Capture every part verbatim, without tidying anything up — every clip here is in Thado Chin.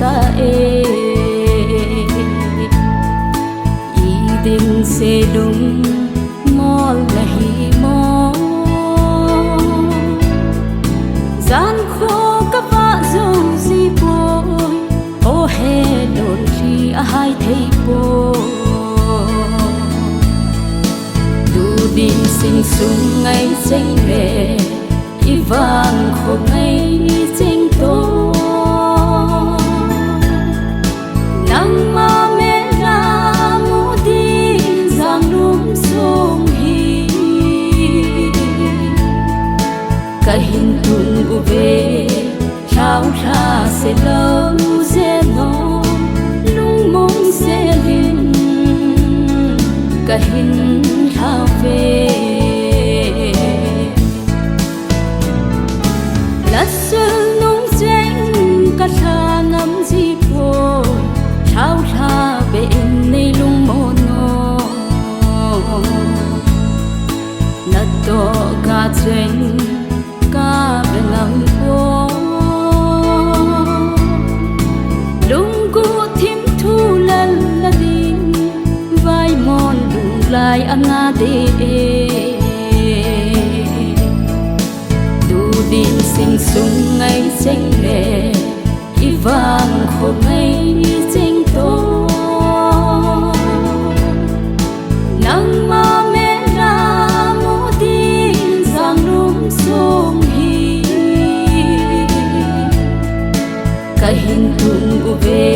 ta e. I ding se lungmol nahi mo? Jan kho ka vah jou ji poi, o he lolhi a hai thei poi. Tu din sing sung ngai cheng le, i vang kho ngai cheng to. Nangma mel a mu din jang lum sung hi. Ka hin tung uve, lhau lha se lou je no, lungmong se lin, ka hin lhau ve. La sul nung cheng ka lha ngam ji poi, lhau lha ve in nei lungmong no. Na toh ka cheng ka ve ngam poi. Lunggu thim thu lal la ding, vai mon lung lai a nga de e. Tu din sing sung ngai cheng le, i vang kho ngai cheng to. Nangma mel a mu din jang lum sung hi. Ka hin tung uve,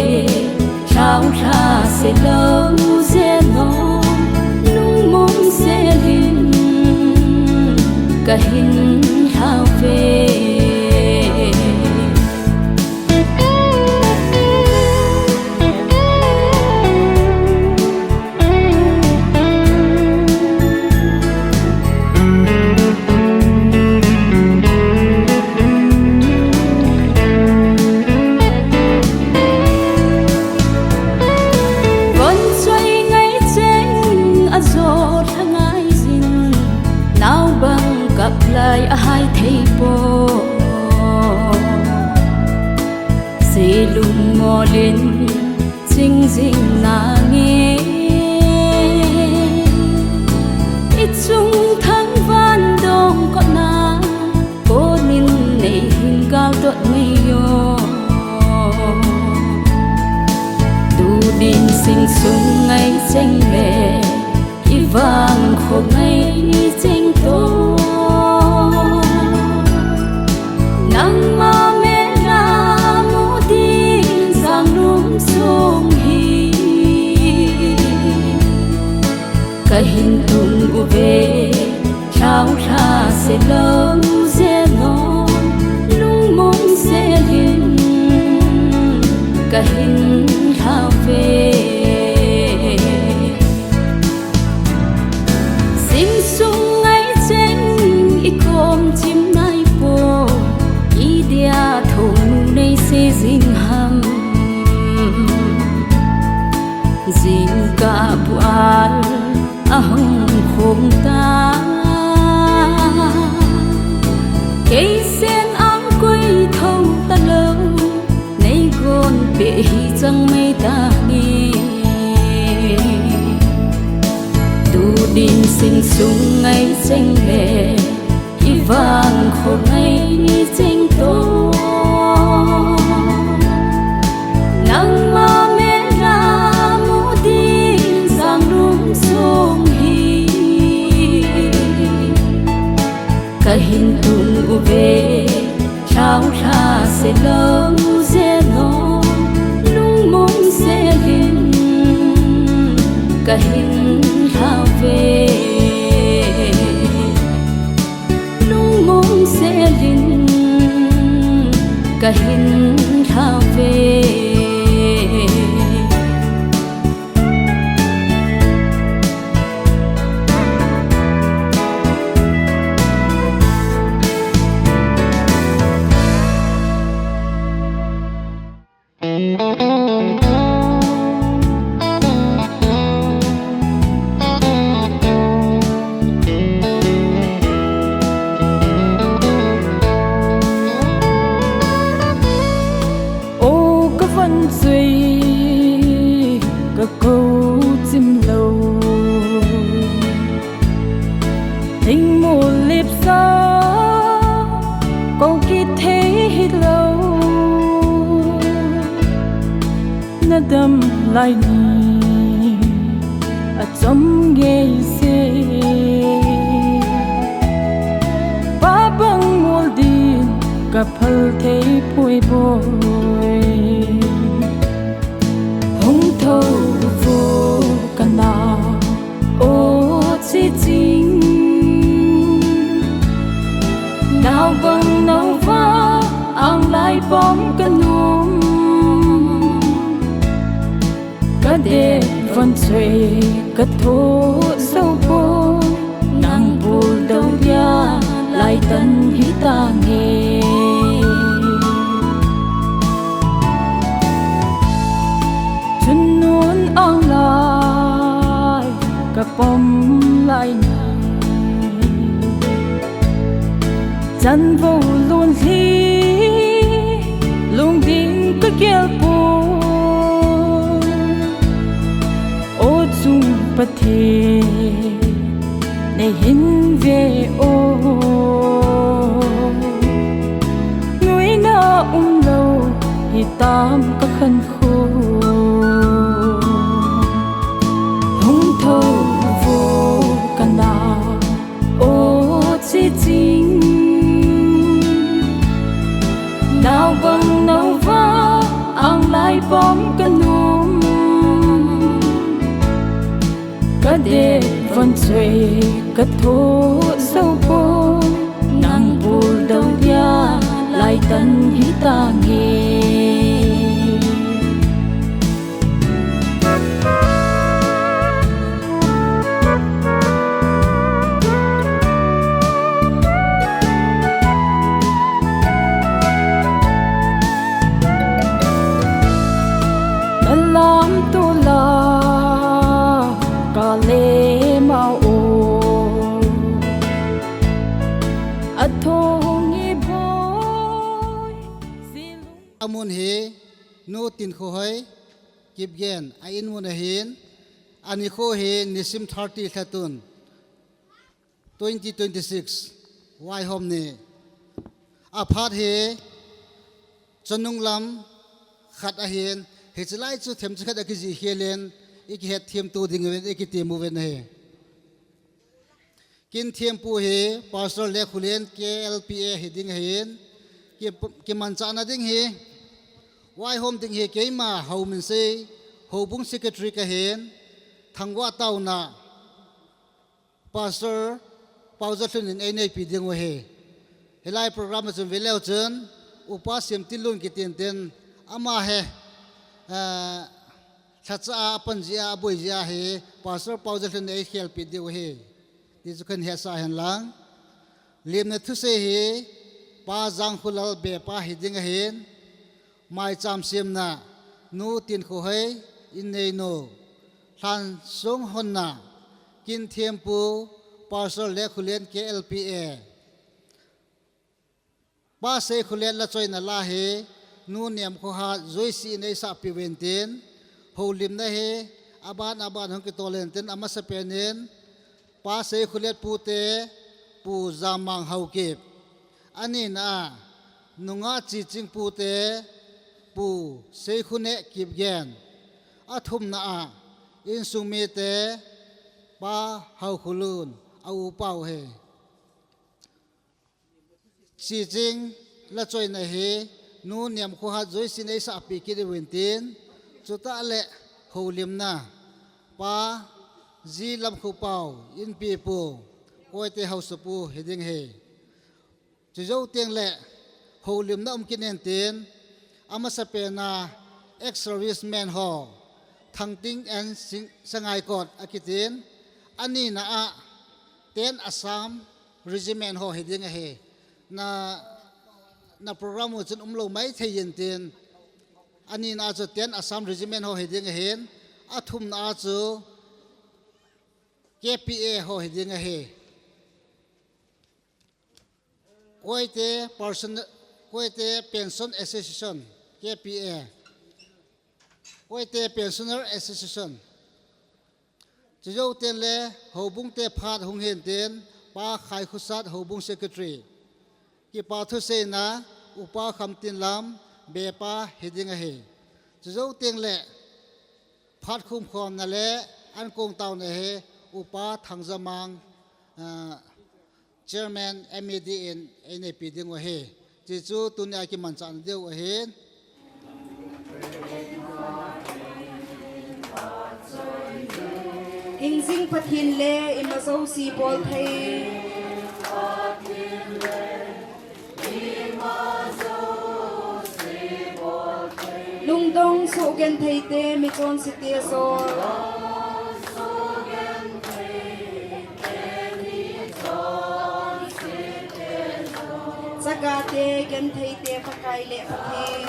lhau lha se lou je no, lungmong se lin, ka hin lhau ve. Von choi ngai cheng a jo lha ngai jin, nau bang kap lai a hai thei poi. Se lungmol in ching jing na nge, i chung thang van dong ko na, ko nin nei hin gal dot mei yo. Tu din sing sung ngai cheng le, i vang kho ngai cheng to. Nangma mel a mu din jang lum sung hi. Ka hin tung uve, lhau lha se lou je no, lungmong se lin, ka hin lhau ve. Sing sung ngai cheng i kom chim nai poi, i dia thong nei se jing ham. Jingkah bu al a hung khong ta. Kei sen ang koi tho ta lou, nei gon pe hi chang mei ta nge. Tu din sing sung ngai cheng le, i vang kho ngai cheng to. Nangma mel a mu din jang lum sung hi. Ka hin tung uve, lhau lha se lou je no, lungmong se lin, ka hin lhau ve. Lungmong se lin, ka hin lhau ve. O ka Ai ni, achom ngei se. Pa bang mol din ka phal thei poi boi. Hung tho vo ka na, o chi ching. Nau bang nau va, ang lai pom ka num. Ka det von choi ka tho so po, nang bul do dia lai tan hi ta nge. Chun nun ang lai ka pom lai ni. Chan vo lun hi lung ding ka gel po. O chung Pathen, nei hin ve o. Nuina um lo hi tam ka khan kho. Hung tho vo ka na, o chi ching. Nau bang nau va, ang lai pom ka num. Ka det von choi ka tho so po, nang bul do dia lai tan hi ta nge. Alam tula ka le ma o. Athong i boi. Amun hi Nu Tin Kho Hoi Kipgen a in mun ahin, ani kho hi nisim thirty lhatun twenty twenty-six, Vaihom ni. Aphat hi chonung lam khat ahin, hichilai chu themcha khat akiji khelen, iki het thiam tu ding ven, iki timu ven ahi. Kin thiam pu hi Pastor Lekhulen K L P A hi ding ahin, ki, kimanchahna ding hi, Vaihom ding hi keima Hau Min Sei, Houbung Secretary kahin, thangvah tauna Pastor Pau Za Hlun in ei neipi ding u ahi. Hilai program a chun veleu chun, Upa Siam Tin Lun kitin tin, ama he, eh, thacha a, apan jia, aboi jia hi, Pastor Pau Za Hlun in ei khelpi diu ahi. Ti chu khan hesa hen lang. Limna thusei hi, Pa Jang Khulal Bepa hi ding ahin, Maicham siamna, Nu Tin Kho Hoi, in neinu. Lhan sung honna, kin thiam pu, Pastor Lekhulen K L P A. Pa Seikhulen la choina la hi, Nu Niam Kho Hat, Joyce in ei sahpi uvin tin, houlimna hi, aban aban hung kitol in tin, amasapen in, Pa Seikhulen pute, Pu Zamang Haokip. Anina a, nunga chiching pute, Pu Seikhone Kipgen. Athumna a, insung mite, Pa Haokholun, a upa u ahi. Chiching la choina hi, Nu Niam Kho Hat Joyce in ei sahpi kit uvin tin, chutah le houlimna, Pa Ji Lam Kho Pau, Inpi Pu, Koite Haosapu hi ding ahi. Chujou teng le houlimna um kit in tin, amasapen a ex-serviceman ho, Thangting and Sing-, Sangaikot akitin, anina a ten Assam Regiment ho hi ding ahi. Na, na program u chun umlou maithei in tin, anina a chu ten Assam Regiment ho hi ding ahin, athumna a chu K P A ho hi ding ahi. Koite Person-, Koite Pension Association, K P A. Koite Pensioner Association. Chujou teng le Houbung te phat hung hin tin, Pa Khaikhosat Houbung Secretary. Kipa thuseina, Upa Khamtinlam, Bepa hi ding ahi. Chujou teng le Phat khum khomna le an kong tauna hi Upa Thangjamang, ah, Chairman M A D in einei pi ding u ahi. Chuchu tunia kimanchahna diu ahin. Hingjing Pathen le ima jouse bol thei. Lungdong soh genthei te, michonse te jol. Chaga te, genthei te, Pakai le Pathen.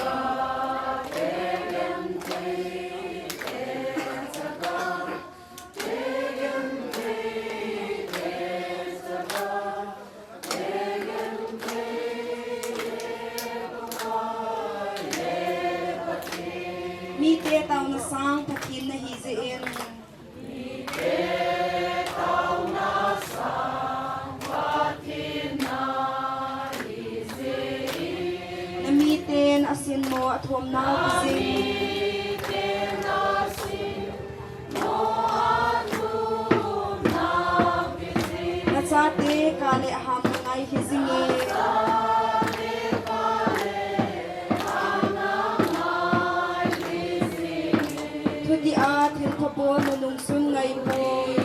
Mite tauna sang Pathen nahi jeh in. Namiten asin mo athom nau kijing. Nachate ka le aham na ngai hi jinge. Thuti a thil pha bol nunung sun ngai poi.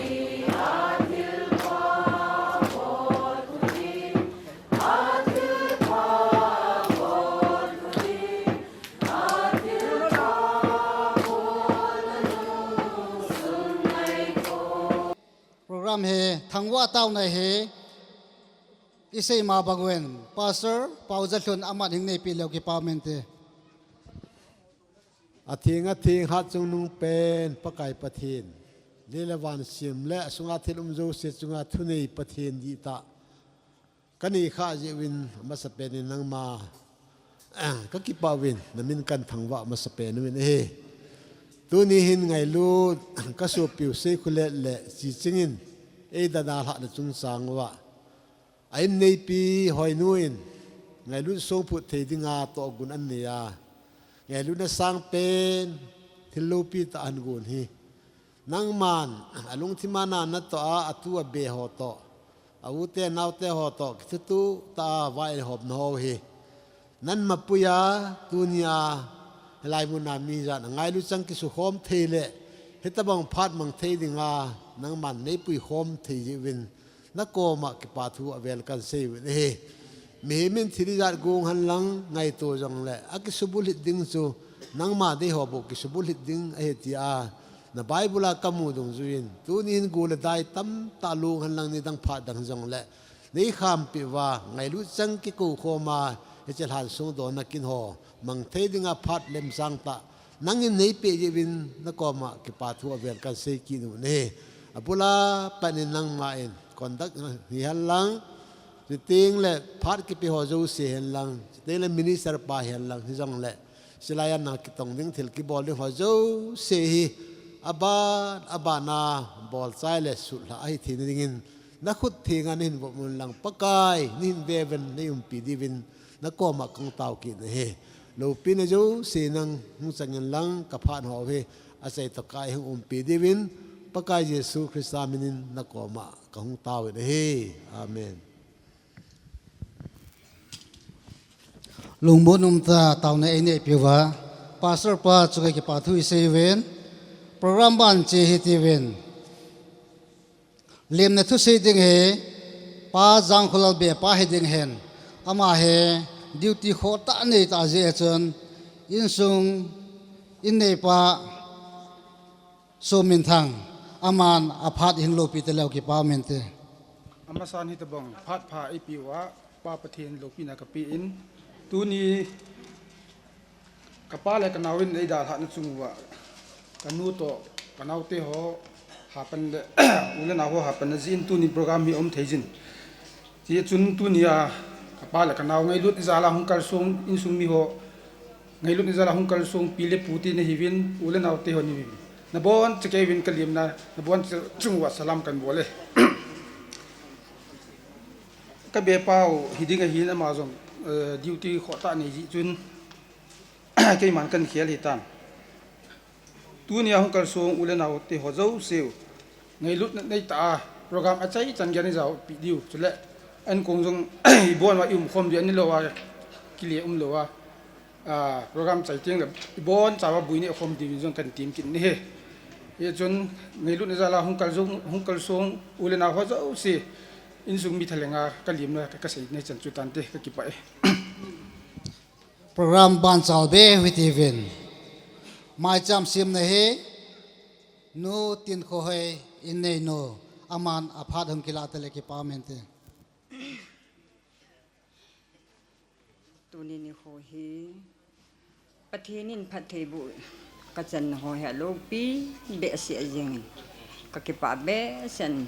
Program hi thangvah tauna hi isei ma bang uvin Pastor Paojalhun aman hing neipi leu kipa mente. Atheng atheng hatchungnung pen Pakai Pathen, lei le van sem le asunga thil um jouse chunga thunei Pathen dihtah kanei khah jeh uvin amasapen in nangma kakipah uvin, namin kathangvah masapen uvin ahi. Tuni hin ngailut kasopiu Seikhulet le Chiching in eidalhahna chungchang uva a inneipi Hoinu in ngailut songphut thei dinga tohgon anei a, ngailutna sangpen thil loupi tah ahin gon hi. Nangman alungthim a natoh a, atu abe ho toh, a u te nao te ho toh kithutup tah a vaihopna ho hi nangma puiya, tunia hilai muna mi ijat angailu chang kisukhom thei le hitobang phat mang thei dinga nangman neipui khom thei jeh uvin nakoma kipathu avel kahin sei uvin ahi. Mihem in thil ijat gong henlang ngaito jongle akisubulhit ding chu nangma deiho bou kisubulhit ding ahi tia na Bible a kamu dungjuiyin, tuni hin go le dai tamtah long henlang nidang phat dang jongle neikhampeh uva ngailut chang kikoukhoma hiche lhansong donna kin ho mang thei dinga phat lemchang tah nangin neipeh jeh uvin nakoma kipathu avel kahin sei kit u ahi. Abula pat in nangma in conduct hihenlang, chuteng le phat kipe ho jouse hihenlang, chuteng le minister pa hihenlang hijongle, chulaiya na kitong ding thil kibol ding ho jouse hi aban aban a bolchai le sutlha ahi theina dingin nakhut thenga nahin vop un lang Pakai, nahin ve uvin neiumpi diuvin nakoma kahung tao kit ahi. Loupina jouse nang hung changin lang kaphat ho hi achai toh kai hung umpi diuvin Pakai Jesu Christa minin nakoma kahung tao in ahi. Amen. Lungmon umtah a taona eineipiuva Pastor pa chunga kipathu isei uvin, program ban che hitiuvin. Lemna thusei ding hi Pa Jangkholal Bey pa hiding ahin, ama hi duty khohtah neitah jeh a chun insung inneipa Sominthang, aman aphat hin loupi taleu kipa mente. Amasan hitobang phat pha eipiuva Pa Pathen loupina kapen, tuni kapa le kanao in eidalhahna chung uva kanu toh kanaote ho hapan le u le nao ho hapanna jeh in tuni program hi aum theijin. Hichun tunia kapa le kanao ngailut ijala hung kalsong insung miho, ngailut ijala hung kalsong pi le pute nahiuvin, u le naote ho nahiuvin, nabonchauvin kalemna nabonchauva salam kahin bol e. Kabepa u hiding ahin ama jong, eh, duty khohtah nei jeh chun keiman kahin khel hitan. Tunia hung kalsong u le nao te ho jouse u ngailutna neitah a program achaichan gei a ijaopi diu, chule ankong jong ibon uva ium khom diu, anilou a kile umlou a, a, program chai teng le ibon chauva buini akhom diu jong kahin tem kit in ahi. Hichun ngailutna jal a hung kalsong, hung kalsong u le nao ho jouse, insung mi thalheng a kalemna kasei na hichan chu tante, kakipah e. Program ban chal be hiti uvin. Maicham semna hi Nu Tinkhohoi, in neinu, aman aphat hung kilah teng le kipa um inte. Tuni nikho hi Pathen in phattheiboh kachanna ho hi aloupi behseh jengin, kakipah behseh in,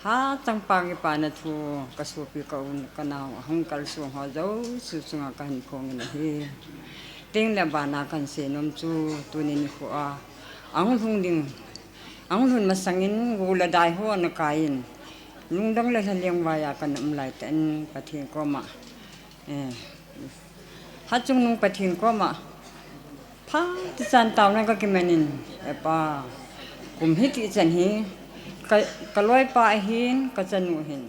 hachangpa kipana thu kasopi ka u kanao ahung kalsong ho jouse chunga kahin phongin ahi. Teng le bana kahin seinom chu tuni nikho a ahung lhung ding, ahung lhun masangin gou le dai ho ana kai in, lungdong le lhaleng vai a kana um laitah in Pathen koma, eh, Hatchungnung Pathen koma phatechan taona kakimanin, Hepa, kum hitichan hi ka, kaloipa ahin, kachanu ahin,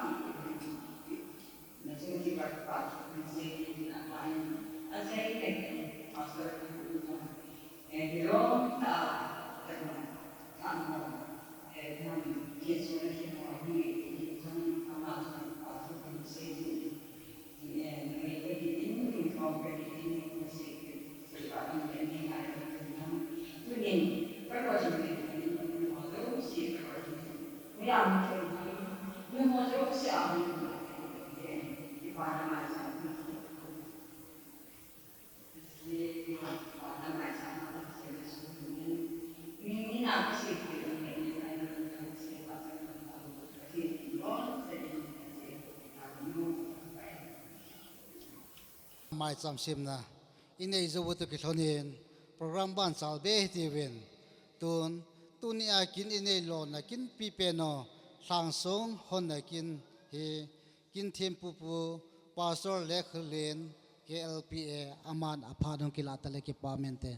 Nachung kipat pa, nasei na pa in, asei na, pastor na, eh, kilom ta, ta mo, eh, nam, Jesu na kimo hi, hi chang ama chang pastor na sei ni, eh, na ngai ko hi in, in ko ko hi in, ko sei, sei pa in, in, in, ai ko nam, tu ni, ko ko sei ni, in, in, ko do, sei ko ko ni. Maicham semna inei jou u toh kilhonin program ban chal be hitiuvin, tun tunia kin inei lona kin pipen u lhangsung honna kin hi kin thempu pu Pastor Lekhulen K L P A aman aphat hung kilah tale kipa mente.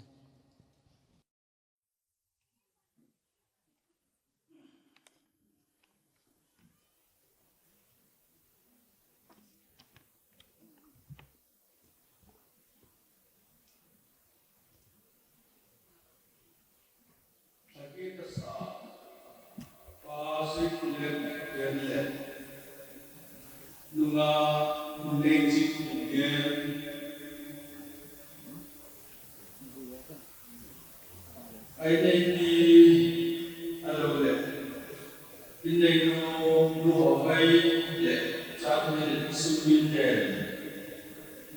Nunga, nunei chik nunga. Ai nei ni, alo le. Inei nu, nu ho mai le, chan ni le, sum ni le.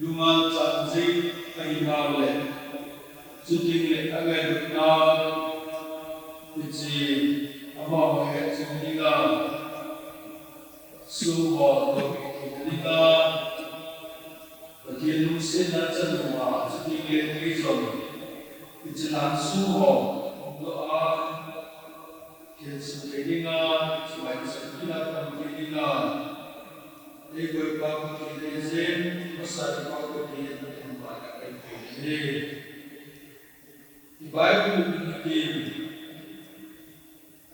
Nunga chan jing, ai nau le. Chuting le, angai lu na. Ichi, ama ho he, chuting a. Sum ho, to, chuting a. Pathen lungsetna chanu a, chuting le kei jong, hiche lhan sung ho, hung doh a, khensuh thei dinga, chulai chan kila pang thei dinga, eiboipa Pathen eijen, masa eipa Pathen, athangvah in eipeh in ahi. I Bible in hitin,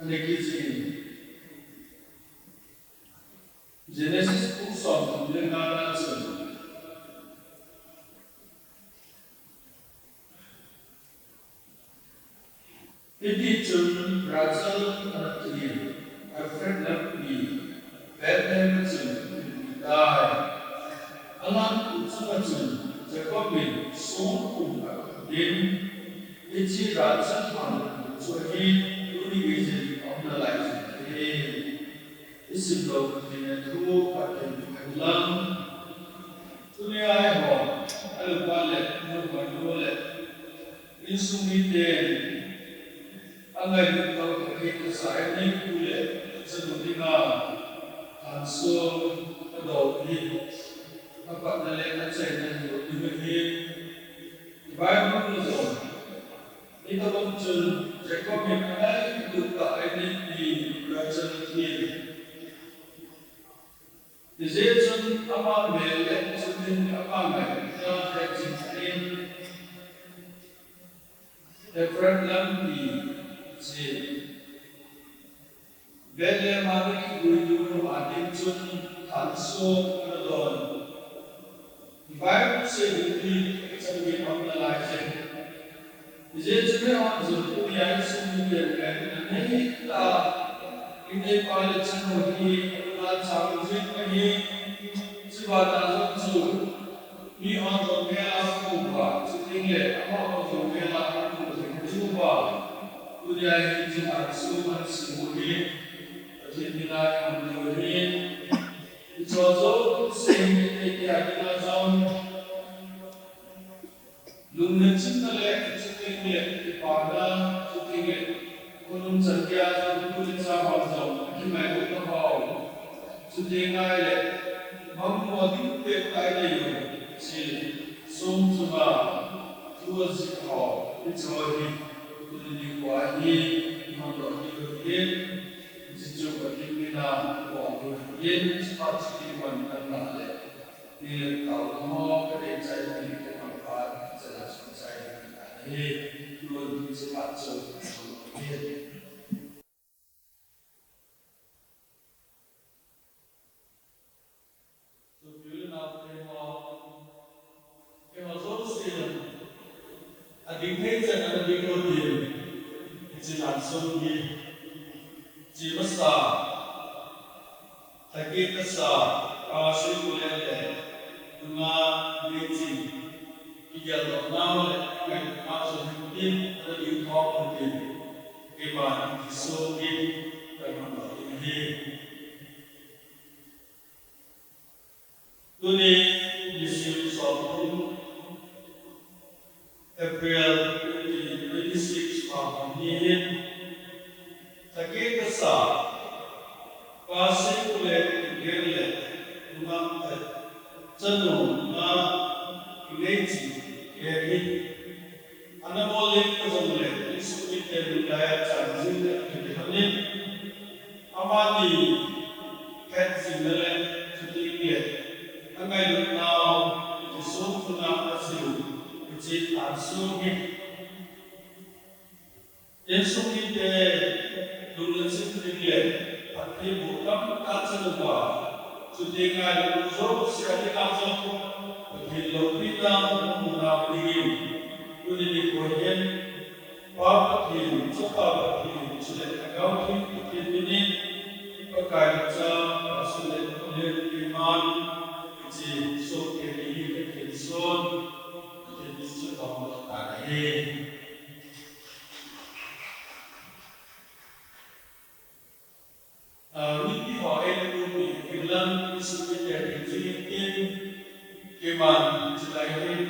ana kijih in, Genesis bung somthum le nga na chun. Hiti chun Rachel ana thum in Ephrath lampi Bethlehem a chun ahin tai. Alhan u chunga chun Jacob in songpum akap in, hiche Rachel lhan chu ahi, tuni geiyin aum nalai jing ahi. Isim lou Pathen thu Pathen thu hen lang. Tuni a eiho, alu pa le, anu pa nu le, insung miten, angailut tah a kei kasei ni pu le, chanu dinga, lhansong, adoh hi, apatna le achaina hi, hi, Bible in jong, hitobang chun Jacob in angailut tah a aneipi Rachel ahin. Hijeh chun ama mel le chun ama ngailutna hetjing in Ephrath lampi chun Bethlehem a ana kiguilut nu a ding chun lhansong ana don. Bible seiyin hi changei aum nalai jing. Hijeh chun eihon jong tunia insung miten ngailutna nei tah a, ineipa le chanu hi, anunga chang jing ahi, chubana jong chu, mihon jong mel a amu uva, chuting le, amahon jong mel a amu jing uva, tunia hi hiche lhansong ana sem u hi, Pathen mina aum diu ahi, hiche jouse hi, eiti a dinga jong, Lungna chimna le, chuting le, kipana, chuting le, khonung chan geiya jong, nu le cha ho jong, kingailutna ho. Chuting ngai le, mangmo ding pet tai le jong, hiche song chunga, thu ajih ho, hiche ho hi, tuni nikho hi, ihon doh diu ahin, hiche chu Pathen mina, ibol diu ahin, hiche phat chu iman kan na le. Ni le tao ho, ka dei chai ni le tao Hi, nun, hiche phat chu, hi. Sopi le naote ho, eiho jousen, ading thei chan a ding u hitin, hiche lhansong hi, hiche masa, Thakit kasa, Pa Seikullen le, nungah Neiching, kigeldoh nau le, ngailutna chun hitin, ana ding thom u hitin, keiman kisun in, kahin mandoh ding ahi. Tuni, nisim somthum, April twenty twenty-six, Phaphang ni hin, Thakit kasa, Pa Seikullen Kingnel le, nungah, eh, chanu nungah Neiching, eh, hi, ana bol leng jongle, insung mite lunglai a chan jing le, akilhon in, amani het jing le, chuteng le, angailut nau, hiche songthuna ajil u, hiche lhansong hi. Insung mite lung le chim ding le, phattheiboh tamtah chang uva, chuteng le u jouse a dinga jong, Pathen loupina, umna dingin, tuni nikho hin, Pa Pathen, Chapa Pathen, chule Lhagao Theng Pathen minin, Pakai le Cha, Pastor le Reverend keiman, hiche sohkei hi kahin son, Pathen min chu kahin don tan ahi. Ah, mipi ho eina puipi, England, insung mite ding jing in, keiman, hiche lai hin,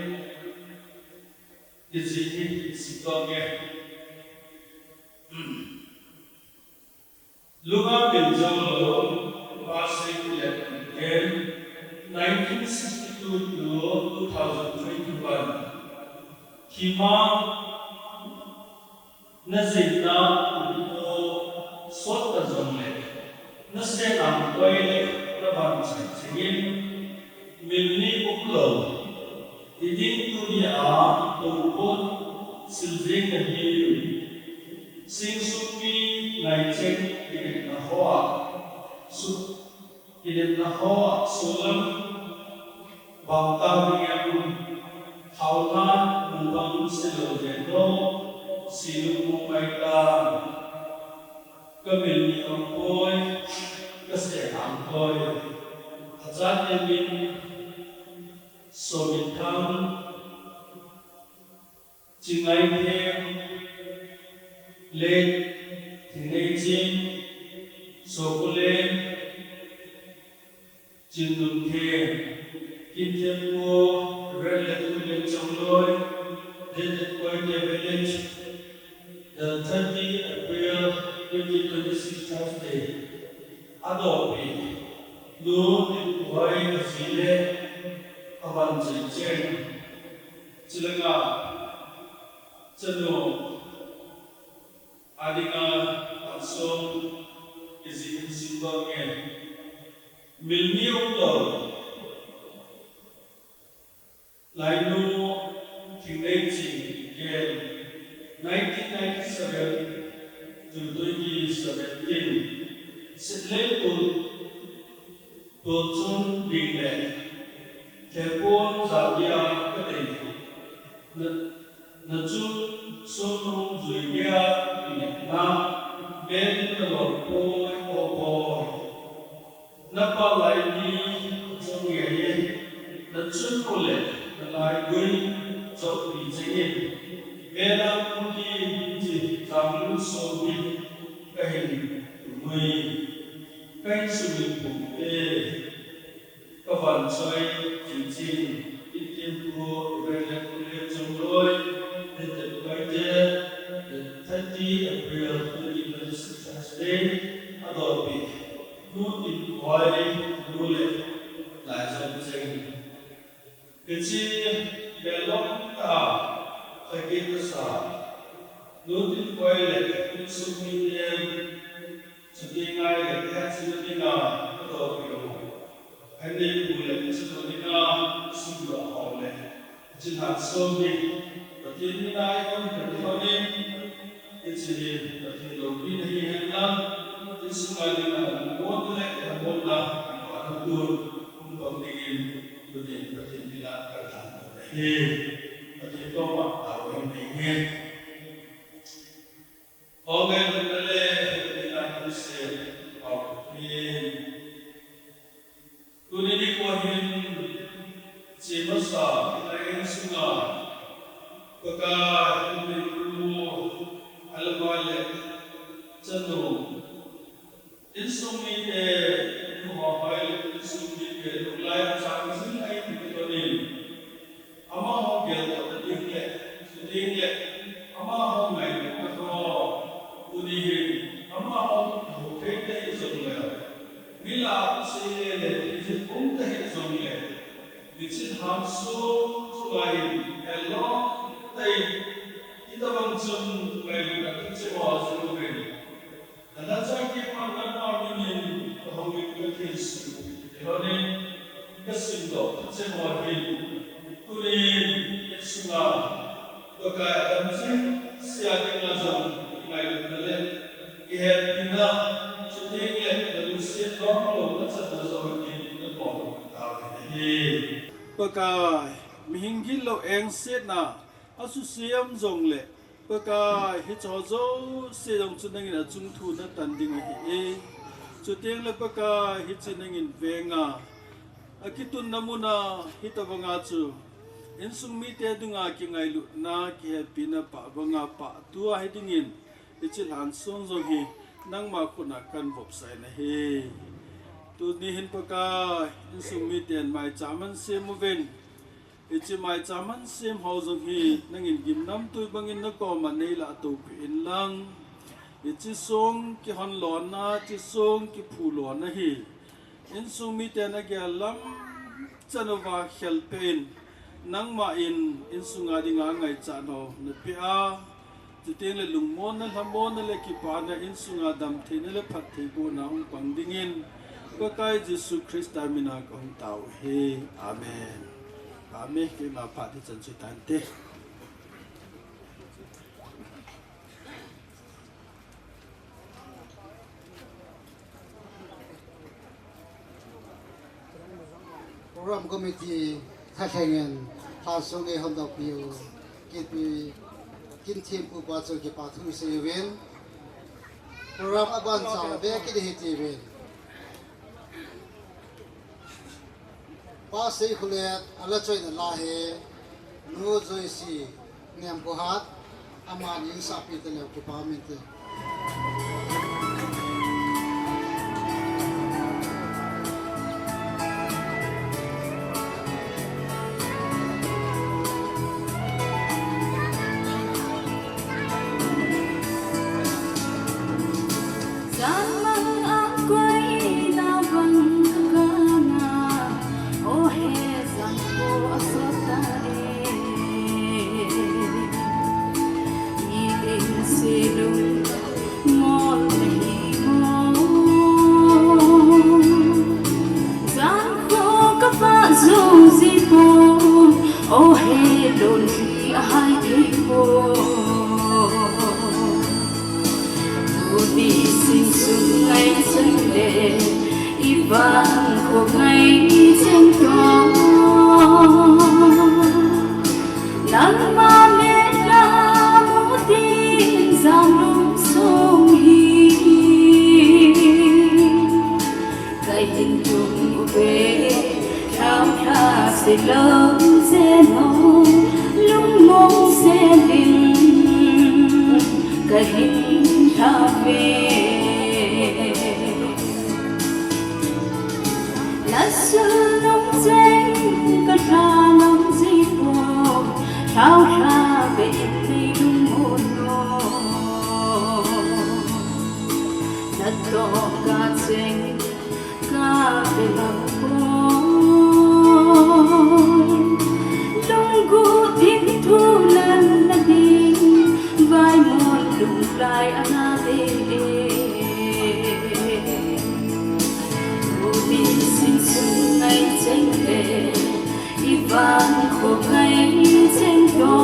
hiche hi, simdoh inge. Lunga min jou lou, Pa Seikullen Kingnel, nineteen sixty-two to two thousand twenty-one. Hima, najinna umpo sot ta jongle, nasen angkoi le, navan chai chengin, mil ni umlou, iding tuni a, toupon, sil jeng nahiu. Sing sung mi ngai cheng kinepna hoa, su, kinepna hoa, solam, vang ta ding em, thaona, mubang, silou jeng no, silung mu mai ta, kamil ni angkoi, kasen angkoi, achat em in, Sominthang, Chingngaithem, Late Thingneiching, Sokullen, Chingnunthem, Kinthempu, Reverend Lethulen Chongloi, Dated Koite Village, the thirty April twenty twenty-six Thursday. Adopi, Nu Tinkhoi aji le, avan chengcheng. Chulanga, chanu, adinga, atsong, iji hin simdoh inge. Mil ni umlou. Lainu Thingneiching Ken, nineteen ninety-seven to twenty seventeen, Sitleng Tol, Tolchun ding le, Thepon Zambia kadei, na, nachun Sunung Juibia kinepna, Mel nalom poi, o poi. Napa lai ni chong nge ye, nachun mu le, nalai gui, chok pi chengin, Mela Kuli, chi, Zanglu Sobi, kahin, mui, kahin sumil pum te, kavan choi, chi chin, Kinthempu, Reverend Kule Chongloi, Dated Koite, the thirty April twenty twenty-six Thursday, adopi. Nu Tinkhoi, Nu le, Laijom Cheng. Hiche, belong ta, thakit kasa. Nu Tinkhoi le, insung miten, chuti ngai le, hiche dinga, adopi u. Aneipu le, chanu dinga, simdoh ho le, hiche lhansong hi, Pathen mina i kon kati lhonin, hiche hi Pathen loupina hihen lang, insunga dinga lungmonna le lhamonna, kipa lhon tun, hung pang dingin, tunin Pathen mina kalhan ahi. Pathen koma taona nei inge. Amen. Nale, nale, nale, nale. Tuni nikho hin, chemasa, insunga, Pakai, tunin nu, alva le, chanu, insung mite, nuho hoi le, insung mite, nulai achang jing ahi ti tonin. Amaho geldoh ding le, chuteng le, amaho ngailutna ho, tuni hin, amaho hou thei ta hih jongle, mi lah a sei le le, thil um ta hih jongle, nichih lhan sung chunga hin, hello, tai, hitobang chun ngailutna thucheng ho jing uvin. Nalhacha kipa nangma minin kahouin kathilse, tilonin kasimdoh thucheng ho hin, tunin insunga Pakai adam jing sea dinga jong kingailutna le kihepina, chuteng le nalungset lom lou nachatna jong hin nakom tauvin ahi. Pakai, mihing gitlou engsetna asuse um jongle, Pakai, hicheho jouse jong chu nangin achung thu natan ding ahi e. Chuteng le Pakai, hiche nangin venga, akitunna muna, hitobanga chu insung mite dinga kingailutna, kihepina pah banga pah tua hi dingin, hiche lhan sung jong hi nangma khutna kanvopsah in ahi. Tuni hin Pakai, insung miten maicham ahin sem uvin. Hiche maicham ahin sem ho jong hi nangin gimnamtui bangin nakoma neilah tohpeh inlang, hiche song kihon lona, hiche song kiphu lona hi insung miten agel lamchan uva khelpeh in, nangma in insunga dinga ngaichat ho napeh a, chuteng le lungmonna, lhamonna le kipana, insunga damtheina le phattheibohna hung pang dingin, Pakai Jesu Christa mina kahung tao ahi. Amen. Amen. Keima phat hichan chu tante. Program committee thalhengin lhansong eihondohpiu Kinpi, Kinthem pupa chu kipa thu isei uvin, program abancha ve kit hitiuvin. Pa Seikholet ala choina la hi Nu Joyce Nemkhohat, amani insahpi taleu kipa um inte. Jan mang a koina bang ka kana, o he, jan ko asot ta e. I ding se lung mol nahi mo. Jan ko ka va jo ji po, o he, lon hi ahai thei po. Udi sing sung ngai cheng le, i vang ko ngai cheng to. Nangma me la mu tin jang lung sung hi. Kahin tung uve, lhau lha se lou se no, lungmong se ding, kahin lhau ve. Nasun nung cheng ka lha nung ji po, lhau lha ve in nei lungmon no. Natoh ka cheng ka ve lam poi. Lunggu thim thu lan na ding, vaimon lunglai ana de. Udi sing sung ngai cheng le, i vang ko ngai cheng to.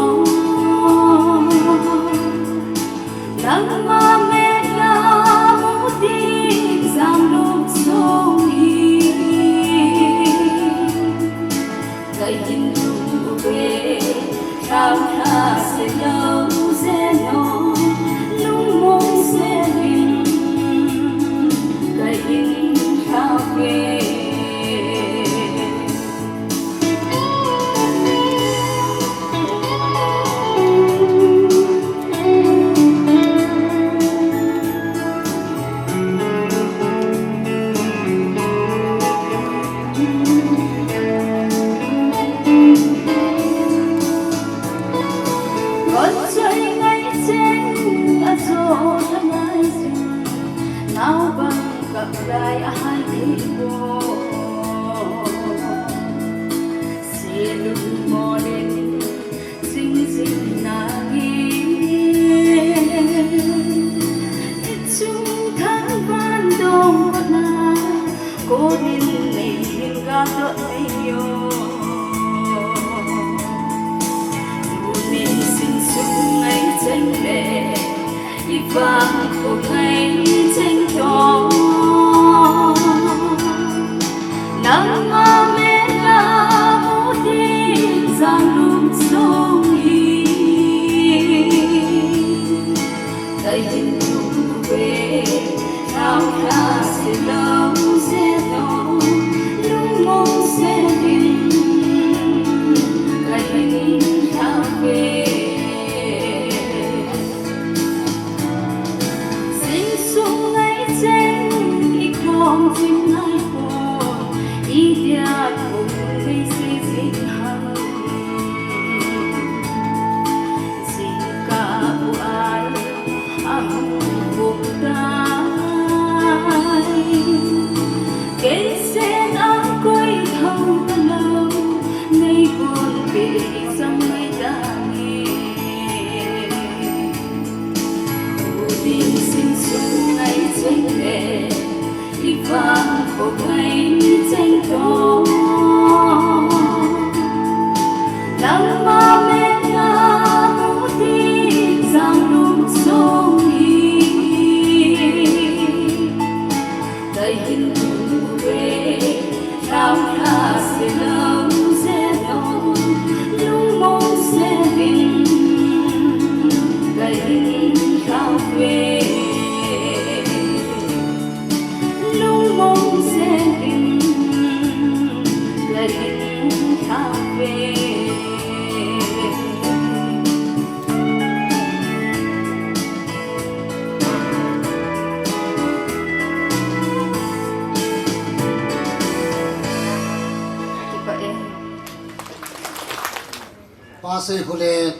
Pa Seikholet,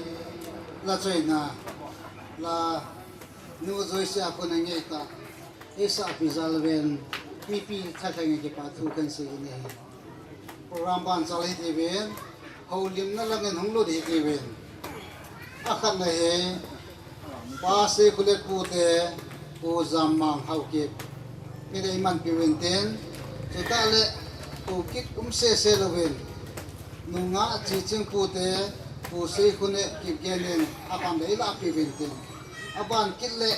la choina, la nu jouse a kon a ngei ta, eisa pi jal ven, mipi tha tha nge kipa thu kan sei in ahi. Program ban chal hi ti ven, houlimna lang in hung lut hi ti ven. A khat na hi, Pa Seikholet pu te, Pu Jammang Haokip, mi dei man pi ven tin, chuta le, pu kit um se se lo ven. Nunga chi ching pu te, Pu Seikholet Kipgen in a ban dei la pi ven tin. A ban kit le,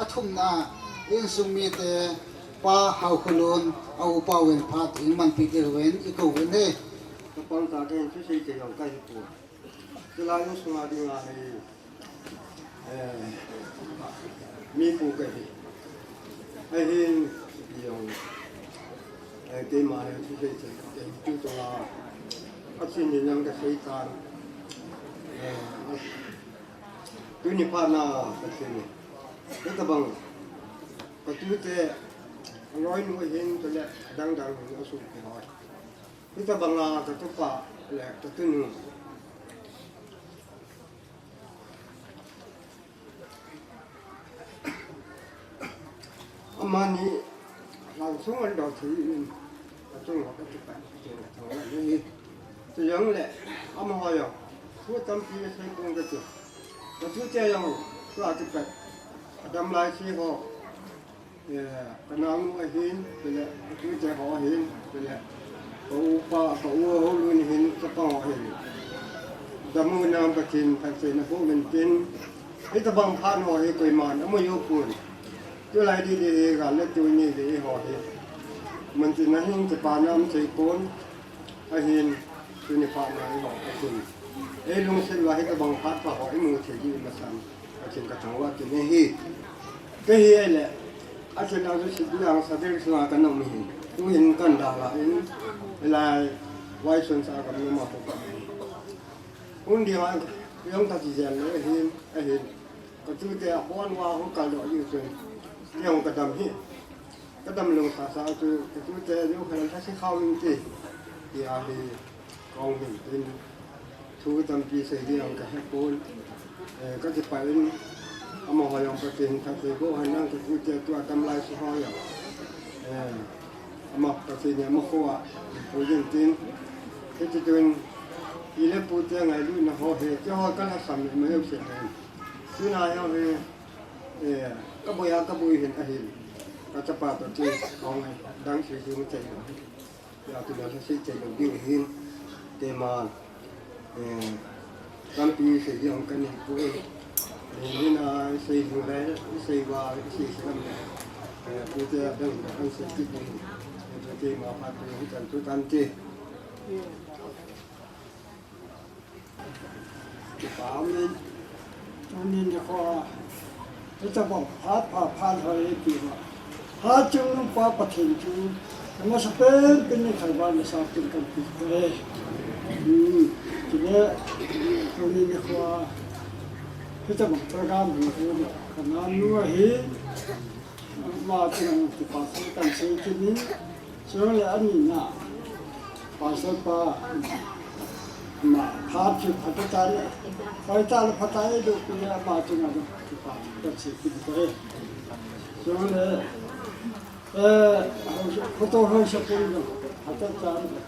a thumna, insung mi te, Pa Haokholun, a upa ven phat in man pi te ven, i ko ven he. Ka pang ta ke, chu sei te lo ka hi pu. Chulai insung a ding a hi, eh, mi pu ka hi. Ahin, i jong, eh, keima hi chu sei chen, ken tu to la. A chin ni nang ka sei tan. Eh, a, tuni phat na ka chin ni. Ka tabang, ka tute, a loi nu hin, ka le, dang dang hin, a su ki hoi. Hitabanga ka tupa le ka tunu. Amani lang sung an dau thi in ka tung ka tupa ka tung ka tung ni. Chujong le amaho jong thu tampi sei kong ka ti. Ka tute jong tua ti pet. Adam lai si ho. Eh, ka nau ahin, chule, ka tute ho ahin, chule, ka upa, ka u ho lun hin, ka pa ho ahin. Damu nam ka tin, ka se na bo min tin. Hitabang phat ho hi koiman, amu yo pun. Tulai di di hi, gal le tuni di ho hi. Mun tin na hin, ka pa nam sei kon. Ahin, tuni phat na hi ho, ka tin. Ei lungset uva hitabang phat pha ho imu thei diu masang, Pathen kathangvah kit e hi. Kei hi ahile, athil a chu Sibiyang Sadir sunga kana um ahin. Tuhin kana dalha in, hilai Vaisonsa a kana um a, hung ding a jong kati jeng le ahin, ahin. Ka tute a hon uva hung kaldoh diu chun, kei jong kadam hi. Kadam lou sasa chu, ka tute a jong khalan thase khao inte, tia hi kahung hin tin. Thu tampi sei ding jong kahe pon. Eh, kakipah in, amaho jong Pathen in phatthei boh hen lang, ka tute tua tam lai se ho jong. Eh, ama Pathen in ama khoa pui jin tin. Hiti chun, pi le pute ngailutna ho hi, keiho kalhasam le majouse hen. Tuna jong hi, eh, kaboi a kaboi hin ahin. Kachapa toh chu kahung dang sese mu thei lou. Tua tuna lhasei thei lou diu ahin. Keima, eh, tampi sei ding jong kanei poi. Eh, nina sei ding le, sei uva, sei sei lam le. Eh, tute a dang, dang sei kit ding. Eh, keima phat tu hi chan tu tante. Amen. Tuni nikho, hitabang phat pha phat ho eipeh uva, Hatchungnungpa Pathen chu, amasapen pen in thangvahna sapen kahin pe e. Hmm, chule, tuni nikho, hitabang program hi, kana nu ahi, ama chunga kipa thu kahin sei kit in, chule anina, Pastor pa, ama phat chu phatah tah le, hoitah le phatah eidoh peh le ama chunga kipa thu kahin sei kit e. Chule, eh, khoto haosapu jong phatah tah le,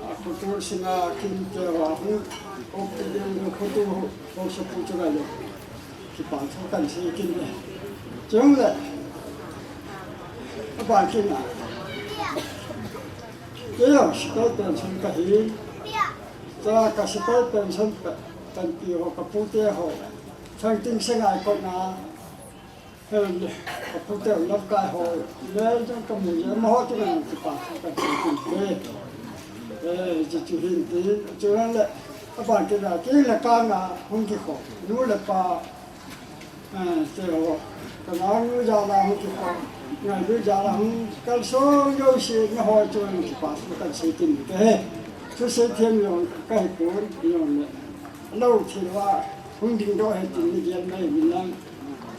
a khoto sunga kin te uva hung, ok te ding khoto haosapu chunga jong kipa thu kahin sei kit e. Chule, aban kit na, kei jong sepai pension kahi, chua ka sepai pension pe, panpi ho, ka pute ho, Thangting Sengai kona, eh, ka pute ho lamkai ho, le jong kamu le, amaho chunga kipa thu kahin sei kit e. Eh, chuchu hin tin, chule, aban kit na, kei le kanga hung kikhom, nu le pa, eh, te ho, ka nao nu jal a hung kikhom, ngailu jal a hung kalson jouse, nangho chunga kipa thu kahin sei kit e. Thusei them jong kahi pon, jong le, lou thil uva hung dingdoh hih tin nagel mai uvin lang.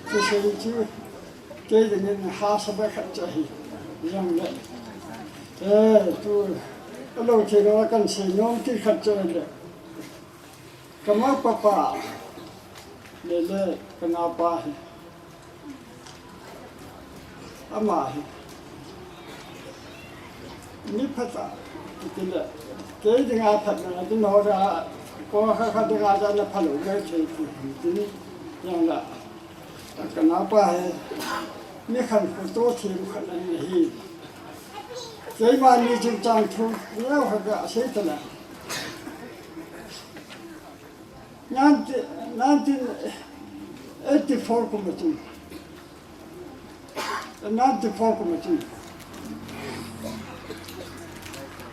Thusei chu, kei dingin hahsatna khat chu ahi, jong le, eh, tu, lou thil uva kahin sei nom kit khat chu ahile, ka mapa pa, le le, ka napa hi, ama hi mi phatah, tile, kei dinga phatna, tin ho da, ko kha kha dinga jana phalou le thei ti, tin, jong la, ka napa hi mi khankho toh them khat ana hi. Keima ni chungchang thu neo kha kasei tale. Nineteen, nineteen eighty-four kum a chun, ninety-four kum a chun,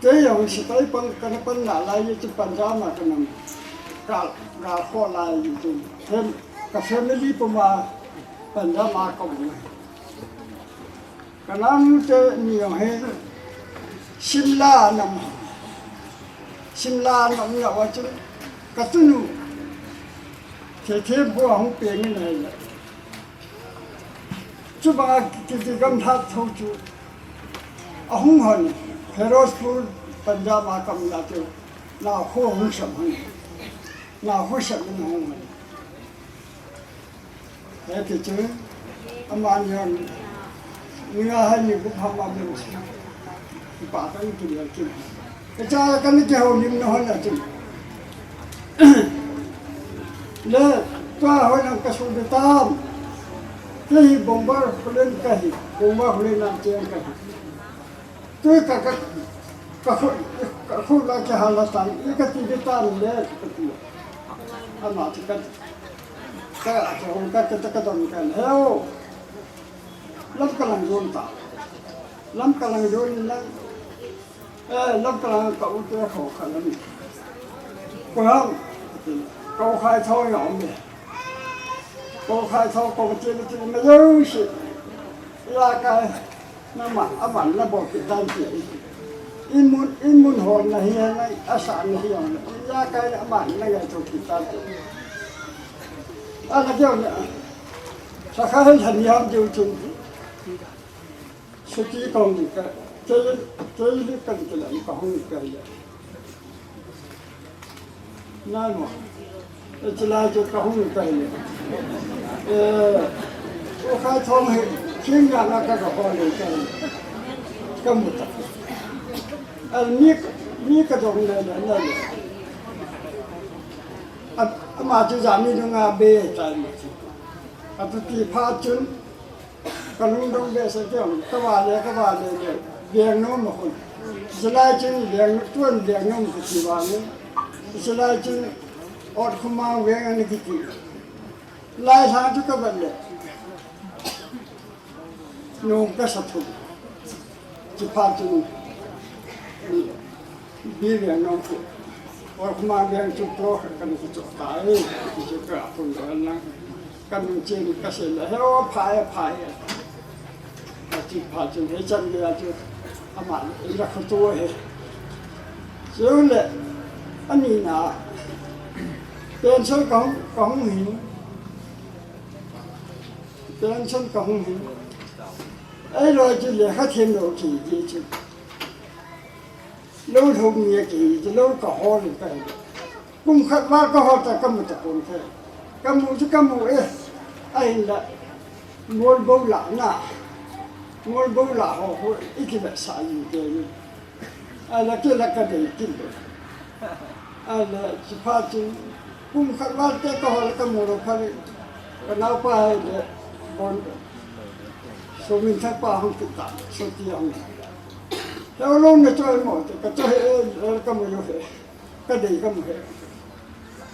kei jong sepai pan, kana pan nalai jeh chun Punjab a kana um, ka, kakhoh lai jeh chun, fam-, ka family puma Punjab a ka um. Ka naonu teni jong hi Shimla a ana um. Shimla a ana umna uva chun ka tunu Thethemboi ahung peng in ahile, chubanga ki, ki, kigamlhat thou chu ahung hon, Ferozpur, Punjab a ka umna chu, nakho hung sap hon, nakho sap in ahung hon. Hiti chun, amani jong, ni nga hai ni gup ham a beu chu, kipa tah in kidel kit. Hiche a kana kihoulimna hon a chun, le, tua hon a kasu ding tam. Kei hi bomber plane kahi, bomber plane a cheng kahi. Tui ka, ka, ka khu, ka khu la kihal a tan, i kati ding tan le, kati. Ama chu ka, ka, ka, ka, ka, ka dong kan. Heu. Lamka lang jon ta. Lamka lang jon in lang. Eh, Lamka lang ka u te kho kha lam. Ko ham. Kong khai thong yong me. Kong khai thong kong che che me yong shi. Ya kai. Na ma, a man na bo ki dan ti. Imun, imun hon na hi na, a sa na hi yong. Ya kai na man na ya to ki dan ti. A na yong na. Sa kha han han yong ju chun. Suti kong ni ka, te, te ni kan ke la ni ka hong ka ya. Nai mo. E chila jo ka hong ka ya. E, o kha thong he, king ya na ka ka hong ka ya. Ka mu ta. A ni, ni ka dong le le le. A, a ma ju ja ni dong a be ta ni. A tu ti pha chun. Ka lungdong behseh kei, ka vale, ka vale le, veng nom a khun. Chulai chun veng, tuan veng nom ka ti vang e. Chulai chun ot khumang veng ani kiti. Lai lhang chu ka vat le. Nom ka sa thum. Chuphat chun. Bi veng nom khu. Or khumang veng chu pro ka ni chu ta e. Chu ka phun do na. Ka nung chen ka se le. He o pha e pha e. Ka chi pha chun he chan le chu. Ama le la khu tu he. Chu le. Ani na. Pension ka hung, ka hung hin. Pension ka hung hin. Ei lo chu le kha them lo ki ji chu. Lo lhung ni a ki, lo ka hol in ka hin. Kum khat val ka hol ta ka mu ta kum khat. Ka mu chu ka mu e. A hin la. Mol bo la na. Mol bo la ho ho i ki ba sa yi te ni. A la ke la ka dei kin lo. A la chi pha chi. Kum khat val te ka hol ka mu lo pha le. Ka nau pa hai le. Bon. So min thak pa hong ki ta. So ti hong. He lo na choi mo te ka choi e, e, ka mu yo he. Ka dei ka mu he.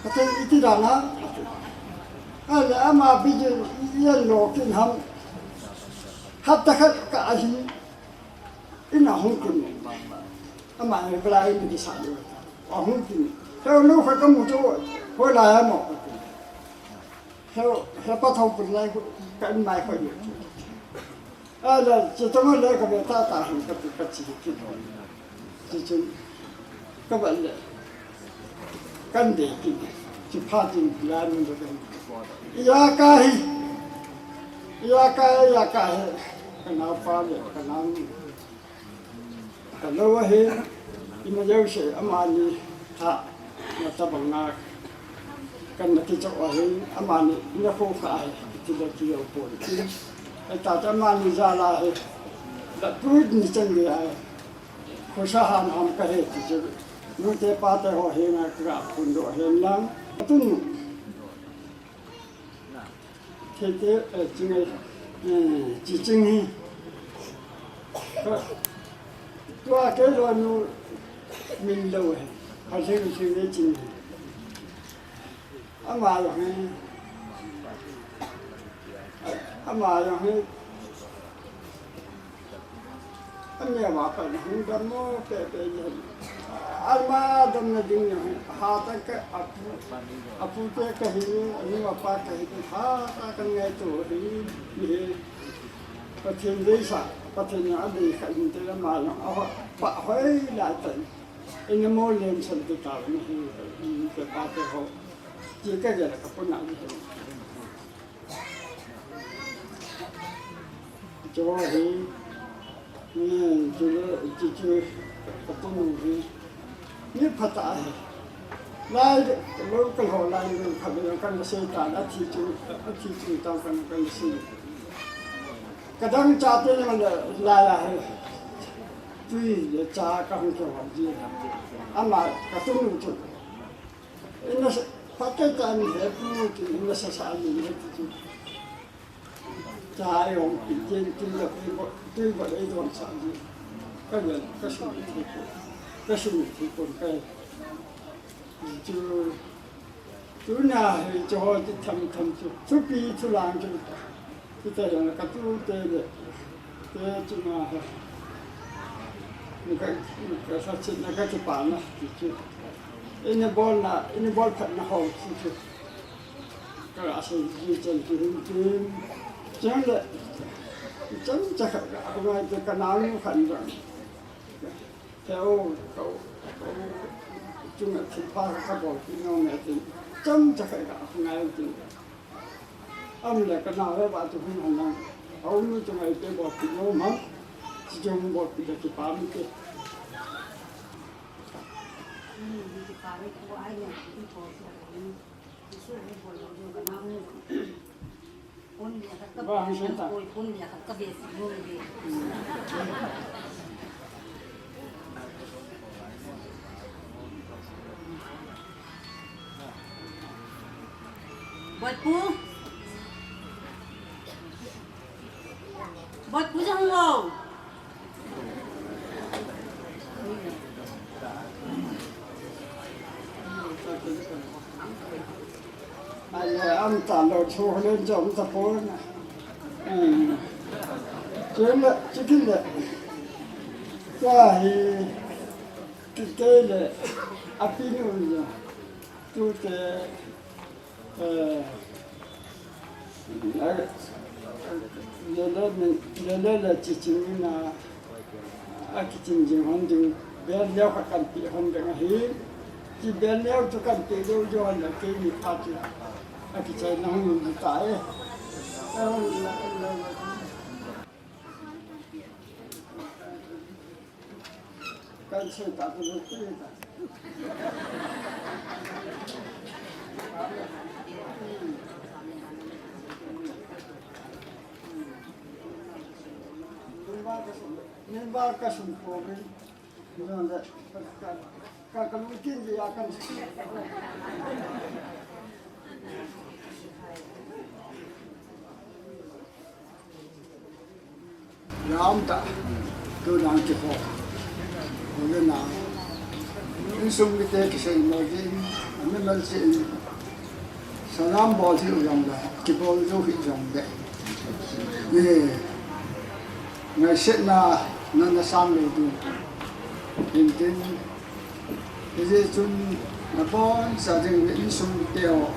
Ka te iti da na. Ale ama bi je yen lo kin ham. Hapta khat ka ahi. Ina hung kin. Ama e bla e mi sa lo. A hung kin. He lo kha ka mu cho. Ho la ya mo. He, he pa thau pun lai ko, ka in mai ko yo. A la, chi tama le ka be ta ta hin ka pi ka chi ki lo. Chi chin, ka ba le. Kan de ki, chi pha chin la nun do kan. Ya ka hi, ya ka, ya ka hi, ka na pa le, ka na. Ka lo ahi, ima jouse, amani, ha, na tabang na, kan na kichou ahi, amani, na kho kha ahi, ti le ki yo pon. Ai ta ta amani jal ahi, la tu ni chan ge ahi, kho sa ham ham ka he ti chu, nu te pa te ho he na ka phun do he lang, tu nu. Thete, eh, chingai, eh, chi ching hi. Ka, tua kei lo nu min lo he. Ka thing thing le ching hi. Ama lo he. Ama lo he. Ania ma pa hung dam mo pe pe ye. Alma dam na ding na ha ta ka apu, apu te ka hi, anu apa ka hi, ha ta ka ngai to hi, ni he. Pathen dei sa, Pathen na dei kha in te la ma lo, a ho, pa hoi la ta. Ina mo lem san te ta ni he, ni te pa te ho. Ji ka ge la ka pu na ni he. Cho hi, eh, chu le, chu chu, ka tu nu hi. Ni pha ta hi. Lai, lo ka lo lai lo ka be kan se ta, a thi chu, a thi chu ta kan kan se. Ka dang cha te na le, lai a hi. Tui le cha ka hung cho ha ji. Ama ka tu nu chu. Ina sa, pha te ta ni he pu ti, ina sa sa ni he ti chu. Cha ai hong pi chen chen la tui bo, tui bo ei don sa ji. Ka vel, ka sum thei ko. Ka sum thei ko ka. Chu, chu na he chu ho ti tham tham chu. Chu pi chu lang chu. Chu ta yang ka tu te le. Te chu na he. Ni ka, ni ka sa chi na ka chu pa na ti chu. Ini bolna, ini bol phatna ho chu chu. Ka asei ji chen ki hin tin. Chen le, chen cha kha ka ngai te ka nang khan dang. Te o, ka o, ka o. Chunga thil pha ka bol ki no me tin. Chen cha kha ka ngai tin. Am le ka na le ba tu hun han lang. Au nu tu ngai te bo pi no ma. Ti jong bo pi da ki pa mi te. Ba han sen ta. Boipu. Boipu jong lo. Ai, am ta lo chu len jong ta pon. Chun le, chikin le. Ka hi, ki ke le, a pi nu le. Tu te, eh, a, le le min, le le le chi chi min a, a ki chin jing hon ding, bel leo kha kan pi hon ding a hi. Ki bel leo tu kan pi leo jo hon le ke ni pha chi. A ki chai na hon ding ta e. A hon la, la, la. Kan sei ta tu tu ta. Min ba ka sun, min ba ka sun ko min. Min le ka, ka, ka lungkin ji a kan sei. Lam ta, tu nang ki ho. Ole na. Insung mite kisei mo din, ami mal si in. Salam bol hi u jong le, kibol jou hi jong le. Ni, ngaisetna, na na sam le du. Tin tin, Hijeh chun naboncha ding le insung teu.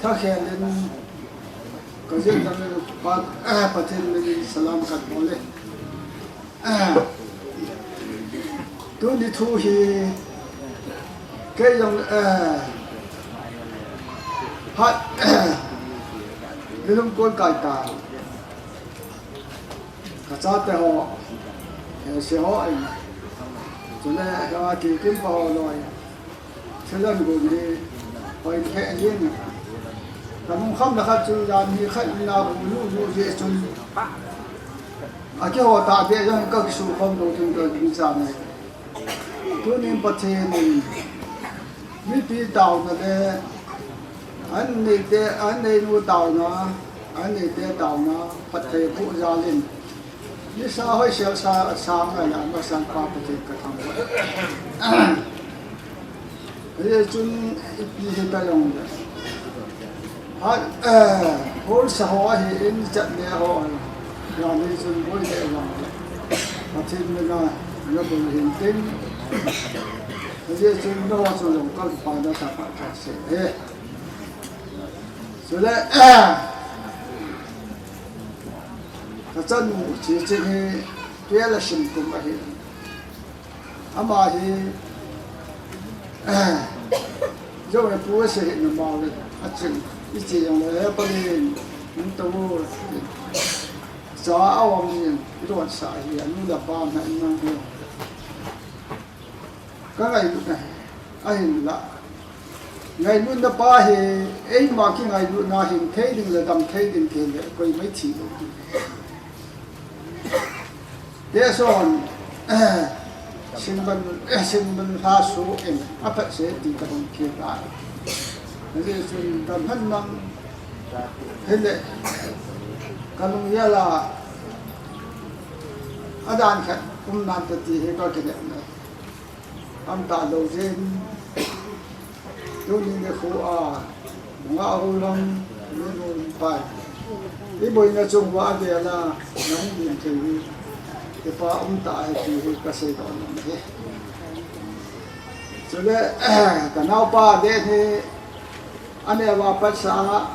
Thakhel in ka jin dang le Pa, ah, Pathen min in salam kan bol e. Ah. Tuni thu hi kei jong, ah, phat, ah, lilum kon kai ta. Ka chate ho, eh, se ho in. Chule, ka ki kim pa ho loi. Selan gu ni, hoi phe jin. Ka nung kham na khat chu, jan ni khat na bu lu lu je chun. A ki ho ta be jang ka ki su khom do chun ka ni cha nai. Tunin Pathen in mipi taona le, an neite, an neinu taona, an neite taona, phatthei boh jal in, nisa hoisel sa, sa ngai la, masang pa Pathen ka thangvah. Hijeh chun ipi hita jong le. Ha, eh, bolsa ho ahin, chat le ho ahin. Jani chun boi le jong le. Pathen mina, na boi hin tin. Hijeh chun no chun jong ka pa na ta pa ka se. Eh. Chule, eh. Ka chanu chi chi hi, tua la sim kum ahi. Ama hi, eh, jo e pu se hi na ma le, a ching, i chi jong le, he pa le, ni to wo, cha a wang ni, i lo sa hi, a nu la pa na i na hi. Ka ngailut na, ahinla. Ngailutna pa hi, eima kingailutna hin thei ding le dam thei ding thei le, koima i thi lou. Te son, eh, singban, eh, singban hla su in, a phat se ti ka bang ki ta. Hijeh chun ka man mang, hele, ka lung yala, a dan khat, um nan ta ti hi ka kile na. Am ta lou jin. Tuni nikho a, nga ho lam, ni mo pai. I boina chung uva a vela, na hung din thei hi. I pa um ta hi ti hi ka sei doh nom hi. Chule, ka naopa deh hi, aneo a pat sa,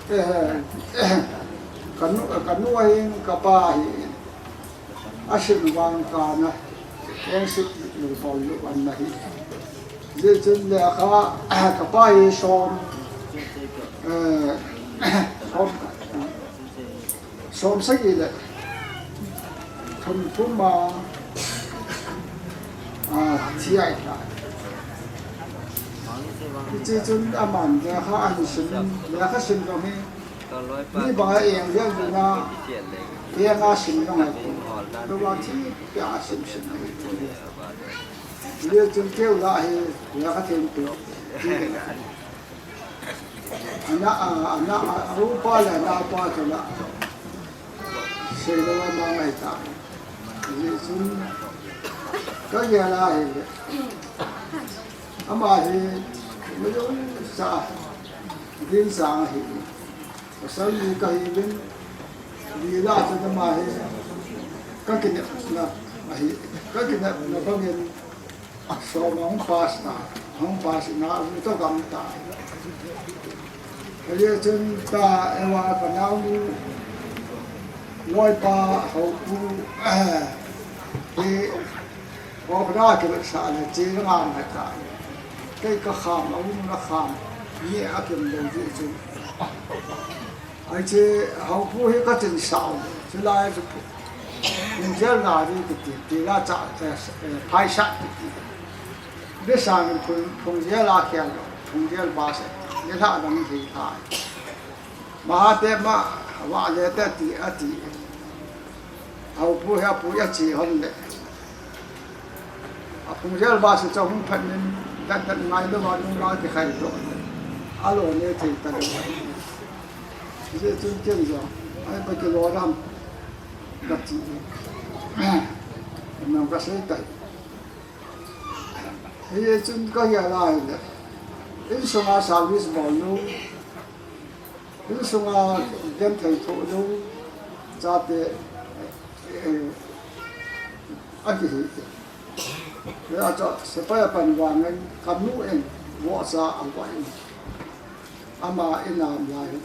eh, ka nu, ka nu ahin ka pa hi, asim vang kana, eng sik lu pau lu an na hi. Hijeh chun lekha, ka pa hi som, eh, som, som sagi le thum thum a, a, thi ahi tai. Hijeh chun aman lekha ahin sim, lekha sim jong hi, mi banga eng jeng jeng a, eng a sim jong ahi. Tua thi pia sim sim ahi. Hijeh chun keu lah hi, lekha thempu. Ana, a, ana, a, a upa le ana pa chu la. Seilou a ma ngai ta. Hijeh chun ka gel a hile. Ama hi, mi jong sa, din sa hi. Pasal ni ka hi din. Di la chu ama hi. Ka kinepna ahi. Ka kinepna bangin. Som ahung pass ta, ahung pass in a, u toh gam ta. Hijeh chun ta, ewa ka naonu, loipa, houpu, eh, hi, okra kivetsah le, che nga nga ta. Kei ka kham, a um na kham, ni a kim lou jeh chun. Hiche houpu hi ka chinsah u. Chulai chu phung, phungjel na ri kiti, ti la cha, eh, eh, phaisah kiti. Ni sang in phung, phungjel a khel lou, phungjel ba se. Ni lha dang hi tha. Mahathir ma, va le te ti, ati. Houpu hi apui achi hon le. A phungjel ba se chu hung phat nin, dat dat ngai lou va nung la kikhai lou. A lo ne thei ta lou. Hijeh chun ken jong, ai ba kilo ram. Ka ti. Nang ka sei tai. Hijeh chun ka gel a hile. Insunga service bol lou. Insunga genthei thoh lou, chate, eh, akihi. Hijeh a chu sepai apan vangin, ka nu in, vohsa avah in. Ama in a um lai.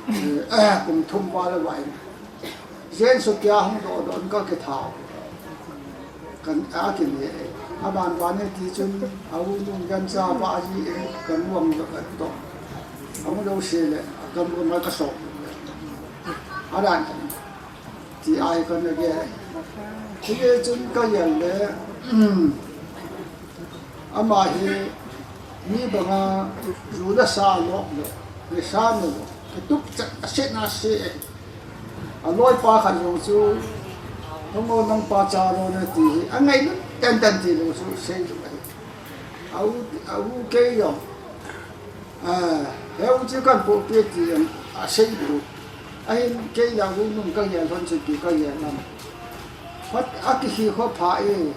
Eh, kum thum val avah in. Jen sutia hung doh doh in ka kitha. Kan, a kine, a ban ban e ti chun, a u nu gancha ba ji e, kan u ang jo ka to. A u lo se le, a kan u ma ka so. A dan kan. Ti ai kan ge. Ti e chun ka yal le. Ama hi mi banga ju le sa lou lou, nisa lou lou, kitup chat a se na se. A loipa khat jong chu, "Hung o nang pa cha lou na," ti hi, a ngailut tenten ti lou chu sei lou ahi. A u, a u kei jong, a, he u chu kan poh peh ti jong a sei lou. Ahin kei la u nung ka gel lhon chu ti ka gel lam. Phat a kihi kho pha e,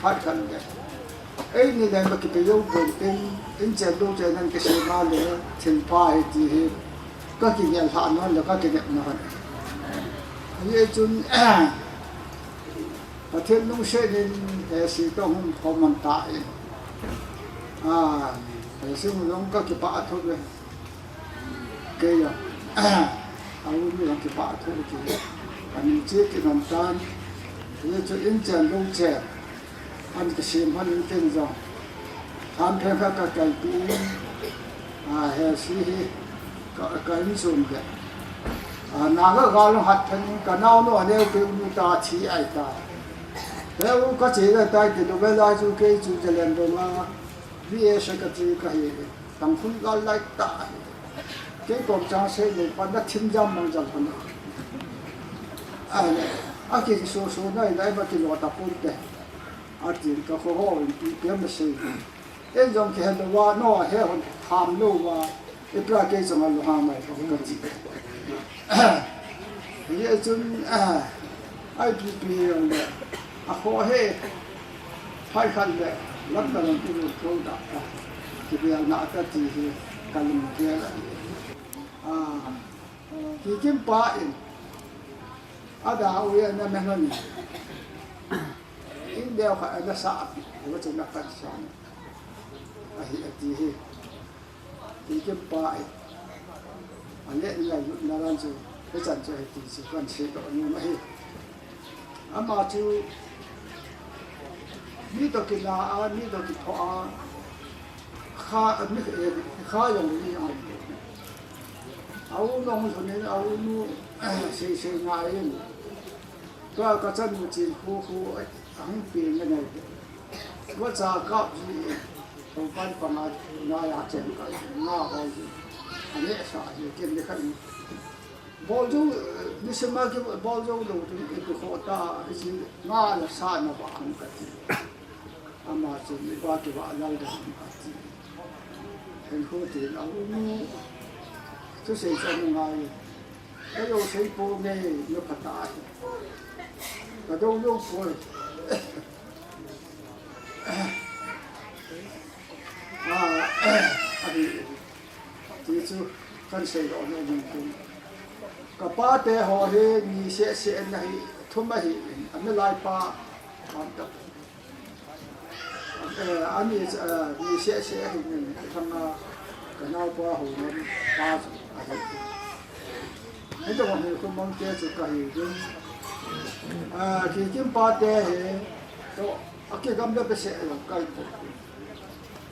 phat khat le. Eini le ma kipe jou pon tin, in chen lou chen an kisei ma le, thil pha hi ti hi, ka kigel lhah non le ka kinep na hon. Hijeh chun, Pathen lungset in, he si toh hung khom man ta in. A, he si hung jong ka kipah a thu ve. Kei a, a u mi jong kipah thu ti. Ani che ti nom tan. Hijeh chun in chen lou chen. An kisem hon in ken jong. Than phen kha ka kalpi in. A, he si hi ka, ka insung le. A, na ga ga lung hat phen in ka naonu aneo pe u nu ta thi ai ta. He u ka che le tai ti lou ve lai chu kei chu Jalandong a. B A secretary ka hi. Tangkhul gal lai ta. Kei kom chang sei le pa na thim jam mang jam pa na. A, a ki so so na, na ba kilo ta pon te. A tin ka kho ho in pi pe ma sei. En jong kihe lou va, no, he hon ham lou va. E pra kei chang a lou ha mai ka ti. Hijeh chun, a, I P P jong le, a kho he, phai khat le, lam ka lam ki lut lou da ta. Kibial na ka ti hi, ka lung kial a. A, Kikim pa in, a da u ya na me lhon in. Leo kha ana sa api, leo chu na kan sa. Ahi ati hi. Ti kim pa e. Ane ngailutna dan chu, hichan chu hiti chu kan seidoh nom ahi. Ama chu mi toh kila a, mi toh kitho a, kha, mi, eh, kha jong ni ang. A u nong lhun in, a u nu, sei sei ngai in. Tua ka chanu chin khu khu, ahung pi nge nei. Vacha kap ji, Topan panga na ya chen ka, na ho ji. Ane sa ji, ken le khan. Bol jo, ni sema ki bol jo lo tu, ki tu kho ta, ki si, nga la sa na ba ang ka ti. Ama chu mi ba ki ba lal da ang ka ti. Hen kho ti la u nu. Tu sei sa na ngai. Ka lo sei po nge, lo pha ta. Ka do lo po. A, a hi, ti chu kan seidoh nom in tin. Ka pate ho hi ni seh seh na hi, thum ahi in, a milai pa, am ta. Eh, ani, eh, ni seh seh ahi in, thanga, ka naopa ho nom pa chu ahi. Hiti vang hi khumang te chu ka hi ding. A, Kikim pa te hi, to, a kigam le pe se lo kai po.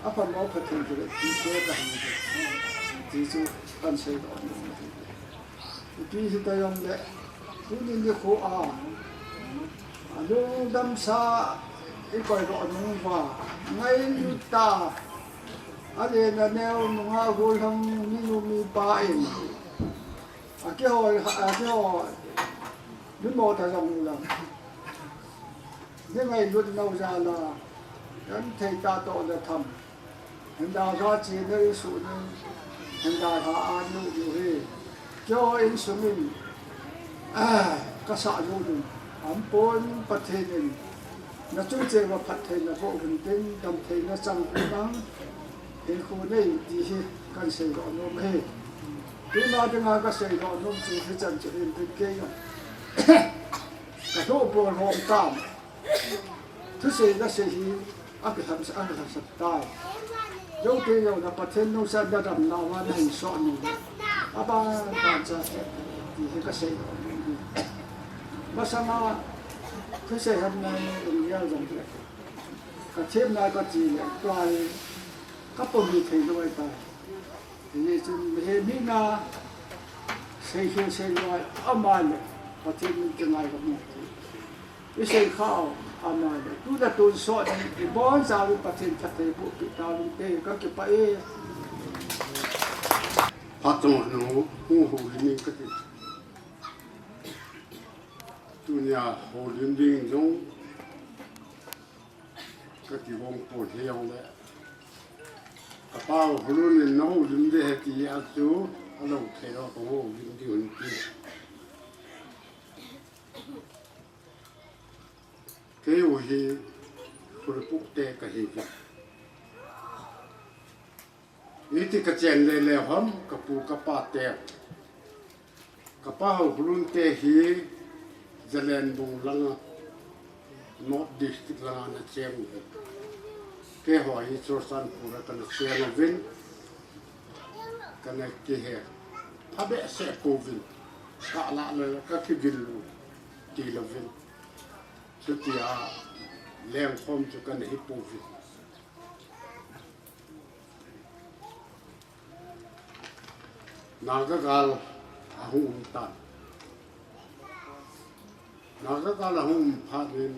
A pha mo pha thei le ti te ka hi ding. Ti chu kan seidoh nom. Ipi hita jong le, tuni nikho a, a lungdam sa i koi doh nom uva, ngailut ta, a len a neo nunga gollhang minu mipa in, A kihol, a kihol. Ni mo ta jong u lang. Ni ngailut nau jal a. Kan thei ta toh le tham. Hin dalha chi nei su ning. Hin dalha a nu nu hi. Kihol in sum in. Ah, ka sa lu ding. Ampon Pathen in. Na chung che va phattheina boh uvin tin, damtheina chang uvin lang. Hinkho nei ti hi kan seidoh nom e. Tuna dinga ka seidoh nom chu hichan chu hin tin kei jong. Ka lhoh bol hom tam. Thusei nasei hi akilhamsah, akilhamsah tai. Jouse jouse Pathen nungsan na damna uva na hin soh nom. Aban ban cha ti hi ka seidoh nom e. Masanga thusei ham na lunggel jong le. Ka themna ka ti le, tua hi ka pom hi thei lou ahitai. Hijeh chun mihem hina sei khel sei lou, ama le Pathen min kingai ka mu. I sei kha u, ama le. Tuna tonsot in, i boncha uvin Pathen phatthei boh peh tauvin te, ka kipah e. Phat chang nu, hu hu hi ning ka ti. Tunia houlim ding jong ka kigong pon hijongle, ka pa u Hulun in na houlim ding ahi ti a chu, a lou thei lou ka houlim ding ahi ti. Kei u hi Khulpuk te ka hi ve. Iti ka chen le le ham, ka pu ka pa te. Ka pa u Hulun te hi Zalenbung langa, North District langa na cheng u hi. Keiho hi Churachandpur a ka na cheng uvin. Ka na kihe phabeh seh pouvin. Ka la le ka kigil u ti louvin. Chutia lengkhom chu ka na hi pouvin. Naga gal ahung um tan. Naga gal ahung um phat in,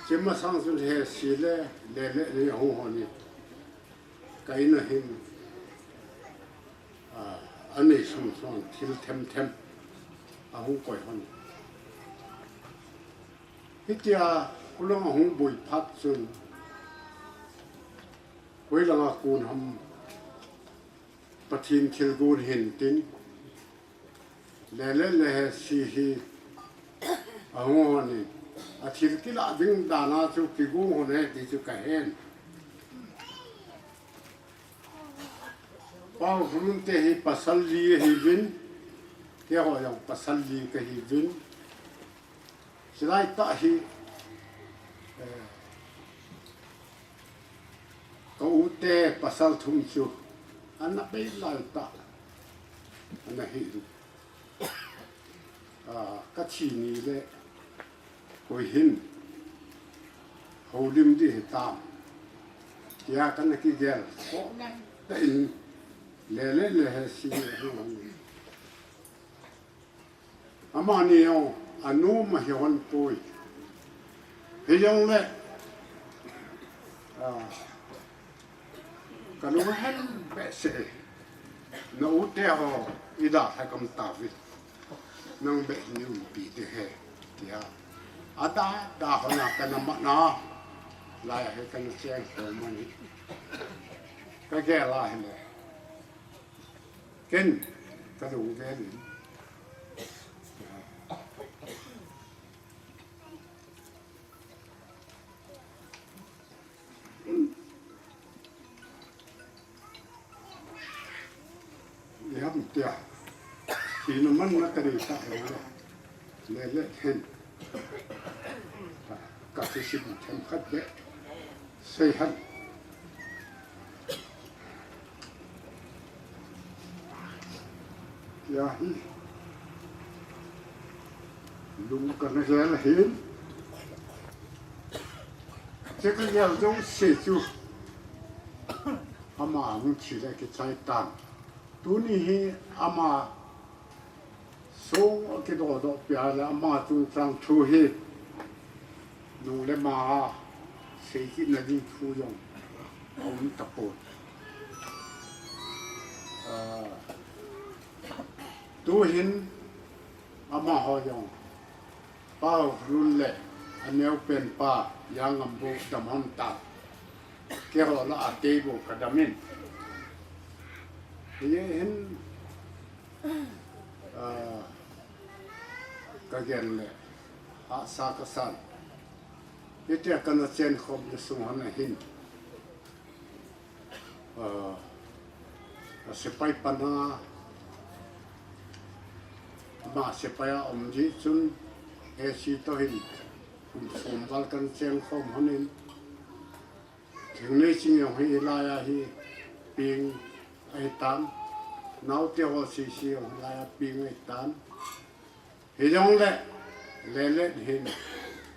chima sang chun he si le, le le ni ahung hon in. Ka in a hin, a, anei sung sung thil them them ahung koi hon. Hitia khulang ahung boi phat chun, Hoilanga kon ham Pathen thilgon hin tin, le le le he si hi ahung hon in, a thil kilah ding dan a chu kigon hon e ti chu ka hen. Pa u Hulun te hi pasal li ahiuvin, keiho jong pasal li ka hiuvin. Hilai tah hi, Te pasal thum chu ana bei lai ta, ana hi. A, ka thi ni le koi hin houlim di hitam tia kana kigel. Ko na ta in le le le he si ni hang. Amani jong anu ma hi hon poi. Hijong le, a, ka lung hen behseh. Na u te ho ida ha kam ta vi. Nang be ni um pi de he. Tia. Ada da ho na kana ma na. Lai he kana cheng ho ma ni. Ka ge la he le. Ken, ka lung ken. Yam tia. Sinu man na ka ri ta he le. Le le hen. Ka ti si bu them khat be. Sei han. Ya hi. Lung kana gel hin. Che ka gel jong se chu. Ama hung thi le kichai tan. Tuni hi ama song kidodoh pia le ama chungchang thu hi nung le ma sei kit na ding thu jong a um tapoi. A, tu hin amaho jong Pau Lun le aneo pen pa Yang Ngam Bo dam ham ta. Keiho la a kei bo ka dam in. Hiche hin, a, ka gen le hahsa ka san. Hitia kana chen khom le sung hon a hin. A, a sepai pan a, ama sepai a um ji chun, A C to hin, kum som val kana chen khom hon in. Thingnoi ching jong hi lai a hi ping ahi tan. Naote ho sisi jong hi lai a ping ahi tan. Hijong le, le le hin.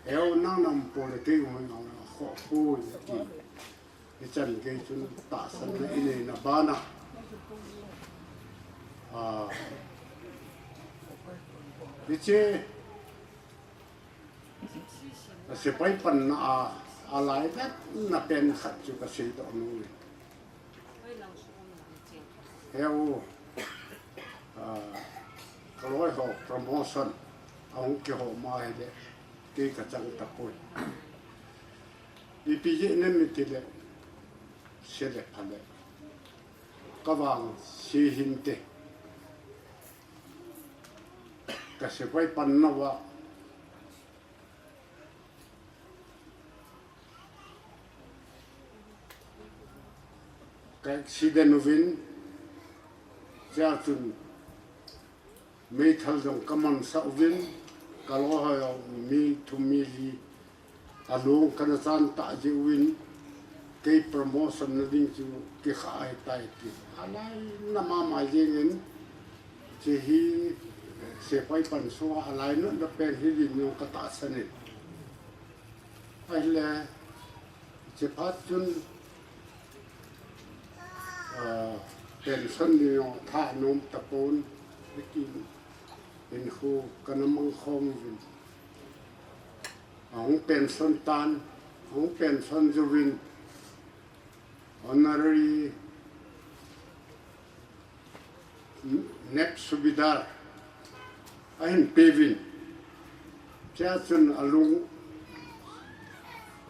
Eu nang nam po le kei jong nang kho po ti. Hichan gei chun tahsan na i nei na bana. A, hiche, a sepai panna a, a lai vet na pen khat chu ka seidoh nom e. Heu, a, ka loi ho promotion, a hung kiho ma hile, kei ka chang tapoi. Ipi jeh inem itile, se le pha le. Ka vangse hinte. Ka sepai panna uva. Ka accident uvin, chea chun meithal jong ka mansah uvin, ka loi ho jong mi thum mi li alung kana chan tah jeh uvin, kei promotion na ding chu kikhah ahitai ti. Alai na mama jeng in, hiche hi sepai pan sunga alai nutna pen hi din jong ka tahsan in. Ahile, hiche phat chun, a, pension ni jong tha nom tapon, hitin, hinkho kana mang khom uvin. Ahung pension tan, ahung pension jouvin, honorary Naib Subedar ahin peuvin. Chea chun alung,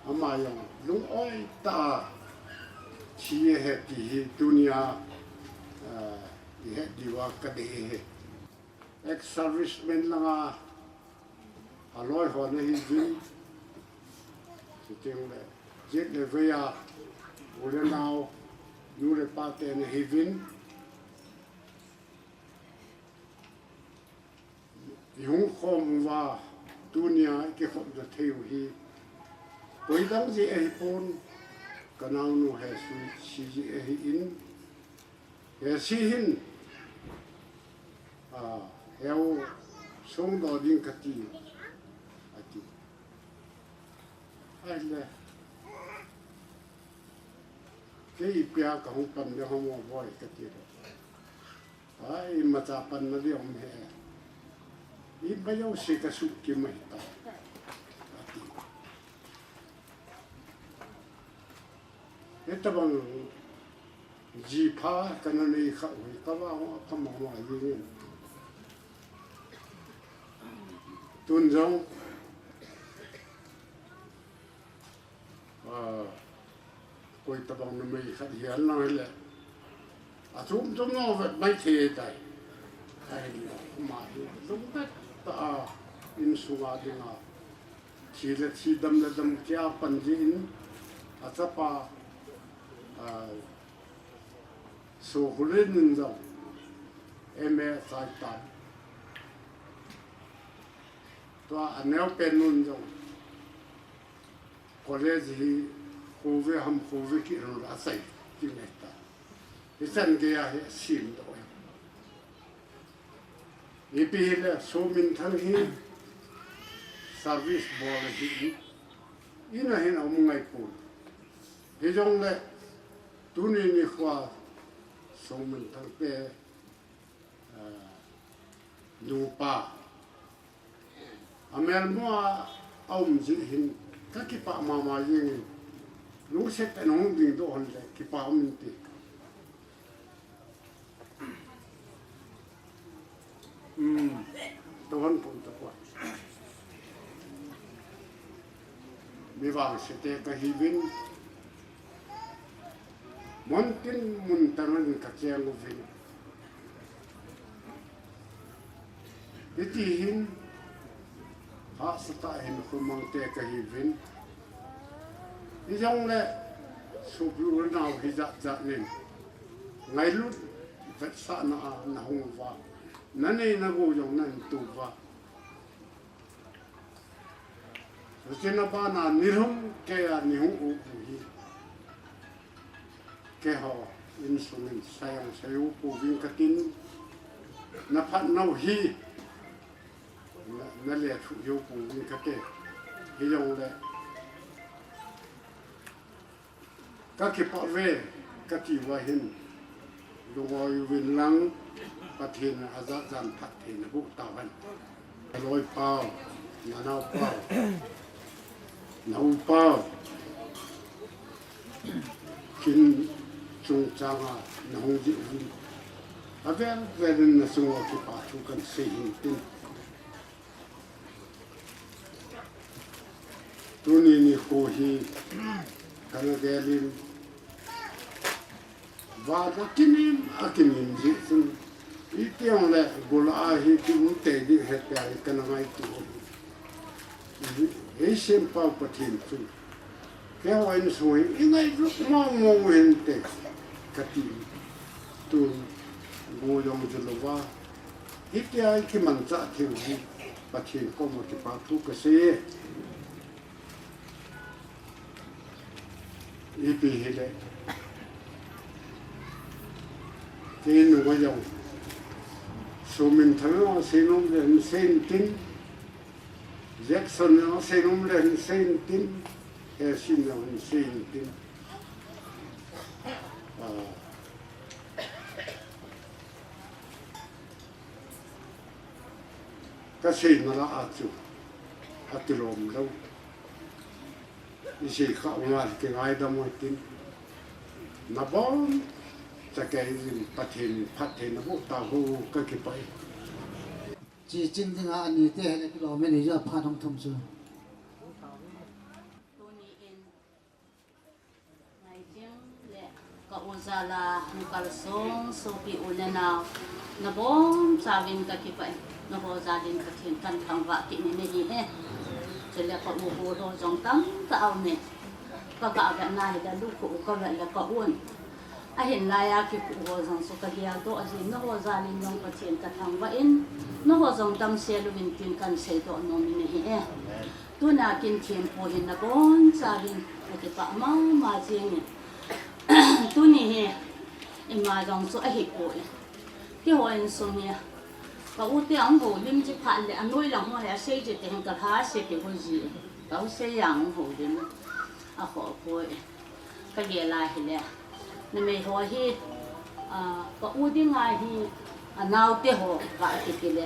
ama jong lung-oi tah a thi ahi ti hi tunia, ah, i het diuva ka dei ahi. Ex-serviceman langa aloi ho ana hiuvin, chuteng le jet le veiya u le nao, nu le pa te ana hiuvin, i hung khom uva tunia i kikhopna thei u hi koi dang jeh ahipon, Ka naonu Hesi, Hesi ahin, Hesi hin, a, heu songdoh ding kati, ati. Ahile, kei ipi a kahung pan ding ham o boi kati le. Ai, imacha panna ding um hih e. Imajouse kasuhkim ahitai, ati. Hitobang jipha kana nei kha u hi kavang uva pha mama jengin. Tun jong, a, koi tobang numei khat hihen lang hile, athum thum jong vet maithei tai. Ahile ama hi lungdet tah a insunga dinga thi le thi, dam le dam tia pan jin, achapa, a, Sokhulen in jong M A achai tan. Tua aneopen nun jong college hi khuve ham khuve kit lou a achai ding ahitai. Hichan geiya hi asimdoh e. Ipi hile Sominthang hi service bol ahin, in a hin aum ngaipon. Hijongle tuni nikhoa Sominthang te, a, nupa amelmo a aum jeh hin kakipah mama jengin, lungset tah in hung dingdoh hon le kipa um inte. Um, tohon pum tapoi. Mi vangse te kahiuvin, muntin muntan in kacheng uvin. Hiti hin, hahsatah in khomang te kahiuvin. Hijongle, sopi u le nao hijat jat in ngailut vetsahna a nahung uva, nanei nagou jong nahin to uva. Hiche na bana nilhum keiya neihung u u hi, keiho insung in sayang sayu pouving katin, naphatnau hi na, nalethuh jou pouving kate. Hijongle kakipah uve kati uva hin, lungoi uvin lang, Pathen in ajat jan phatthei naboh tahen. Naloipau, nanaopau, naupau, kin chungchanga nahung jeh uvin, avel vel in nachunga kipathu kahin sei hin tin. Tuni nikho hi kana gel in, vana kinem, akinem jeh chun, itiang le gol a hi kium tei ding ahi tia hi kana ngaito. Eisempau Pathen chu keiho insung hi eingailut mong mong uhinte kati. Tun go jong ju louva, hitia ikimanchah theiu hi Pathen koma kipathu kasei e. Ipi hile, kei nunga jong Sominthang in asei nom le hin sei intin, Jackson in asei nom le hin sei intin, Hesi in jong hin sei intin. Ah, kaseina lah a chu akilom lou. Isei khah u ngal kingaidam u hitin. Nabonchauvin Pathen in phatthei naboh tauhen, kakipah e. Chi chin dinga anite hile kilom e, ni ja phat hung thum chu. Tuni in Ngaijing le ka u jal a hung kalsong sopi u le nao, nabonchauvin kakipah e, naho jal in Pathen kathangvah kit in ahi e. Chule ka u ho jong tamtah aume. Kaga vetna hile lukhuh u kavet le ka un. Ahin laiya kikhuh ho jong chu kageldoh ahin, naho jal in jong Pathen kathangvah in, naho jong damsel uvin tin kahin seidoh nom in ahi e. Tuna kin thempu hin nabonchauvin Akipah mama jingin. Tuni hi ima jong chu ahipoi. Keiho insung hi ka u te ahung houlim ji phat le anoi lang ho hi asei ji te hin ka lha se ti ho ji. Ka u sei jong houlim. Akhoh poi. Ka gel a hile. Numei ho hi, ah, ka u dinga hi, ah, anaote ho ka kiti le.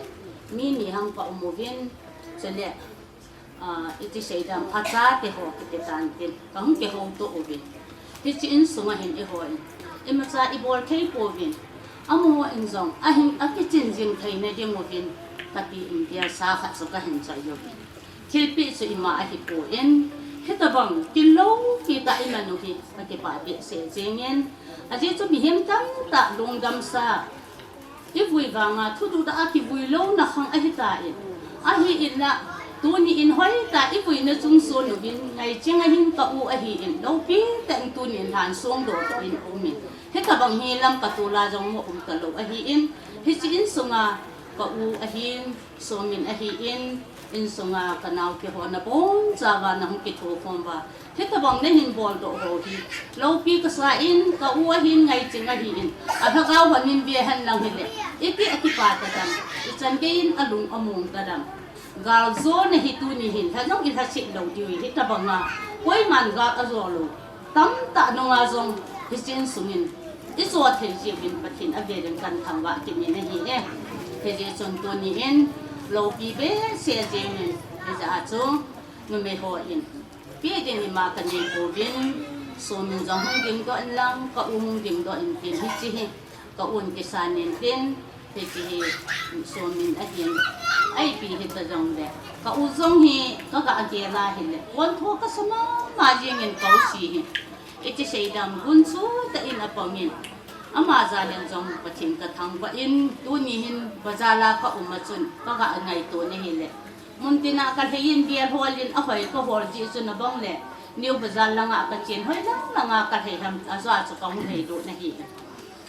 Mi ni ham ka um uvin, chule, ah, iti seidam, achate ho kiti tan tin. Ka hung kihouto uvin. Hiche insunga hin eiho in. Imacha ibol thei pouvin. Amaho in jong, ahin, akichin jing theina ding uvin. Kati in biasa khat chu ka hin choi uvin. Thilpeh chu ima ahipon, hitabang, kilou pi tah iman u hi, akipah behseh jengin. Ajeh chu mihem tamtah lungdamsa, ivui vanga, thududa a kivui louna khang ahitan. Ahin la, tuni in hoitah, ivuina chung sung uvin, ngai ching ahin ka u ahin, loupi tah in tuni in lhan sung doh in umin. Hitabang hi Lamka tula jong mo um talou ahin, hiche insunga ka u ahin, Somin ahin, insunga ka naote ho nabonchauva nahung kithokhom uva. Hitabang nahin boldoh ho hi. Loupi kasa in, ka u ahin, ngai ching ahin. Alhagao hon in ve hen lang hile. Iti akipah tadam. Ichan gei in alung among tadam. Gal jo nahi tuni hin. Lha jong ilha sih lou diu hi. Hitabanga. Koiman gal ajo lou. Tamtah nunga jong hiche insungin ijo thei jiuvin Pathen avelin kathangvah kimin ahi e. Hijeh chun tuni in loupi behseh jengin hijeh a chu numei hon peh ding ima kanei pouvin Somin jong hung dingdoh in lang ka u hung dingdoh in tin hiche hi ka un kisan in tin. Hiche hi Somin ahin, ipi hita jongle. Ka u jong hi, ka ga gel a hile. Pontho kasa mama jingin ka u si hi. Iti seidam gunchu tah in apangin. Ama jalin jong Pathen kathangvah in, tuni hin bazar a ka um a chun, ka ga ngaito na hile. Muntina kalhei in bial holin ahoi kahol ji chu nabang le. New Bazar langa kachen hoi lang langa kalhei ham, ajo a chu kahung lhei doh na hi.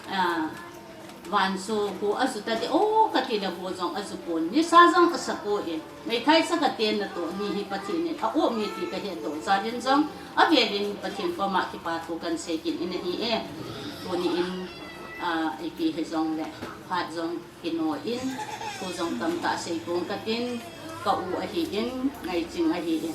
Ah, Vanso ko aju tadeh o kati le ko jong aju pon. Nisa jong asa poi. Meithai sa kate natoh ni hi Pathen in a-um e ti kahet doh jal in jong avelin Pathen koma kipa thu kahin sei kit in ahi e. Tuni in, ah, ipi hijongle phat jong kino in, thu jong tamtah sei pong katin, ka u ahin, ngai ching ahin.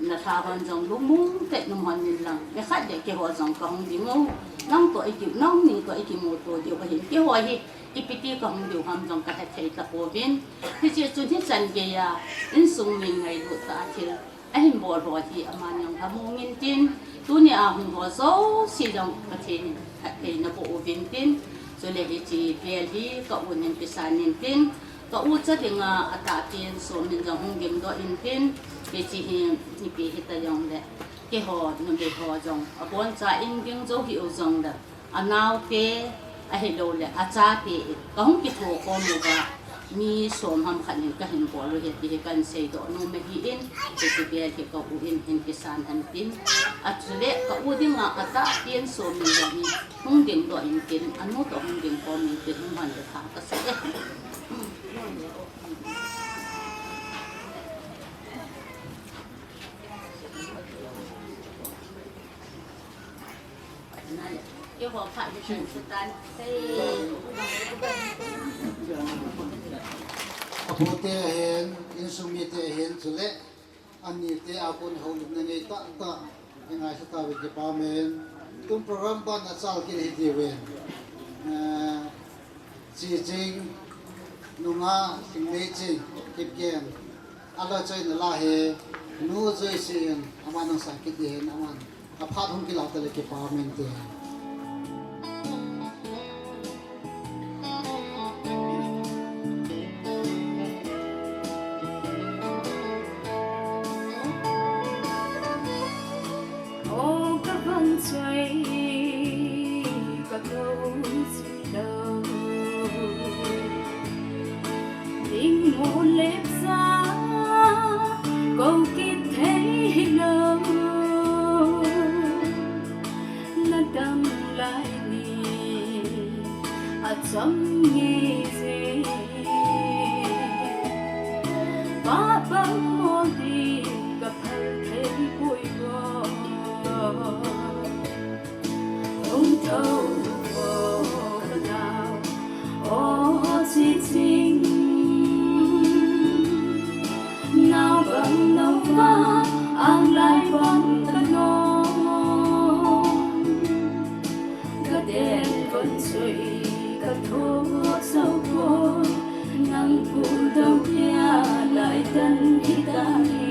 Nalha hon jong lungmong tah in um hon in lang. Nikhat le keiho jong kahung ding u. Nang toh iki, nangni toh ikimuto diu ahin. Keiho hi, ipi ti kahung diu ham jong kahe thei tapouvin. Hiche chun hichan geiya, insung mi ngailut tah a thil ahin bol ho hi aman jong lhamong in tin. Tunia hung ho jouse jong Pathen in phatthei naboh uvin tin. Chule hiche vel hi ka un in kisan in tin. Ka u cha dinga atahpen Somin jong hung dingdoh in tin, hiche hi ipi hita jongle, keiho numei ho jong aboncha in ding jou hih u jongle, anaote ahiloule achate in kahung kithokhom uva, mi som ham khat in kahin bol u ahi ti hi kahin seidoh nom ahin, hiche vel hi ka u in hin kisan hen tin, achule ka u dinga atahpen Somin jong hi hung dingdoh in tin, anu toh hung dingkhom in tin, hung hon le pha kasa e. Apute ahin, insung mite ahin, chule anite a kon houlimna nei tahtah i ngaisah tauve, kipa umin. Tun program ban achal kit hitiuvin. Eh, Chiching, nunga Lhingneiching, Kipgen, ala choi nala hi, Nu Joyce in, aman hung sang kit ding ahin, aman aphat hung kilah tale, kipa umin ti. O ka vangchoi, ka kou chi lou. Ding mo lep sa, kou kit thei hilou. Na dam lai ni, acham nge je. Pa bang mo di, ka phal thei poi bo. Hung tho vo ka nau, o chi ching. Nau bang nau va, ang lai bang ka no. Ka den kon soi, ka tho so ko. Nang pu dau pia lai tan hi ta ni.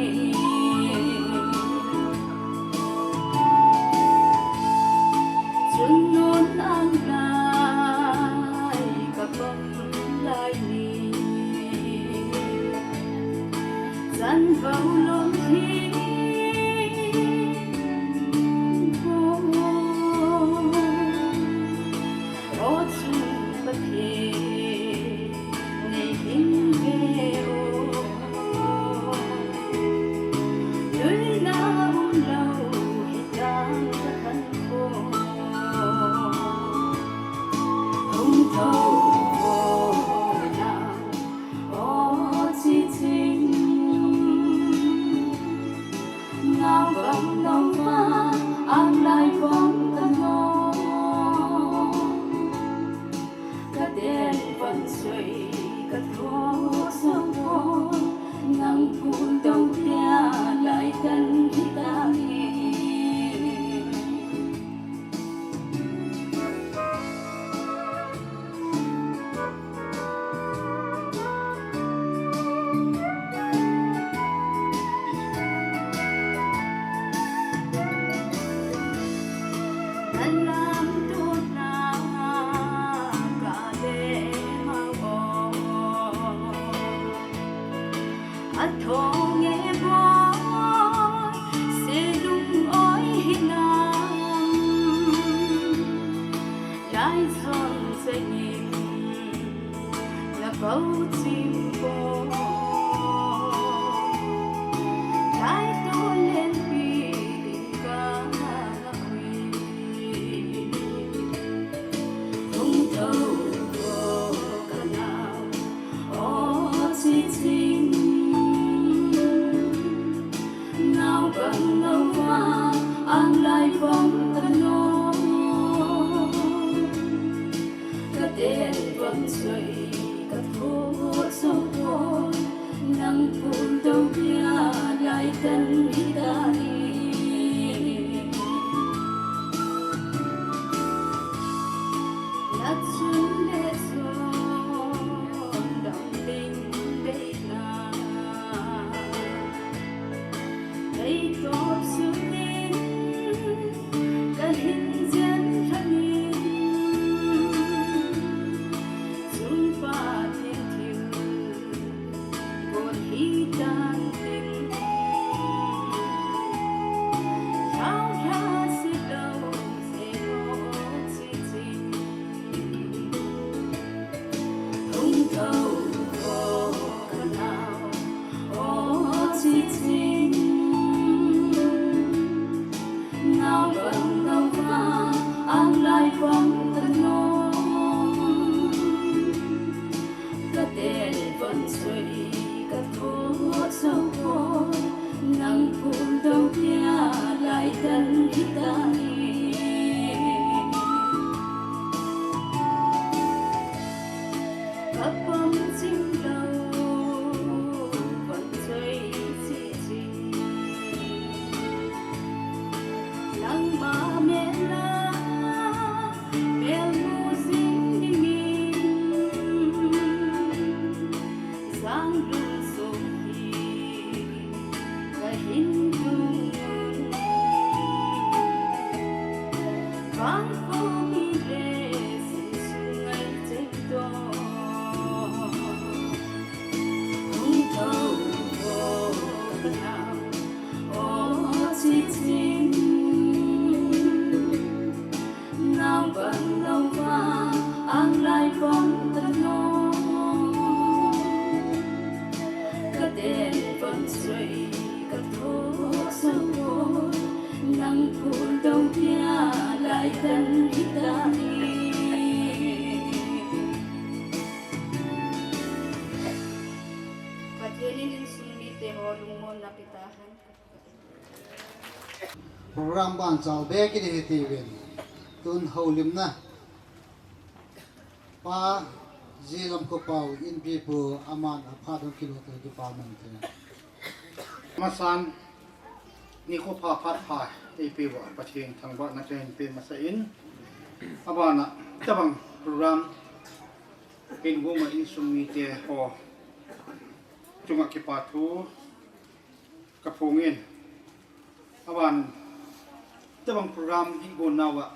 Chun non ang lai ka pom lai ni. Chan vau lom hi. O chung Pathen, nei hing ve o. Tuina um lou hi tang ka khan ko. Hung tho vo na, o chi ching. Nau bang nau va, ang lai bang ka no. Ka den van soi, ka tho so ko. Nang pu dau pia lai tan hi ta ni. A thong e boy, se lung oi hinam. Lai zon se nim, na kou chim ko. Lai tu len pi ding ka na ui. Hung tho vo ka nau, o chi ching. Nau bang nau va, ang lai bang ka no. Ka den bang soi, ka tho so ko. Nang pu dau pia lai tan hi ta ni. Na chun le so, dam ding dei na. Kei top sunin, ka hin jen thanin. Sum pa thil thil, kon hi tan tin. Thau thla si lo, se lo si chin. Hung tho vo ka nau, o chi ching. Nau bang nau va, ang lai bang ka no. Ka den van soi, ka tho so ko. Nang pu dau pia lai tan hi ta ni. Ka pom chim lou, van soi si ching. Nangma mel a, mel mu jing dingin, sang lung sung hi ka hin tung. Vang ko mi le sung sung ngai cheng to. Hung tho vo ka nau, o chi ching. Nau bang nau va, ang lai bang ka no. Ka den van soi, ka tho so ko. Nang pu dau pia lai tan hi ta ni. Pathen in insung mite ho lungmonna pe tahen. Program ban chal be kit hi tiuvin. Tun houlimna Pa J. Lamkhopau inpipu aman aphat hung kilou toh kipa man te. Masan nikho pha phat pha eipeuva Pathen thangvahna kahin pe masa in, abana tabang program hin gong a insung mite ho chunga kipa thu kaphongin, aban tabang program hi gonnauva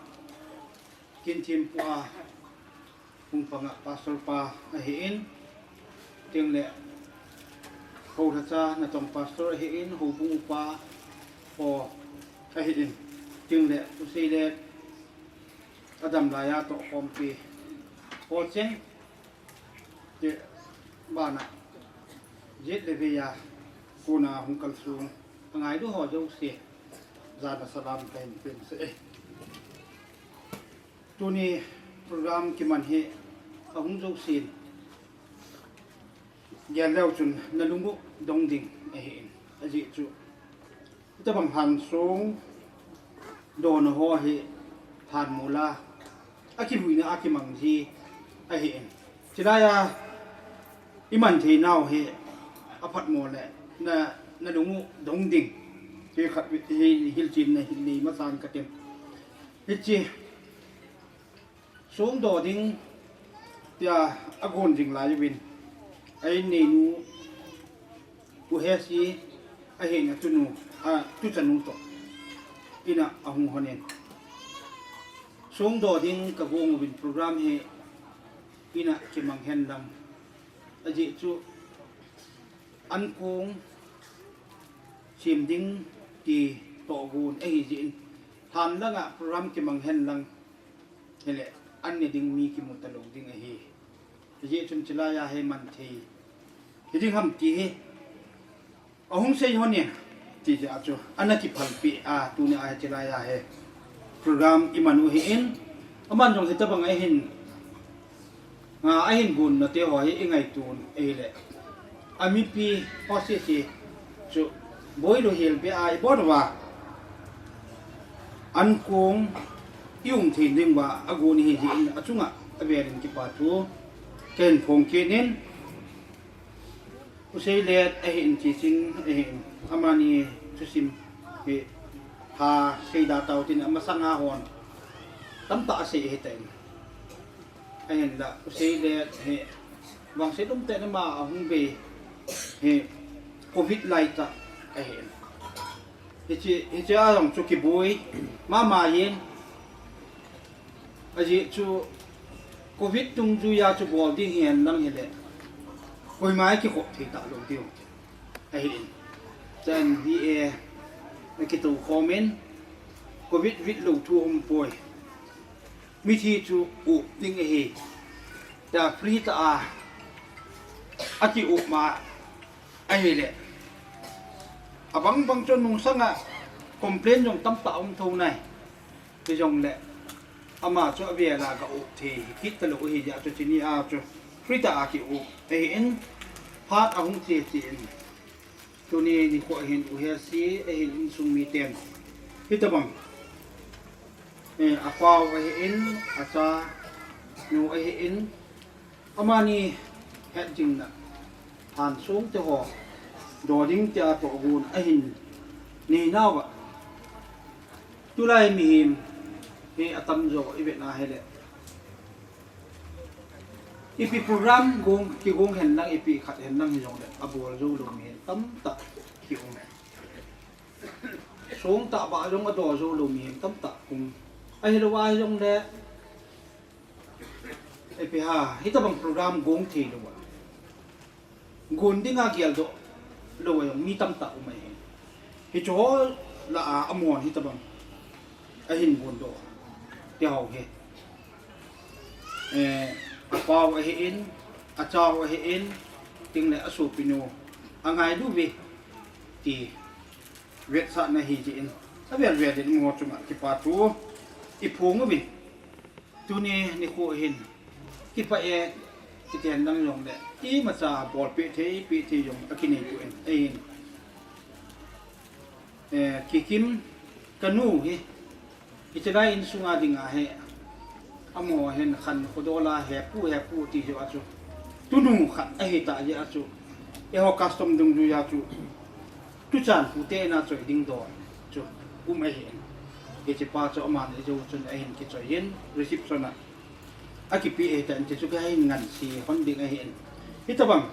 kin thempu a hung panga pastor pa ahin, tingle houlhacha natong pastor ahin, houbung upa ho ahin, tingle usei le adam laiya tohkhompi ho cheng te bana jet le veiya kona hung kalsong angailu ho jouse jana salam kahin pe masa e. Tuni program kiman hi ahung jousen gel leu chun nalung u dong ding ahin, ajeh chu tabang hansong dona ho hi thanmola akivuina akimang ji ahin, chilaiya iman theinau hi aphatmo le na nalung u dong ding hi khat hi hilchenna hin nei masan katin. Hiche songdoh ding tia agon jing lai uvin, a inneinu U Hesi ahin atunu, atuchanu toh ina ahung honin, songdoh ding kagong uvin program hi ina kimang henlang, ajeh chu ankong sem ding ti tohgon ahijeh in, lhan langa program kimang henlang hile an ne ding mi kimu talou ding ahi. Hijeh chun chilaiya hi man thei hiding ham ti hi ahung sei honin, ti jeh a chu ana kiphalpeh a tunia hi chilaiya hi program iman u ahin, aman jong hitabang ahin ahin gonna te ho hi ingaito un ahile, amipi ho sese chu boilou helbeh a ibon uva ankong ium thei dinguva agon ahijeh in achunga avelin kipa thu kahin phong kit in, Usei Let ahin, Chiching ahin, amani thusim hi ha seida tau tin amasanga hon tamtah asei ahitan, ahinla Usei Let hi vangset umtah in ama ahung bei hi Covid laitah ahin, hiche hiche a jong chu kiboi mama in, ajeh chu Covid dungjuiya chu bol ding hihen lang hile koima kikhop thei talou diu ahin, chan V A akitou khomin Covid vitlou thu umpoi, mithi chu up ding ahi tia free tah a akiup ma ahile, abang bang chu nungsanga complain jong tamtah um thou nai. Hijongle ama chu avela gaup thei kit talou ahijeh a chu chuni a chu free tah a kiup ahin, phat ahung che che in, tuni nikho hin U Hesi ahin insung miten hitabang, eh, apau ahin, achanu ahin, amani hetjingna hansong teho doh ding tia tohgon ahin neinauva, tulai mihem hi atamjo ivetna hile, ipi program gong kigong henlang, ipi khat henlang hijongle abol joulou mihem tamtah kium, songtah bah jong adoh joulou mihem tamtah um, ahilouva hijongle ipi ham hitabang program gong theilouva gon dinga geldoh louva jong mi tamtah um ahi. Hicheho lah a amahon hitabang ahin gondoh teho hi, eh, apau ahin, achau ahin, tingle asopinu angailuve ti vetsahna ahijeh in, avel vel in amaho chunga kipa thu iphong uvin, tuni nikho hin kipah e, kiten lang jongle imacha bolpeh thei peh thei jong akineipoi, ahin, eh, Kikim kanu hi Hiche lai insunga dinga hi, amaho hin khan khodola hepu hepu ti jeh a chu, tunu khat ahi ta jeh a chu, eiho custom dungjuia chu, tuchan pute ina choi ding don chu um ahi in. Hiche pa chu aman ijou chun ahin kichoi in reception a akipe ahi ta in ti chu kahin ngansi hon ding ahi in. Hitobang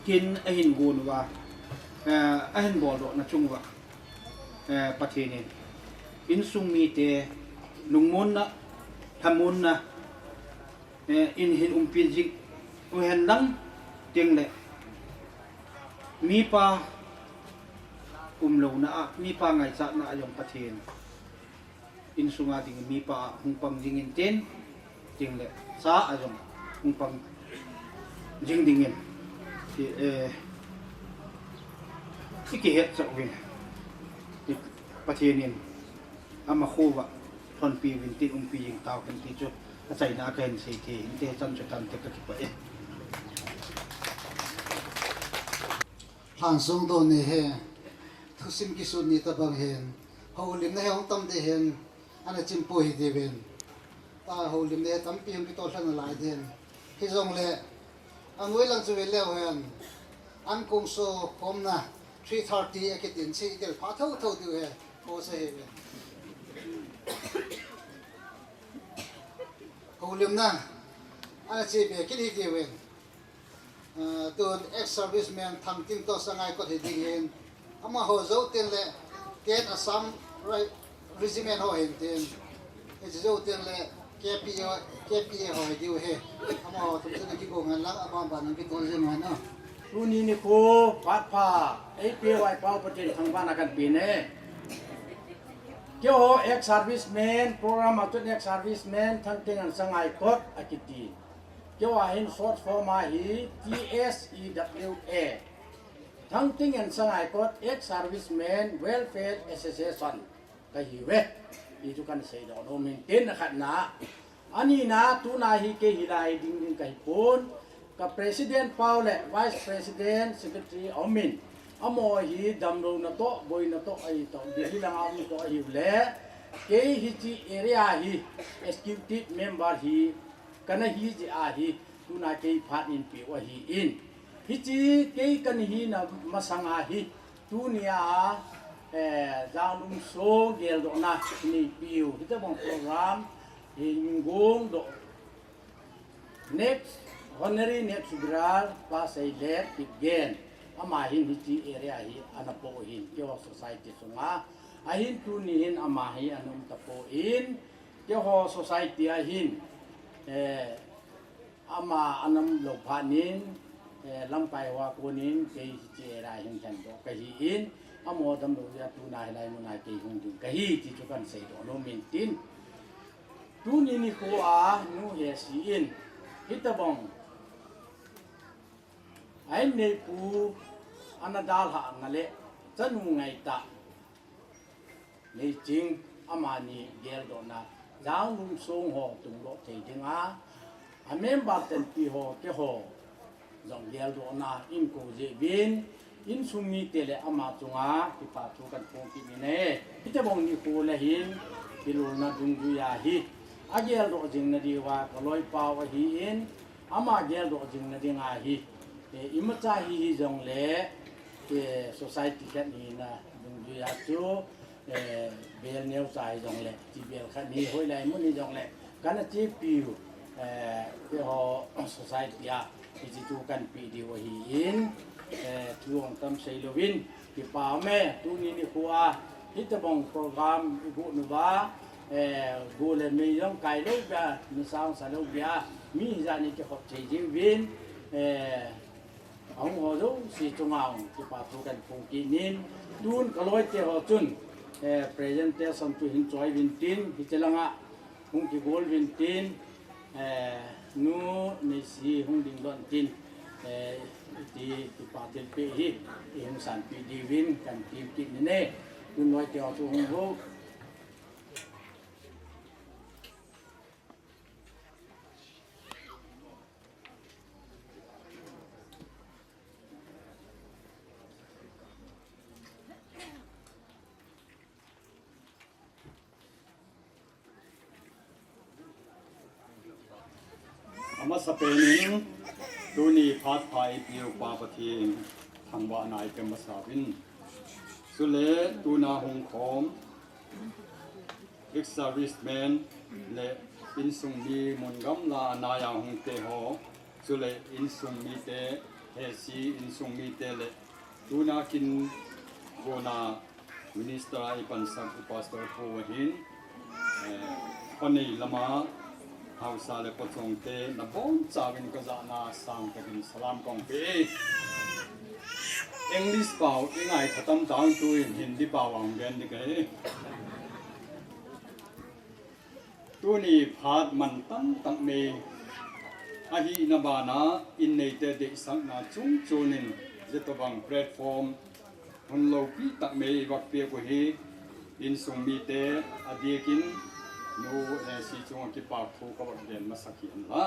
kin ahin gon uva, eh, ahin boldohna chung uva, eh, Pathen in insung mite lungmonna, lhamonna, eh, in hin umpi jing uhen lang tengle mipa umlouna a, mipa ngaichatna a jong Pathen insunga ding mipa a hung pang jing intin, tengle cha a jong hung pang jing dingin, ti, eh, i kihet chah uvin, ti Pathen in ama khovah lhonpi uvin tin umpi jing tauhen ti chu achaina a kahin sei thei in, hichan chu tante kakipah e. Lhansong don ni hi, thusim kisun ni tobang hin, houlimna hi hung tam ding hin, ana chimpui hi diuvin. Ta houlimna hi tampi hung kitol lhon nalai ding. Hijongle, anoi lang chu ve leu hen, ankong so khomna three thirty akitin, che itel pha thotho diu hi, ko sa hi ve. Houlimna ana che be kit hi diuvin. Ah, tun ex-serviceman Thangting toh Sangaikot hi ding hin, amaho jou tengle ten Assam Ri-, Regiment ho hin tin, hiche jou tengle K P A, K P A ho hi diu hi, amaho thum chu nakigong hen lang, abanban nakitol jing hen o. Tuni nikho phat pha eipeh uva Pathen thangvahna kahin pe e. Keiho ex-serviceman, program a chun ex-serviceman Thangting and Sangaikot akiti. Keiho a hin short form a hi T S E W A, Thangting and Sangaikot Ex-Servicemen Welfare Association kahiuve. Hichu kahin seidoh nom in tin, akhatna. Anina, tuna hi kei hilai ding ding kahipon, ka President pau le Vice President, Secretary aumin, amaho hi damlouna toh, boina toh ahitoh, Delhi langa um toh ahiule, kei hiche area hi Executive Member hi kana hi jeh ahi, tuna kei phat in peh u ahin. Hiche kei kana hina masanga hi, tunia, eh, Jangdum Song geldohna neipiu, hitobang program hi hung gongdoh next, Honorary Next Subedar Pa Seilet Kipgen, ama hin hiche area hi ana po u ahin, keiho society sunga, ahin tuni hin ama hi ana um tapon, keiho society a hin, eh, ama ana um lou phat in, eh, lamkai hoa konin, kei hiche area hin lhendoh kahin, amaho damlou jeh a tuna hilai muna kei hung ding kahi, ti chu kahin seidoh nom in tin. Tuni nikho a Nu Hesi in, hitobang a inneipu ana dalhahna le chanu ngaitah Neiching, amani geldohna, Jangdum Song ho tungdoh thei dinga, a member tenpi ho, keiho jong geldohna in kou jeh uvin, insung mite le ama chunga kipa thu kahin phong kit in ahi. Hitobang nikho le hin, kilolna dungjuia hi ageldoh jing nadiuva kaloipau ahin, ama geldoh jing nadinga hi, eh, imacha hi hijongle, eh, society khat hina dungjuia chu, eh, bel neocha hijongle, ti bel khat hi hoilai mun hijongle, kana chepiu, eh, keiho society a, hiche chu kahin peh diu ahin, eh, thu hung tam seilouvin, kipa ume, tuni nikho a, hitobang program iboh nauva, eh, go le mei jong kai lou beh a, nisa hung sa lou beh a, mi hijat in kikhop thei jiuvin, eh, ahung ho jouse chunga hung kipa thu kahin phong kit in, tun kaloite ho chun, eh, presentation chu hin choi uvin tin, hiche langa hung kigol uvin tin, eh, Nu Neisi hung dingdoh in tin, eh, iti kipa thilpeh hi ihung sanpeh diuvin kahin tem kit in ahi, tun loite ho chu hung ho. Masapen in tuni phat pha eipeu Pa Pathen thangvahna ipe masa uvin. Chule tuna hung khom ex-servicemen le insung mi mun gamla a nai a hung te ho, chule insung mite, Hesi insung mite le tuna kin kona minister a ipansak u Pastor Pu ahin, eh, khonei lama haosa le pachong te nabonchauvin kajana sangtakin salam kong pe. English pao ingai khatam tang tuin Hindi pao a hung gen ding kahi. Tuni phat mantam tak nei ahina bana in neite deisakna chungchon in zetobang platform hun loupi tak nei vak pia ku hi insung mite adikin nu, eh, Hesi chunga kipahthu kavak gen masak hi inla.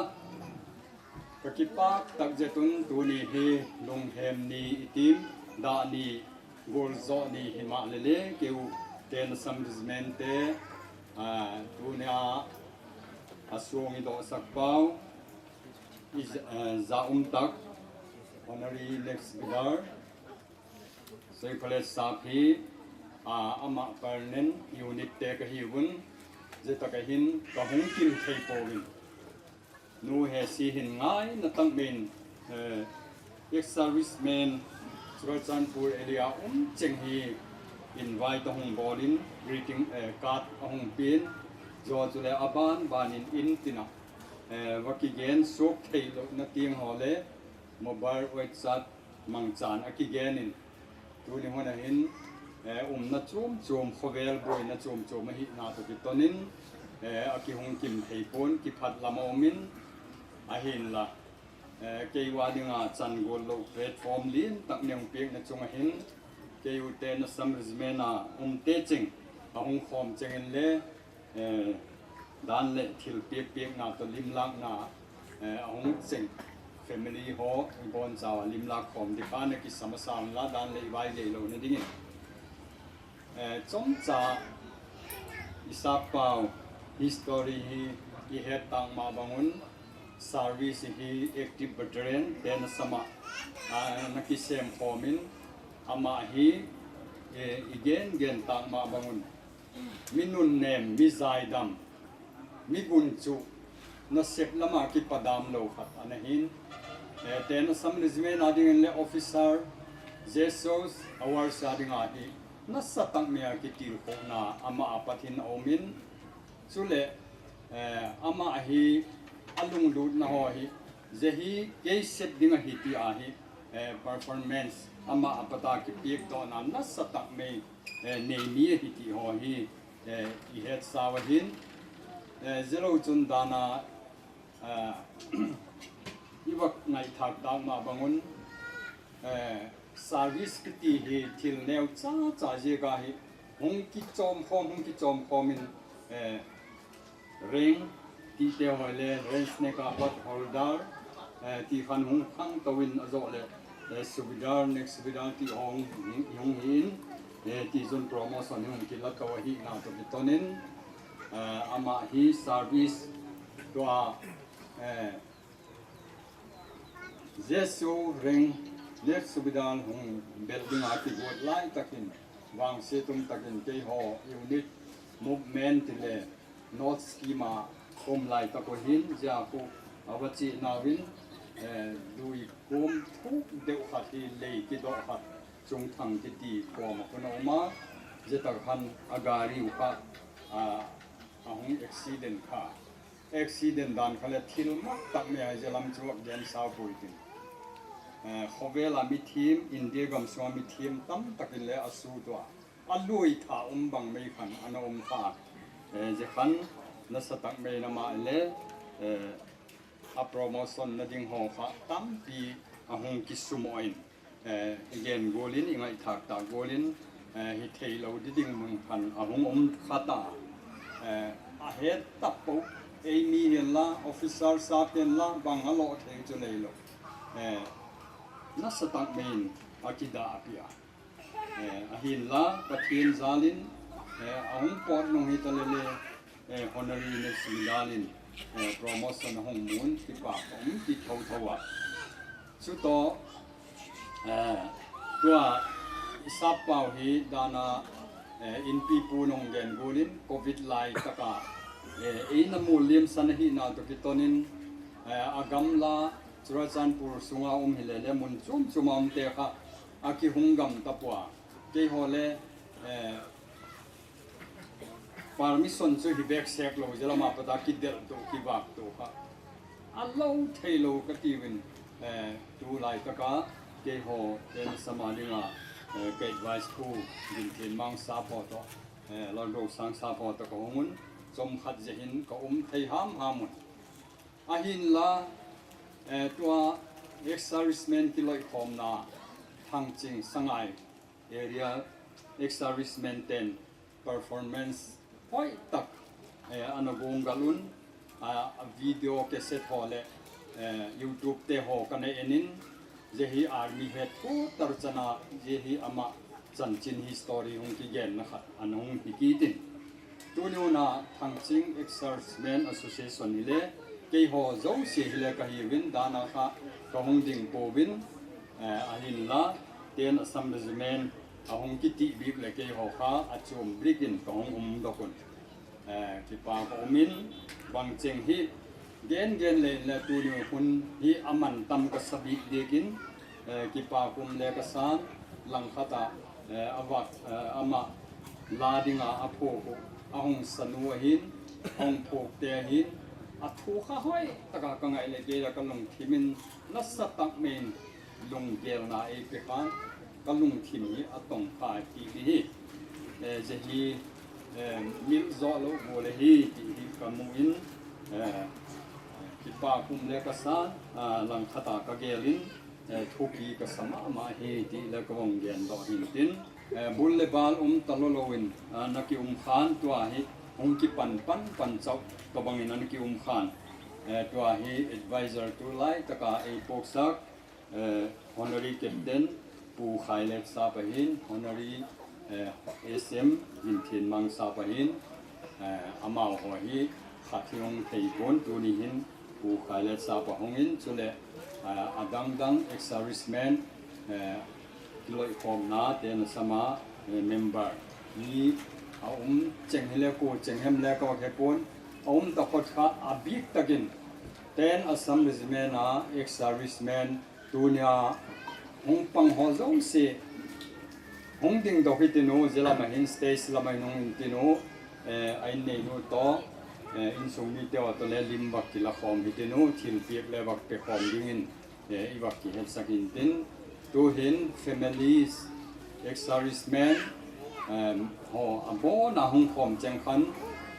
Kakipak tak zetun tuni hi lunghem ni itim, dah ni, gol jo ni himah lele, keu ten Assam Regiment te, ah, tunia asung idohsak pau, i, eh, ja um tak, Honorary Next Bidar, Seikhole Sap hi, ah, ama permanent unit te kahiuvin, zetaka hin kahung kim thei pouvin. Nu Hesi hin ngaina tangmin, eh, ex-servicemen Churachandpur area um cheng hi invite ahung bolin, greeting, eh, card ahung pin, jo chule aban banin in tina, eh, va kigen suk thei louna ting ho le mobile WhatsApp mangchan akigenin, tuni hun ahin, eh, umna chom chom, khovel boina chom chom ahina toh kitonin, eh, akihung kim thei pon, kiphat lam aumin, ahinla, eh, keiu a dinga chan gol lou platform lien tak neihung pekna chunga hin, keiu ten Assam Regiment a umte cheng, ahung khom chengin le, eh, dan le thil pek pekna toh limlakna, eh, ahung cheng family ho ibonchauva limlak khom ding kha nakisam asa unla dan le ivaigei louna dingin. Eh, chomcha isap pau history hi ihet tang ma bangun service hi active veteran ten Assam a, ah, nakisem khomin ama hi, eh, igen gen tang ma bangun mi nunnem, mi jaidam, mi gunchu, nasep lama kipadam lou khat ana hin. Eh, ten Assam Regiment a dingin le officer, J S Os, award sa dinga hi nasatah mea kitilkhouna ama a pat hin aumin. Chule, eh, ama hi alunglutna ho hi, je hi kei sep ding ahi ti ahi, eh, performance ama a pat a kipekdohna nasatah mei, eh, nei mi ahi ti ho hi, eh, ihet sau ahin, eh, jelou chun dana, eh, iva ngaithak tang ma bangun, eh, service kiti hi thil neocha cha jeh a hi hung kichom khom, hung kichom khomin, eh, rank tite ho le, rank snek a pat hawlder, eh, ti khan hung khangtouvin ajoh le, eh, subedar, next subedar ti hung, hung, hung hin, eh, ti chun promotion hung kilatou ahina toh kitonin, eh, ama hi service tua, eh, J S O rank next subedar hung bel dinga kigot laitakin, vangset um takin keiho unit movement tile North Scheme a um laitah u hin, jeh a khu ava chena uvin, eh, lui kom thuk deuh khat hi lei kidoh khat chungthang kiti kom a khu ana um a, jeh tak khan agari u kha, ah, ahung accident kha. Accident dan kha le thil mat tak mei ahi jeh lam chu agen sau poi tin. Eh, khovel a mithem, India gamsunga mithem tamtakin le asut uva, alui tha um bang mei khan ana um kha. Eh, jeh khan nasatah mei nama le, eh, a promotion na ding ho kha tampi ahung kisumil in. Eh, igen golin, ingaithak tah golin, eh, hithei lou ding ding mun khan ahung um kha ta. Eh, ahet tapou, eimi hinla, officer sap hinla, bang alo thei chu neilou. Eh, nasatah mei in akidah pia. Eh, ahinla, Pathen jalin, eh, ahung pot nung hita lele, eh, honorary next subedar in, eh, promotion ahung mun, kipa ka um kit thotho a. Chutoh, eh, tua i sap pau hi dana, eh, inpipu nung gen gunin covid lai taka, eh, eina muliam san ahina toh kitonin, eh, agamla Churachandpur sunga um hilele mun chom choma umte kha akihung gam tapua. Keiho le, eh, permission chu hi bek sek lou jeh lama pata kidel to kivak to kha. Alou thei lou katiuvin, eh, tulai taka keiho ten sama dinga, eh, ka advice pu Ginthinmang sap ho toh, eh, Lalgou sang sap ho toh kahung un, chomkhat jeh hin ka um thei hamham un. Ahinla, eh, tua ex-serviceman kiloikhomna Thangching Sangai area ex-serviceman ten performance hoitak, eh, ana gonggal un, a, a video cassette ho le, eh, YouTube te ho kana enin, jeh hi army headquarter chana, jeh hi ama chanchin history hung kigenna khat ana hung hi kitin. Tuni una Thangching Ex-Servicemen Association hile, keiho jouse hile kahiuvin, dana kha kahung ding pouvin, eh, ahinla, ten Assam Regiment ahung kitih bik le keiho kha achom bik in kahung um dokun. Eh, kipa ka umin, bangcheng hi, gen gen le le tuni hun hi aman tam kasa bik dikin, eh, kipa kum le kasan, langkhat a, eh, avak, eh, ama la dinga aphok u, ahung sanu ahin, ahung phok te ahin, athu kha hoitaka kangai le keila kalungthimin, nasatah men, lunggelna eipe khan, kalungthim hi atong kha ti hi. Eh, jeh hi, eh, mil jo lou bol ahi ti hi kamu in, eh, kipa kum le kasan, ah, langkhat a kagel in, eh, thupi kasa mama hi ti le kavong gen doh hin tin, eh, bul le bal um talou lou in, ah, naki um khan tua hi hung kipan pan pan chau tobang in ana ki um khan, eh, tua hi advisor tulai taka eipoksak, eh, Honorary Captain Pu Khailet sap ahin, Honorary, eh, S M Ginthinmang sap ahin, eh, amau ho hi khat hi hung thei pon tuni hin Pu Khailet sap ahung in chule, eh, adang dang ex-servicemen, eh, kiloikhomna ten Assam a, eh, member hi aum cheng hile ko cheng hem le kavak hepon, aum taphot kha abik takin ten Assam Regiment a ex-servicemen tunia hung pang ho jouse hung ding doh hitinu, jeh lama hin stage lama hin hung in tinu, eh, a inneinu toh, eh, insung mite ho toh le lim vak kilakhom hitinu, thilpeh le vak pekhom dingin, eh, ivak kihetsak in tin, tuhin families, ex-servicemen, em, ho abona hung khom cheng khan,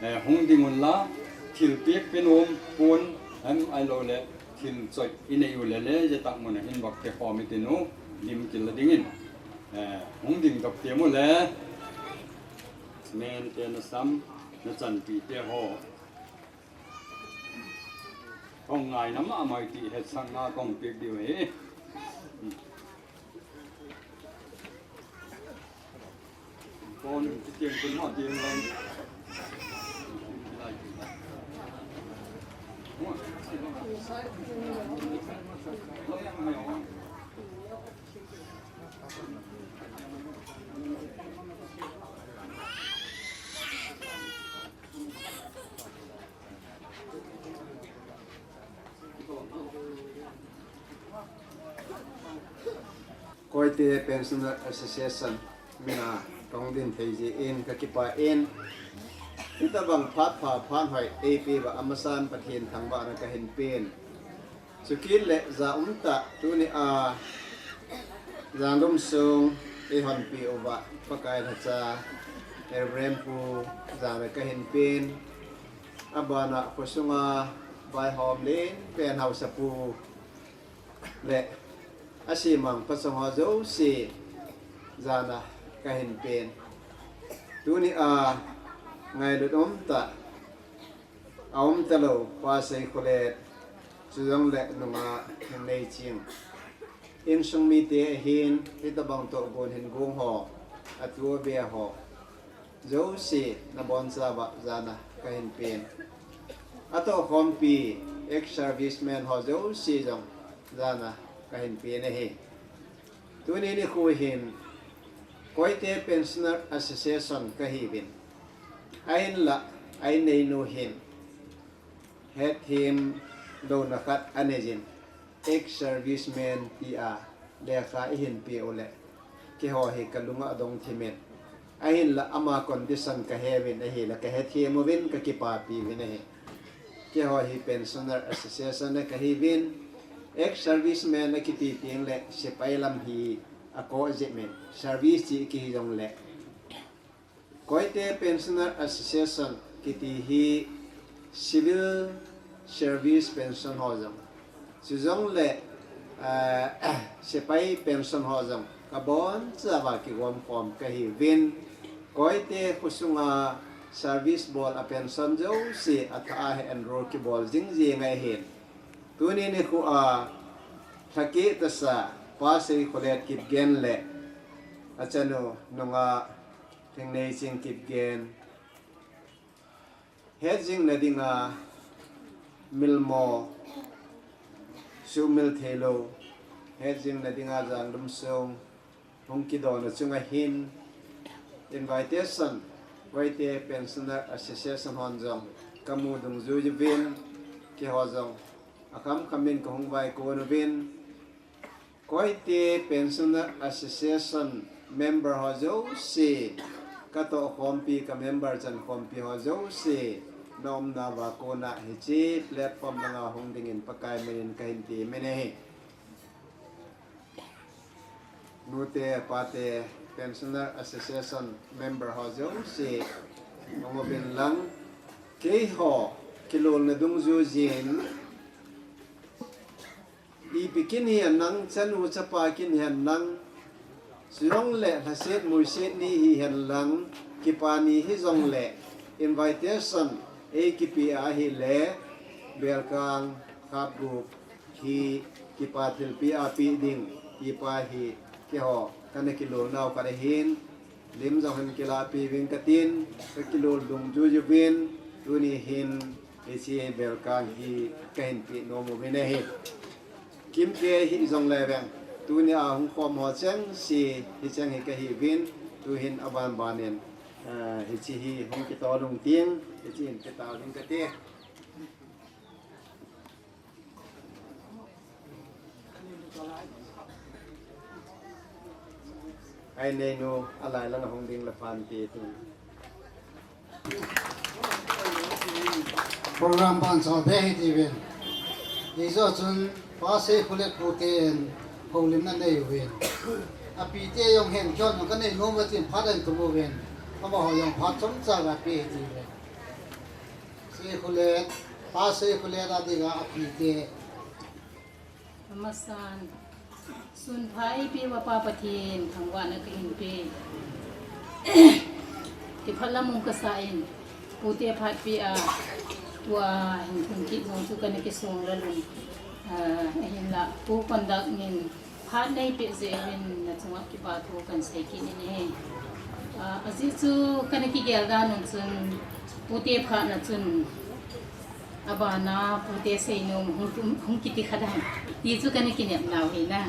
eh, hung ding unla, thilpeh penom pon, em, ahilou le, thil choi inei u le le, jetak mun a hin vak pekhom hitinu, lim kila dingin, eh, hung ding doh temu le, men ten Assam, nachanpi te ho. Hung ngaina mama ti hetsahna kong peh diu ahi. Kon ti tiang kun ho ti lang. Koite Pensioner Association mina kahung din thei jeh in kakipah in, hitabang phat pha phat hoi eipeh uva amasan Pathen thangvahna kahin pen. Chukit le ja umtah tuni a Jangdum sung eihonpeh uva Pakai lhacha Reverend Pu jana kahin pen. Abana khosunga vaihom len pen haosapu le asemang phachom ho jouse jana kahin pen. Tuni a ngailut umtah, aum talou, Pa Seikholet, chujongle nunga Neiching, insung mite ahin, hitabang tohgon hin gong ho, atu abe ho jouse nabonchauva jana kahin pen. Atoh khompi ex-serviceman ho jouse jong jana kahin pe nahi. Tuni nikho hin Koite Pensioner Association kahiuvin. Ahinla, a inneinu hin hethem louna khat anei jin, ex-serviceman tia lekha eihin peh u le, keiho hi kalunga adong thimin. Ahinla ama condition kaheuvin ahile kahethem uvin kakipapi uvin ahi. Keiho hi Pensioner Association a kahiuvin, ex-serviceman akiti teng le sepai lam hi akoh jep in, service chi kihi jongle. Koite Pensioner Association kiti hi civil service pension ho jong, chujongle, eh, sepai pension ho jong kabonchauva kigom khom kahiuvin. Koite khosunga service bol a pension jouse athah a hi enroll kibol jing jing ahin. Tuni nikho a lhakeh tasa Pa Seikholet Kipgen le achanu nungah Thingneichin Kipgen, hetjingna dinga milmo, sumil theilou, hetjingna dinga Janglumsong hung kidona chunga hin invitation, Koite Pensioner Association hon jong kamu dungjui uvin, keiho jong akham khamin kahung vaikon uvin, Koite Pensioner Association member ho jouse, katoh khompi, ka member chan khompi ho jouse, naumnauva kona hiche platform langa hung dingin Pakai minin kahin temin ahi. Nute, pate, Pensioner Association member ho jouse, hung uvin lang, keiho kilolna dungjuijin, ipi kin hihen lang, chanu chapa kin hihen lang, chujongle lhaset muiset ni hihen lang, kipa ni hijongle invitation eikipeh ahile, Belkang Khapgup hi kipa thilpeh a peh ding, kipa hi keiho kana kilolnau khat ahin, lim jong hin kilahpeh uvin katin, kakilol dungjui uvin, tuni hin hiche Belkang hi kahin peh nom uvin ahi. Kimkei hijongle veng, tunia hung khom ho chengse hicheng hi kahiuvin, tuhin aban banin, eh, hiche hi hung kito lungting, hiche hin peh tauvin kati. A inneinu alai langa hung ding le phan ti tu. Program ban chabe hitiuvin. Hijo chun Pa Seikholet pu ten houlimna anei uvin. Apite jong hen kihon kanei nom uva tin phat ahin tum uvin. Amaho jong phat chomcha gape hitiuvin. Seikholet, Pa Seikholet a dinga apite. Amasan, sun pha eipeuva Pa Pathen thangvahna kahin pe. Kipah lam um kasan, pute phat pea, tua hin thum kit jong chu kana kisong lel un. Ah, ahinla, Pu Kondak in phat neipeh jeh uvin nachunga kipa thu kahin sei kit in ahi. Ah, ajeh chu kana kigel dan un chun, pute phatna chun, abana pute seinom hung, hung kiti kha dam ti chu kana kinepnau ahi na.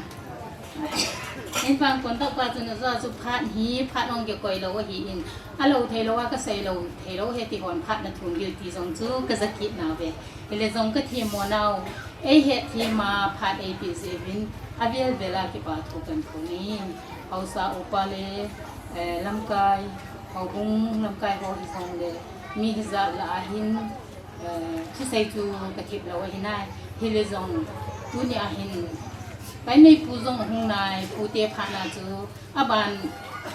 Hin vang Kondak pa chun aja chu phat hi, phat hung kikoi lou ahin, alou theilou a kasei lou theilou ahi ti hon phatna thum diu ti jong chu kaja kit nauve. Hile jong kathemmo nau, eihetthem a phat eipeh jeh uvin, avel vel a kipa thu kahin phong e. Haosa upa le, eh, lamkai, houbung lamkai ho hijongle, mi hijat lah a hin, eh, thusei chu kathip lou ahi nai. Hile jong, tunia hin, Paineipu jong ahung nai, pute phatna chu, aban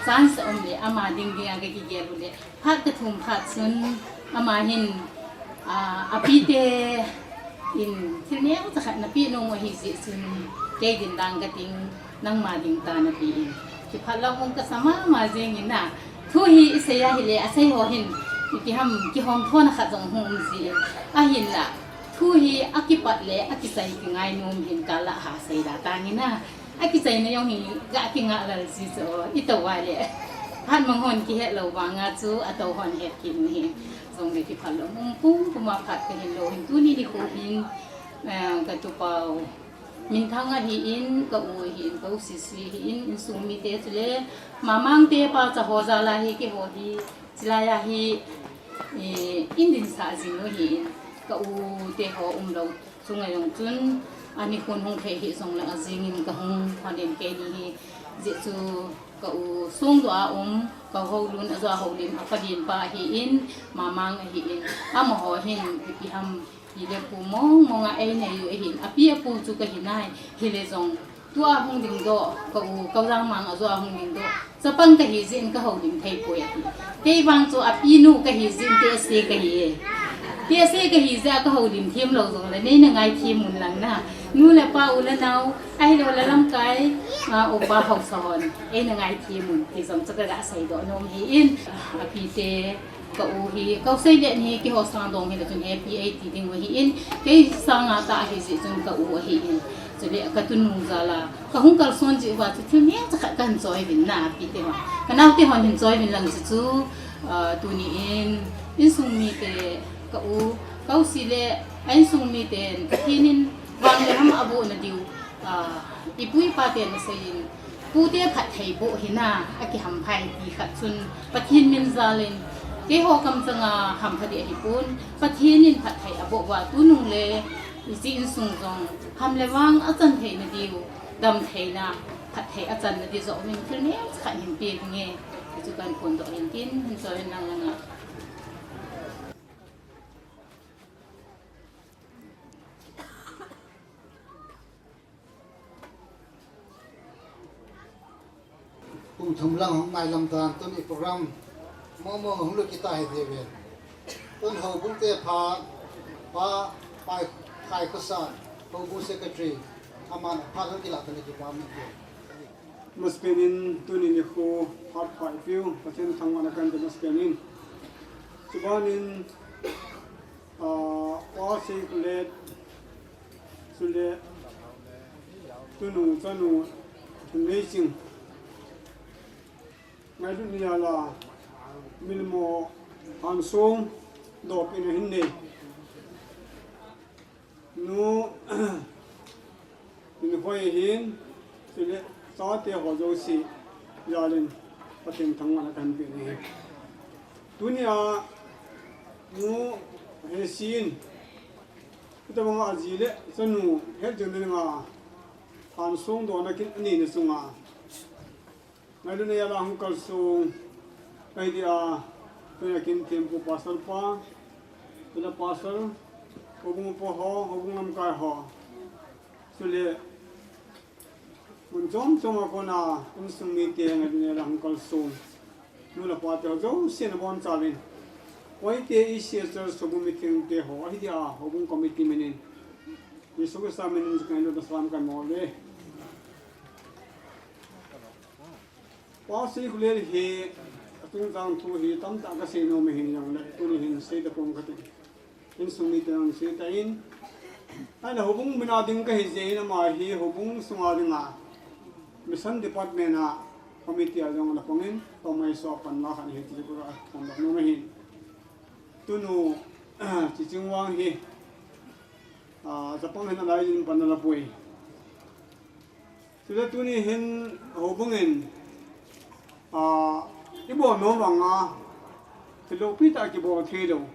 chance aum le, ama ding dinga kakigel u le, phat kathum phat chun, ama hin, ah, apite in thil neocha khat napeh nom u ahi jeh chun, kei din dan kating, nangma ding tah napeh in. Kipah lam um kasa mama jeng in na. Thu hi isei ahile, asei ho hin, ipi ham, kihom thona khat jong hung um jin. Ahinla, thu hi akipat le, akichai kingai nom hin kala ha sei da tang in na. Akichaina jong hi, ga kingah lel ji chu, itou uva le. Phat mang hon kihet lou vanga chu, atou hon het kit u hi. Jong le kiphal lou, um, pum pum a phat kahin lou hin, tuni nikho hin, eh, ka tupau Minthang ahin, ka u ahin, ka u Sisi ahin, insung mite chule, Mamang te pa cha ho jal a hi keiho hi, chilai a hi, eh, in dinsah jing u ahin, ka u te ho umlou chunga jong chun, ani khun hung thei hih jong le ajing in ka hung hon in keini hi, jeh chu ka u Songdoh a um, ka u Houlun a jua houlim, a palen pa ahin, Mamang ahin, amaho hin, ipi ham, pi le pu mong mong a einei u ahin, api apu chu kahi nai, hile jong, tua hung dingdoh, ka u, ka u Jangmang a jua hung dingdoh, chapang kahi jeh in ka houlim thei poi ahi. Kei vang chu apinu kahi jeh in tehse kahi e. Tehse kahi jeh a ka houlim them lou jong le, nei na ngaithem un lang na. Nu le pa u le nao, ahilou le lamkai, a, upa haosa hon, ei na ngaithem un, ti jong chu ka ga seidoh nom ahin, api te, ka u hi, ka u Seilen hi, keiho sang dong hile chun happy ei ti ding u ahin, kei sanga tah ahi jeh chun ka u ahin. Chule ka tunu jal a, ka hung kalson jeh uva chu thil neocha khat kahin choi uvin na, api te hon. Ka nao te hon hin choi uvin lang chu chu, ah, tuni in, insung mite, ka u, ka u Si le, a insung miten, Pathen in vang le ham aboh na diu, ah, ipu ipa ten asei in, pute phatthei boh hi na, akihampha e ti khat chun, Pathen min jal in, keiho kamchang a hampha ding ahi pon, Pathen in phatthei aboh uva, tunung le, hiche insung jong, ham le vang achan thei na diu, dam thei na, phatthei achan na di joh min thil neocha khat hin pe ding e, ti chu kahin phondoh in tin, hin choi in lang lang a. Kum thum lang hung nai lam tan, tuni program mo mo hung lut kit ta hi ve ve. Tun houbung te pha, pa, pai, Khai Khosa, houbung secretary, aman pha hung kila ta ni ki pa mi ke. Masapen in tuni nikho phat pha ipiu, Pathen thangvahna kahin pe masapen in. Chuban in, ah, Pa Seikhulet, chule, tunu, chanu, Neising. Ngailutna jal a, Milmo, Hansong, Dopin ahin nei. Nu, Minhoi ahin, chule chate ho jouse jal in Pathen thangvahna kahin pe ahi. Tunia Nu Hesin, hitobang a ji le chanu het jing ding a, Hansong dona kin aneina chunga Ngailutna jal a hung kalsong, ahi dia, tunia kin thempu pastor pa, chule pastor, houbung upa ho, houbung lamkai ho. Chule, mun chom chom a kona, insung mite ngailutna jal a hung kalsong. Nu le pa te ho, jouse nabonchauvin. Oite, E C S church houbung meeting te ho, ahi dia, houbung committee min in. Jesu Christa min in, ngailutna salam kahin bol e. Pa Seikhulet hi, achungchang thu hi tamtah kasei nom ahi jongle, tuni hin sei tapong kate. Insung miten sei tan. Ahile houbung min a ding kahi jeh in ama hi houbung sunga dinga Mission Department a committee a jong ana pang in, pamai so panla khat ahi ti chu kaphongdoh nom ahi. Tunu, Chichingwang hi, ah, chapang hin alai jin pan ala poi. Chule tuni hin houbung in, ah, ibol nom vang a, thil loupi tah kibol thei lou.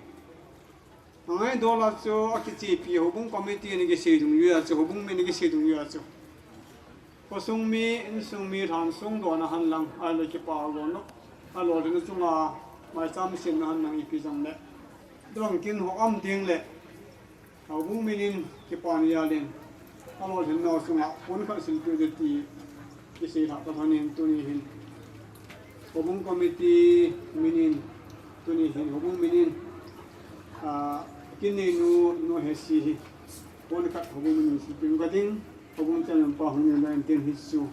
Angai dol a chu akichepi houbung committee in kisei dungjui a chu, houbung min in kisei dungjui a chu. Khosung mi, insung mi, lhansong dona hen lang, ahile kipa gon lou. Alolhinna chunga maicham semna hen lang ipi jong le. Dong kin ho um ding le. Houbung min in kipa ni jal in, alolhinna chunga pon khat silpeh ding ti kisei lhah pathen in tuni hin. Houbung committee min in, tuni hin houbung min in, ah, kin neinu, Nu Hesi hi pon khat houbung min in silpeh ka ding. Houbung chairman pa hung nei lou in tin hichu.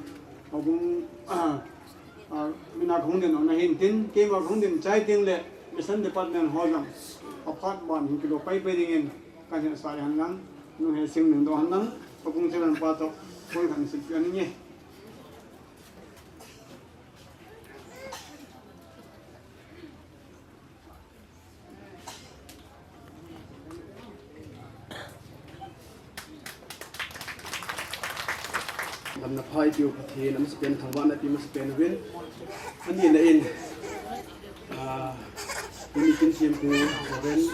Houbung, ah, ah, min a kahung din na hin tin, keima kahung din chai ding le, Mission Department ho jong aphat ban hin kilou pai pai ding in, kahin sei hen lang, Nu Hesing ning doh hen lang, houbung chairman pa toh, pon khat silpeh ahi nge. Damna pha eipeu Pathen amasapen thangvahna eipeu masapen uvin. Anina in, ah, tuni kin thempu Reverend,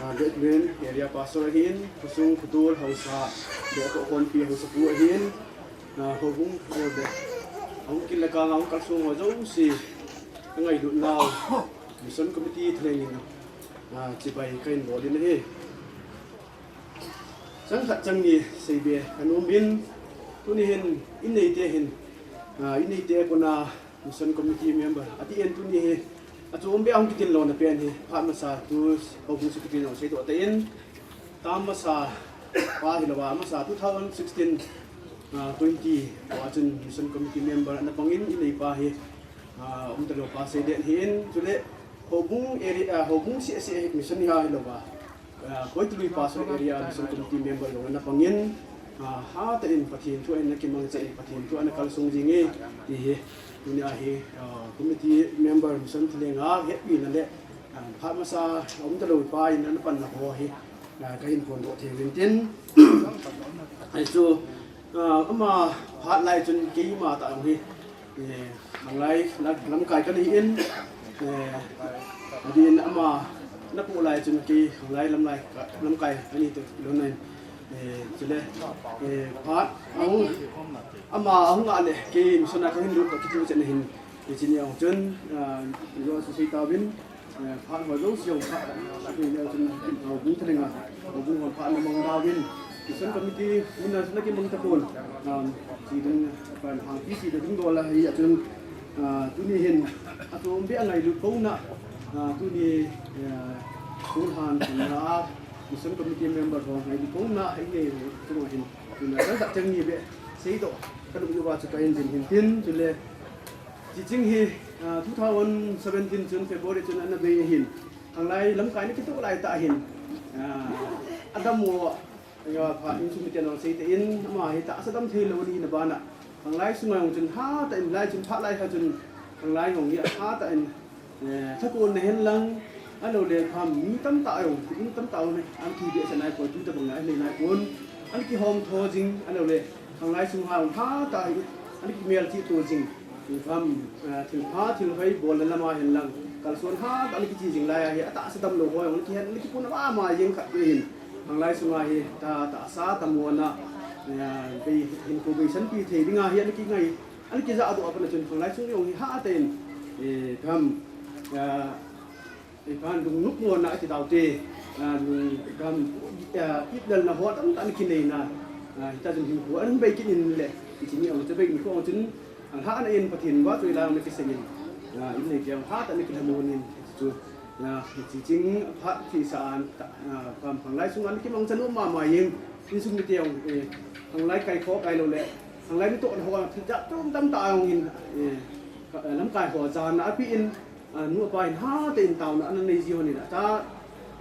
ah, Great Lane Area Pastor ahin, khosung khotol haosa, beh toh honpi haosapu ahin, ah, houbung, eh, beh, ahung kile kang a hung kalsong ho jouse, angailut nau, Mission Committee thalheng in, ah, chibai kahin bol in ahi. Chang khat chang ni seibe kanom in, tuni hin, in neite hin, ah, in neite kona Mission Committee member, ati in tuni hi, achom beh a hung kitin lona pen hi, phat masa tu, houbung secretary nau seidoh ta in, tam masa, pa hilou a, masa two thousand sixteen, ah, twenty, pa chun Mission Committee member ana pang in, in neipa hi, ah, umtalou pa seiden ahin, chule, houbung area, ah, houbung seh seh hi mission hi hilou a, ah, Koitolui Pastor Area Mission Committee member jong ana pang in, ah, hatah in Pathen thu a ana kimangcha in Pathen thu a ana kalsong jing e, ti hi. Tunia hi, ah, committee member mission thalheng a hetpina le, ah, phat masa umtalou pa in ana panna ho hi, ah, kahin phondoh thei uvin tin. Ahi chu, ah, ama phat lai chun keima tah jong hi, eh, khanglai, la-, lamkai kana hi in, eh, adin ama napoh lai chun kei khanglai lamlai ka, lamkai kana hi tu lou nai. Eh, chule, eh, phat, ahung, ama ahung a le, kei mission a kahin lut toh kiti chan hin, eh, chini ahung chun, ah, jo su sei tauvin, eh, phat ho jouse jong phat, ah, kei le chun, ah, bung thalheng a, ah, bung hon phat na mang dauvin, Mission Committee, mun a chun ana kimang tapon, ah, chi ding, ah, hangpi chi ding dol a hi a chun, ah, tuni hin, achom beh a ngailut kona, ah, tuni, ah, Pu Han, ah, Mission Committee member ho ngailut kona, hi ngei, chun hin, tuni a chang khat chang ni beh, seidoh, kalung uva chu kahin jin hin tin, chule, Chi ching hi, ah, two thousand seventeen chun February chun ana bei ahin. Khanglai lamkai ana kitoh lai tah hin. Ah, adammo, ah, phat insung miten jong sei tah in, ama hi tahsa dam thei lou ahi na bana. Khanglai sunga jong chun hatah in lai chun phat lai kha chun khanglai jong hi hatah in, eh, thakon na hen lang, ahilou le kham mi tamtah jong, in tamtah jong, an kibehsah nai pon, tu tabang nai, nei nai pon, an kihom tho jing, ahilou le khanglai sung ha jong hatah in, an kimelchih to jing. Kham, eh, thilpha, thilhoi, bolna lama hen lang. Kalson hatah in kiche jing lai ahi, atahsa damlou ho, ana kihen, ana kipuna mama jeng khat pen. Khanglai sunga hi, ta, tahsa, tamona, eh, bei, hinkho beisanpi thei dinga hi, ana kingai, ana kijahdoh a pat a chun, khanglai sung jong hi hatah in, eh, kham, eh, Ipan lungnop mona ati taute, ah, lung, gam, ah, iplelna ho tamtah ana kineina, ah, hita chun hinkho ana bei kit in le, hiche ni jong chu bei nikho jong chun, ah, lhahna in Pathen vahchoi la ana kisei in, ah, in neite jong hatah ana kilhamon in, chu, ah, hiche ching phat thisa an, ah, khanglai sunga ana kimangcha nom mama jeng, insung mite jong, eh, khanglai kaikho kailou le, khanglai mitohna ho, thil jat chom tamtah jong hin, eh, lamkai ho jana ape in, Ah, nu apa hin hatah in taona ana nei ji hon in acha, ah,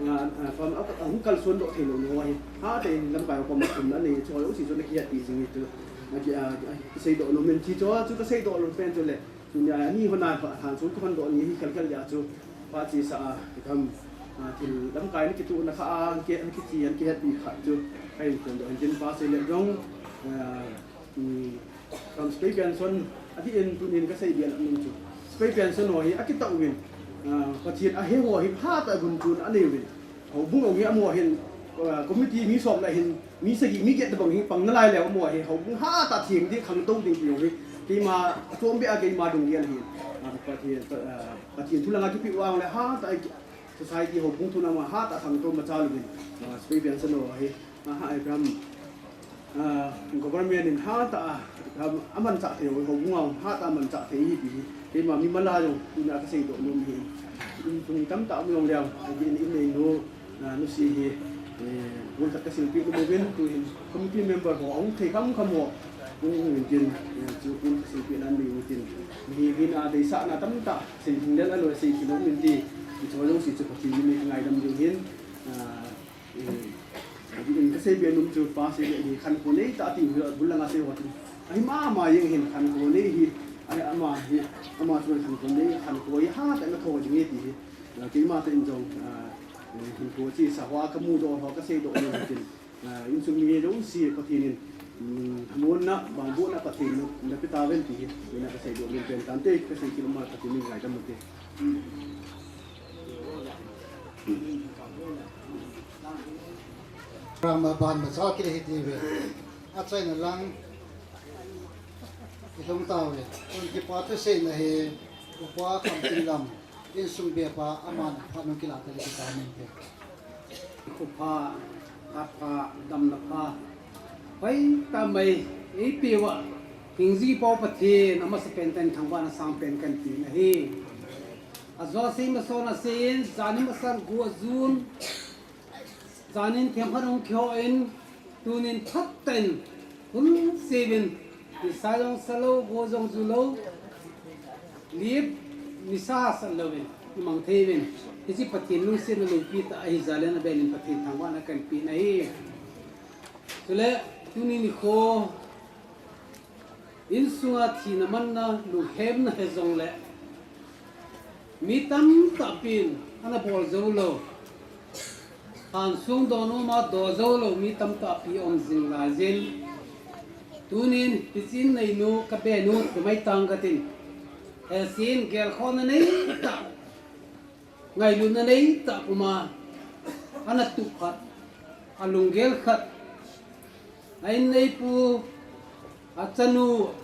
ah, pam a, a, hung kalson doh thei lou nu ahi. Hatah in lamkai ho pam a thumna anei chu, jouse chu ana kihetpi jing hi tu. Ana ki, ah, ah, kiseidoh nom in ti chu, chu kaseidoh lou pen chu le. Tunia ani hon a pha, han chu kahon doh ni hi khel khel dia chu. Phat chesa a, ikham, ah, thil lamkai ana kitohna kha a, ana ki, ana kiche, ana kihetpi kha chu. Kahin phondoh in tin pa sei le jong, ah, Hmm, kam sepai pension, adih in tunin kasei bia nom chu. Sepai pension ho hi akitah uvin, ah, Pathen ahe ho hi hatah gunchun anei uvin. Houbung jong hi amaho hin, ah, committee mi som le hin, mi sagi, mi get tabang hi pang nalai leu amaho hi, houbung hatah theng ding khangtou ding ti jong hi. Keima, achom beh a keima lunggel ahi. Ah, Pathen, ah, Pathen thu langa kipe uva le hatah, society houbung thu langa hatah khangtou machal uvin. Ah, sepai pension ho hi. Aha, ekam, ah, government in hatah a, ekam, amanchah thei ho, houbung a hatah a manchah thei hi ti hi. Keima mimal a jong, tunia kaseidoh nom hi. In, insung mi tamtah um jong leu, in, in nei nu, ah, nu si hi, eh, gon khat kasilpeh nom uvin, tu hin, committee member ho, ahung thei kham kham ho, hung, hung in tin, eh, chu gon kasilpeh nan nei u tin. Mi hin a deisahna tamtah, sei hing lel a lo, sei hing lel in ti, chu jong si chu Pathen in mi kangaidam ding hin, ah, Eh, in kasei bia nom chu pa sei le hi khankho nei tah ti hi bul langa sei ho chu. Ahi mama jeng hin khankho nei hi, ahi ama hi, ama chu khankho nei, khankho hi hatah in atho jing e ti hi. Ah, keima tah in jong, ah, eh, hinkho chesa ho kamudoh ho kaseidoh nom tin. Ah, insung mi jouse Pathen in, Muna bangbu na Pathen na pita ven ti hi, mina ka sei do min pen tante, ka sei kilo ma Pathen min gai da mute. Rama ban ma sa kile hi ti ve. A chai na lang. Ilung ta ve. Kun ki pa tu sei na he. Upa kam tin lam. Insung be pa aman pha nung kila ta le kita min pe. Khupha, phat pha, damna pha. Pai ta mai, ei pe wa. Hing ji pau Pathen, amasa pen ten thangvahna sang pen kan ti na hi. A jo sei ma so na sei in, jani ma san gu a jun. Janin themkhat hung kiho in, tunin phat ten, hul sevin, ni sa jong sa lo, go jong ju lo, lip, ni sa sa lo vin, ni mang thei vin. Hichi Pathen lungsetna loupi ta ahi jalen abelin Pathen thangvahna kan pe na hi. Chule, tuni nikho, insunga thina manna, lunghemna he jongle, mi tamtah pin, ana bol jou lou. Hansung don uma do jou lou, mi tamtah pi um jing lai jin. Tunin, hichin neinu, ka benu, thumai tang ka tin. He sin, gelkhona nei tah. Ngailutna nei tah puma, ana tup khat, a lunggel khat, a inneipu, a chanu,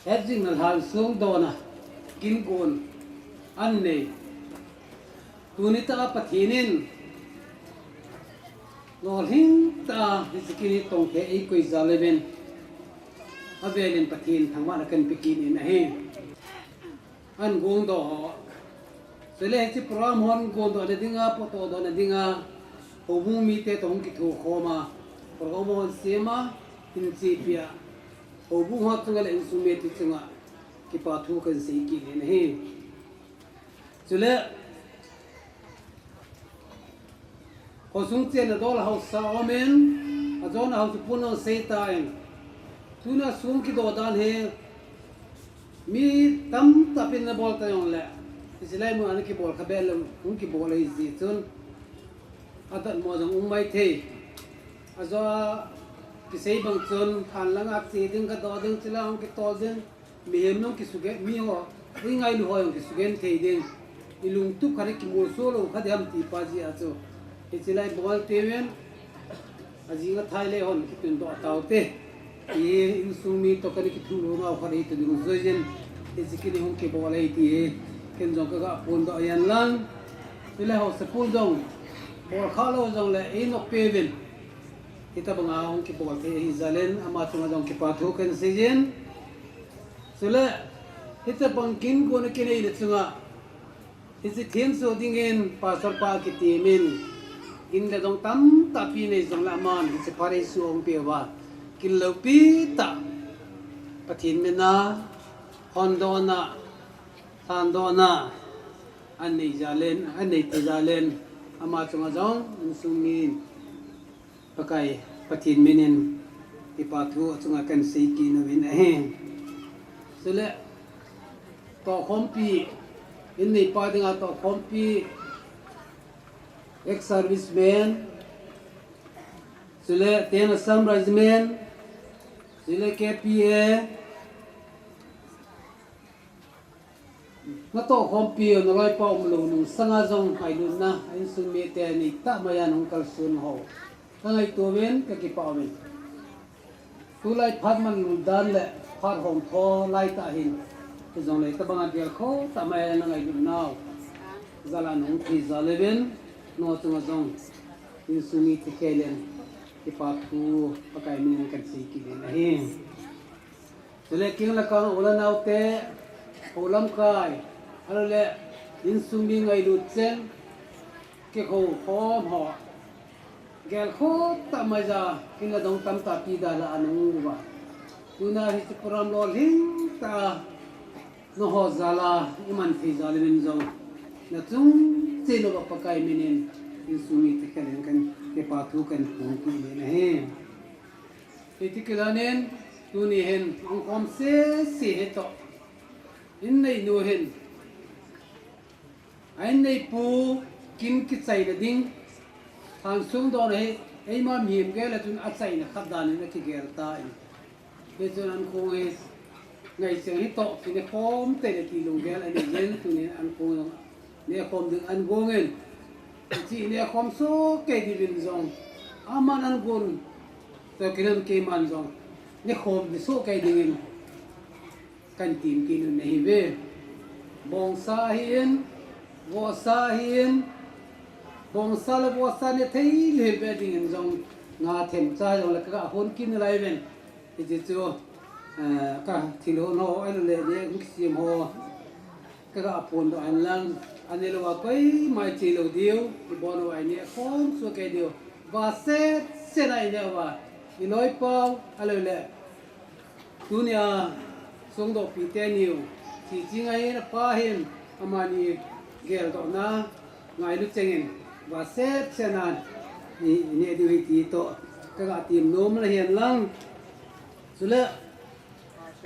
hetjingna lhan sung dona, kin kun, an nei. Tuni tah a Pathen in, lolhing tah a, hichi kin hi tong the ei koi jal levin, avelin Pathen thangvahna kan pe kit in ahi. An gongdoh ho. Chule hiche program hon gongdoh na dinga, potoh doh na dinga, houbung mite toh hung kithokhom a, program hon sem a, hin chepi a, houbung ho chunga le insung mite chunga, kipa thu kan sei kit in ahi. Chule, Khosung chenna dol a haosa um in, ajona haosa pun jong sei tan. Tuna sung kidoh dan hi, mi tamtah pin ana bol ta jongle, hiche lai mun a ana kibol kha be lou, hung kibol ahi jeh chun, adatmo jong um maithei. Ajo a kisei bang chun, thanlanga che ding, kadoh ding, chule hung kitol ding. Mihem jong kisugen, mi ho, i ngailu ho jong kisugen thei ding. I lungtup khat i kimolso lou khat ham ti pa jeh a chu. Hiche lai bol teuvin, ajing athai le hon kitundoh taute. I insung mi toh kana kithulou nau khat hi tu ding joi jin. Hiche kin hi hung kibol ahi ti hi. Ken jong kaga phondoh ahi lang. Chule haosa pun jong, bol kha lou jongle, ei nop peuvin. Hitabanga hung kibol thei ahi jalen, ama chunga jong kipa thu kan sei jin. Chule, hitabang kin gona kinei le chunga, hiche thenso dingin pastor pa kiti min, kin le jong tamtah pi nei jongle aman, hiche phat eisuh hung peh uva, kin loupi tah, Pathen mina, hondohna, thandohna, anei jalen, anei thei jalen, ama chunga jong, insung mi, Pakai, Pathen minin, kipa thu achunga kan sei kit nauvin ahi. Chule, tohkhompi, inneipa dinga tohkhompi, ex-serviceman, chule, ten Assam Regiment, chule, K P A, Natoh khompi u, naloipa umlou nung sanga jong ngailutna, a insung mite nei tah mai a nahung kalson ho. Ka ngaito uvin, ka kipah uvin. Tulai phat man lhun dan le phat hong tho lai tah hin. Hijongle hitabanga gelkhoh tah mai a na ngailut nau jal a nahung thei jal uvin, nangho chunga jong insung mite khel in kipa thu Pakai minin kan sei kit in ahi. Chule kinglakang u le naote, hou lamkai, ahilou le insung mi ngailut cheng, kikhou khom ho, gelkhoh tah mai a, kin le dong tamtah pi dan la ana um uva. Tuna hiche program lolhing tah a, nangho jal a, i man thei jal uvin jong, nachung cheh uva Pakai minin, insung mite khel in kan kipa thu kan phong kit in ahi. Hiti kilanin, tuni hin, ahung khom sese hitoh. Innei nu hin. A inneipu kin kichaina ding. Thansung dona hi, Eima mihem gel a chun achaina khat dan in akigel tan. Hichun ankong hi ngaisang hitoh kine khom tei le ti lunggel anei in, tunin ankong jong nekhom ding angong in. Hiche nekhom soh kei diuvin jong, aman angon toh kilhon keiman jong nekhom ding soh kei dingin kahin temkit un ahiuve. Bongsa ahin, vohsa ahin, bongsa le vohsa nethei lheh be dingin jong, nga themcha jongle kaga hon kit nalai uvin. Hiche chu, eh, kathil hon ho, ahilouleh neh hung kisem ho kaga phondoh hen lang, aneilou a koima iche lou diu, ibon uva ineh khom soh kei diu. Vasetset a ineh uva, iloipau, ahilouleh tunia songdohpi teniu, Chiching ahin, apa ahin, amani geldohna ngailu chengin vasetset a ineh diu ahi ti toh kaga tem nom lou ahin lang. Chule,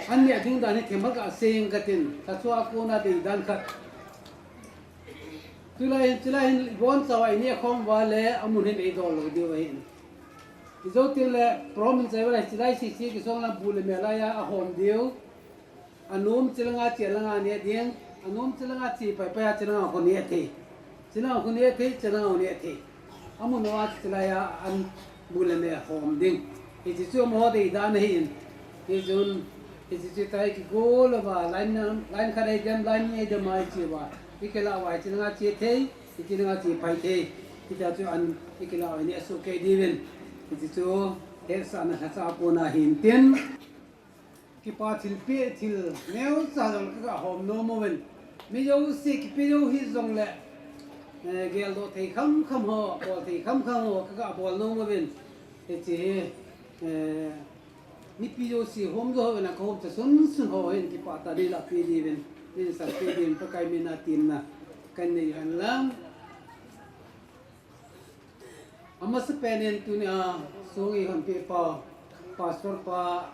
an neh ding dan hi themkhat kasei inge katin, lhacha a kona deidan khat. Tulai hin, chulai hin ibonchauva ineh khom uva le amun hin eidol lou diu ahin. Ijou tengle promise uva le chulai sese kisong lang bu le me laiya ahom diu. Anom chilanga che langa neh ding, anom chilanga che paipai a chilanga khu neh thei. Chilanga khu neh thei, chilanga khu neh thei. Amun uva chulaiya an bu le me hom ding. Hiche chu amaho deidan ahin. Hichun, hiche chu itai kigol uva, line na, line khat eidem, line ni eidem a iche uva, ikilah uva chilanga che thei, ichilanga che pai thei. Hitia chu an ikilah uva ineh soh kei diuvin. Hiche chu hetsahna lhacha a kona hintin. Kipa thilpeh, thil neocha jong kaga hom nom uvin. Mi jouse kipe jou hijongle, eh, geldoh thei khamkham ho, bol thei khamkham ho kaga bol nom uvin. Hiche hi, eh, mipi jouse hom jou uvin, kahomcha sunsun ho hin kipah tah in eilah peh diuvin, eisanpeh diuvin Pakai mina temna kahin nei hen lang. Amasapen in tunia song eihonpeh pa, Pastor pa,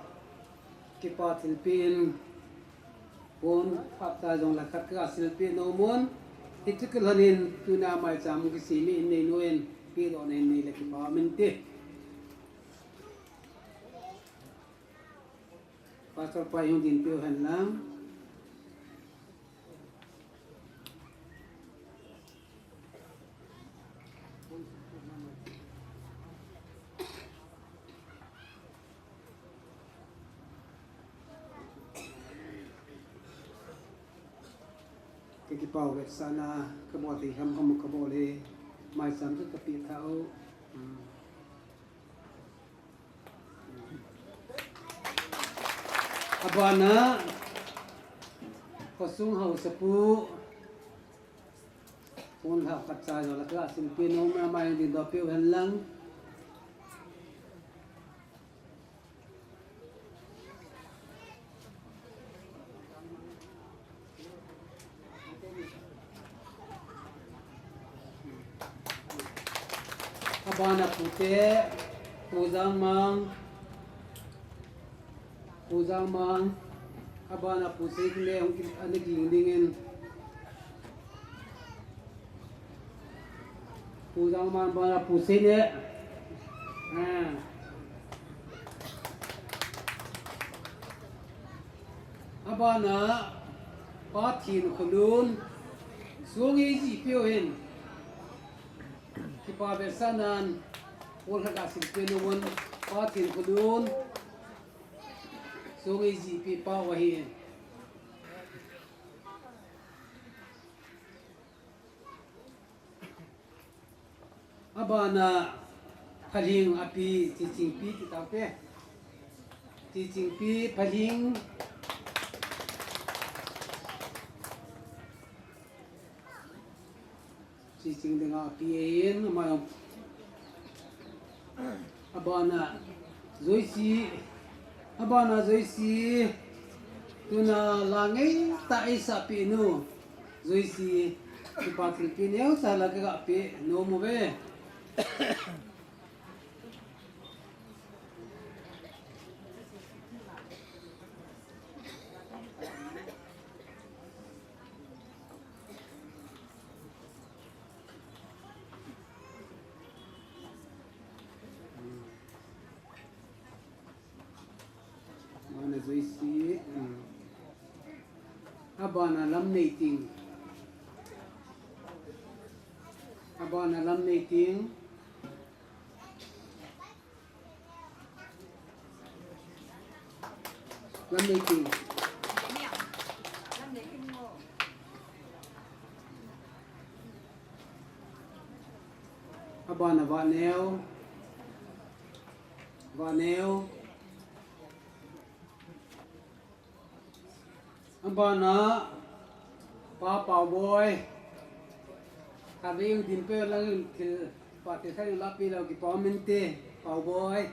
kipa thilpeh in, pon phatcha jongle khat kaga silpeh nom un, hichu kilhon in tunia maicham kisem in neinom in, pehdohna in neile kipa um inte. Pastor pa hung dinpeh u hen lang. Kakipah e, vetsahna kabol thei khamkham kabol e, maicham chu kapeh tha o. Hmm. Abana, khosung haosapu, pon lha khatcha jongle kaga silpeh nom in, ama hung dindoh peh u hen lang. Abana pute, Pu Jangmang, Pu Jangmang, abana Pu Seine hung ki, ana ging dingin. Pu Jangmang bana Pu Seine. Ah. Abana Pa Thinkholun, song eijih peh u hen. Kipa vetsahnan, pon lha kaga silpeh nom un, Pa Thinkholun, song eijih peh pau ahi. Abana Phalhing api, Chichingpi ti taute. Chichingpi Phalhing. Chiching dinga api ahin, ama jong. Abana Joyce, abana Joyce, tuna la ngeitah eisahpeh nu Joyce, kipa thilpeh neocha la kaga peh nom uve. Lucy, um, abana Lamneiting. Abana Lamneiting. Lamneiting. Abana Vahneo. Vahneo. Abana Pa Pauboi. Khatvei hung dinpeh lang thil, pa thil khat lapi lou kipa um inte, Pauboi.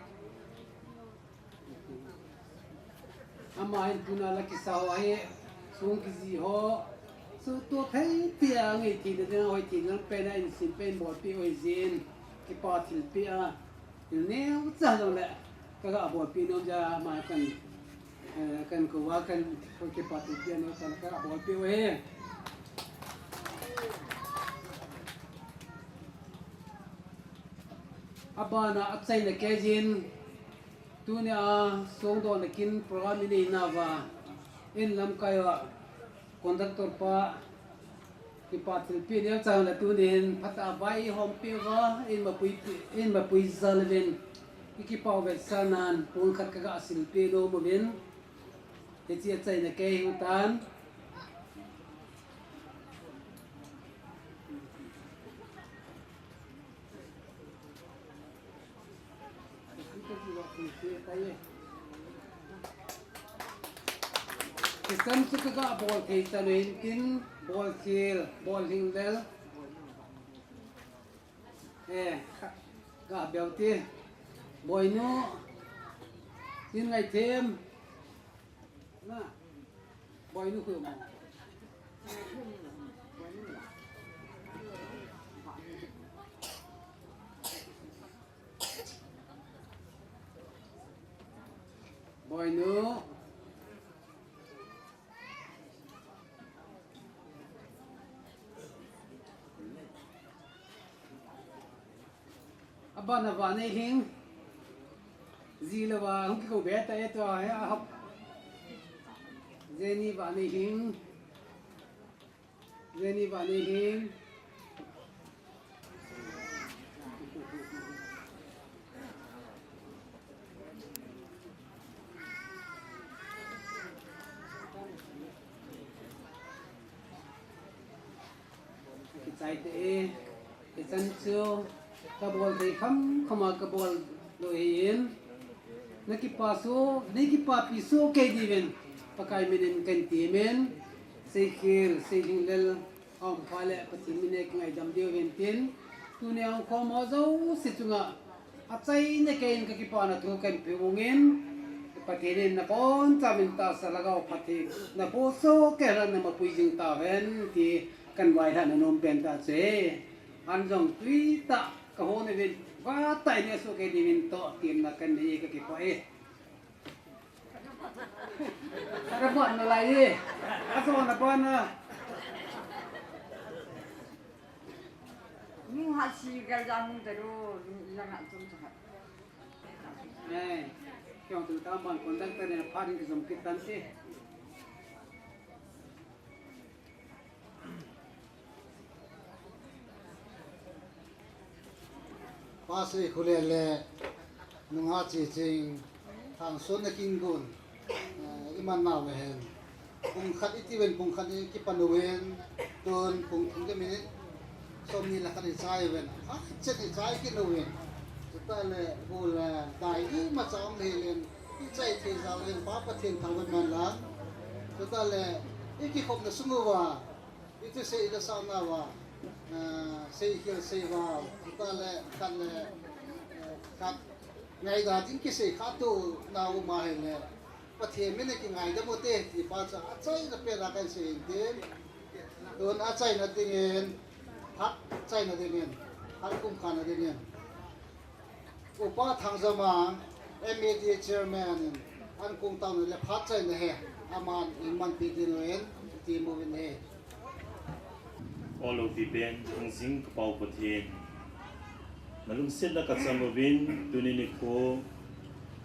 Ama hin tuna la kisa ho hi, song kijih ho, suhtoh thei tia ngei theina ding a hoithei ding pen a insim pen bolpeh u hijin, kipa thilpeh a, thil neocha jongle kaga bolpeh nom jeh a ama kan, eh, kan kouva kan kipa thilpeh a neocha kaga bolpeh u ahi. Abana achaina keijin, tunia songdohna kin program inei nauva, in lamkai uva conductor pa kipa thilpeh neocha le tunin phatah a vai ihom peh uva, in mapui, in mapui jal uvin, ikipah u vetsahnan pung khat kaga silpeh nom uvin, hiche achaina kei hiu tan. Hichan chu kaga bol thei chan u hintin, bolkhel, bolhinglel. Eh, ga beu ti. Boinu. Tin Ngaithem. Na. Boinu khu mo. Boinu. Abana Vaneihing. Ji louva hung kikou be ta e tua hi a hop. Jenny Vaneihing. Jenny Vaneihing. Kichai te e, hichan chu kabol thei kham kham a kabol lou ahin. Na kipa soh, nei kipapi soh kei diuvin, Pakai min in kan ti amen. Seikhel, Seilhinglel, aum phat le Pathen min in kingaidam diuvin tin. Tunia hung khom ho jouse chunga achaina kei in kakipana thu kan pe uvin. Pathen in nabonchauvin tahsa lhagao Pathen, napo soh kei lhon na mapui jing tauhen ti kan vailhahna nom pen tah chu ahi. An jong twi tah kahon uvin, vatah in neh soh kei diuvin toh temna kan nei kakipah e. Ka ban nalai e. Aso na ban na. Nung ha si gal ja nung taru, nung ilang ha tum sa ha. Eh, kyo tu tam ban conductor ne pha ding ki jom kit tan si. Pa Seikhulen le nungah Chiching, Thangson le Kingun, eh, iman nau hen. Pung khat iti uvin, pung khat ikipan uvin, tun pung thum le minute somni le khat ichai uvin. Achen ichai kit uvin. Chutah le, bu le, dai imacha um le len, ichai thei jal uvin, Pa Pathen thangvah man lang. Chutah le, ikikhopna sung uva, ithi sei le sa nauva, ah, Seikhel Seivao, chutah le, khat le, eh, khat ngaida ding kisei kha tu nau ma hile, Pathen min in kingaidam u te, ti pa chu achaina pen a kan sei in tin. Tun achaina dingin, phat chaina dingin, phat kumkhana dingin. Upa Thangjama, M A D A chairman in, an kong taona le phat chaina hi, aman in manpi ding uvin, ti mu uvin ahi. O lopi pen, Thangjing ka Pa u Pathen. Na lungsetna ka cham uvin, tuni nikho,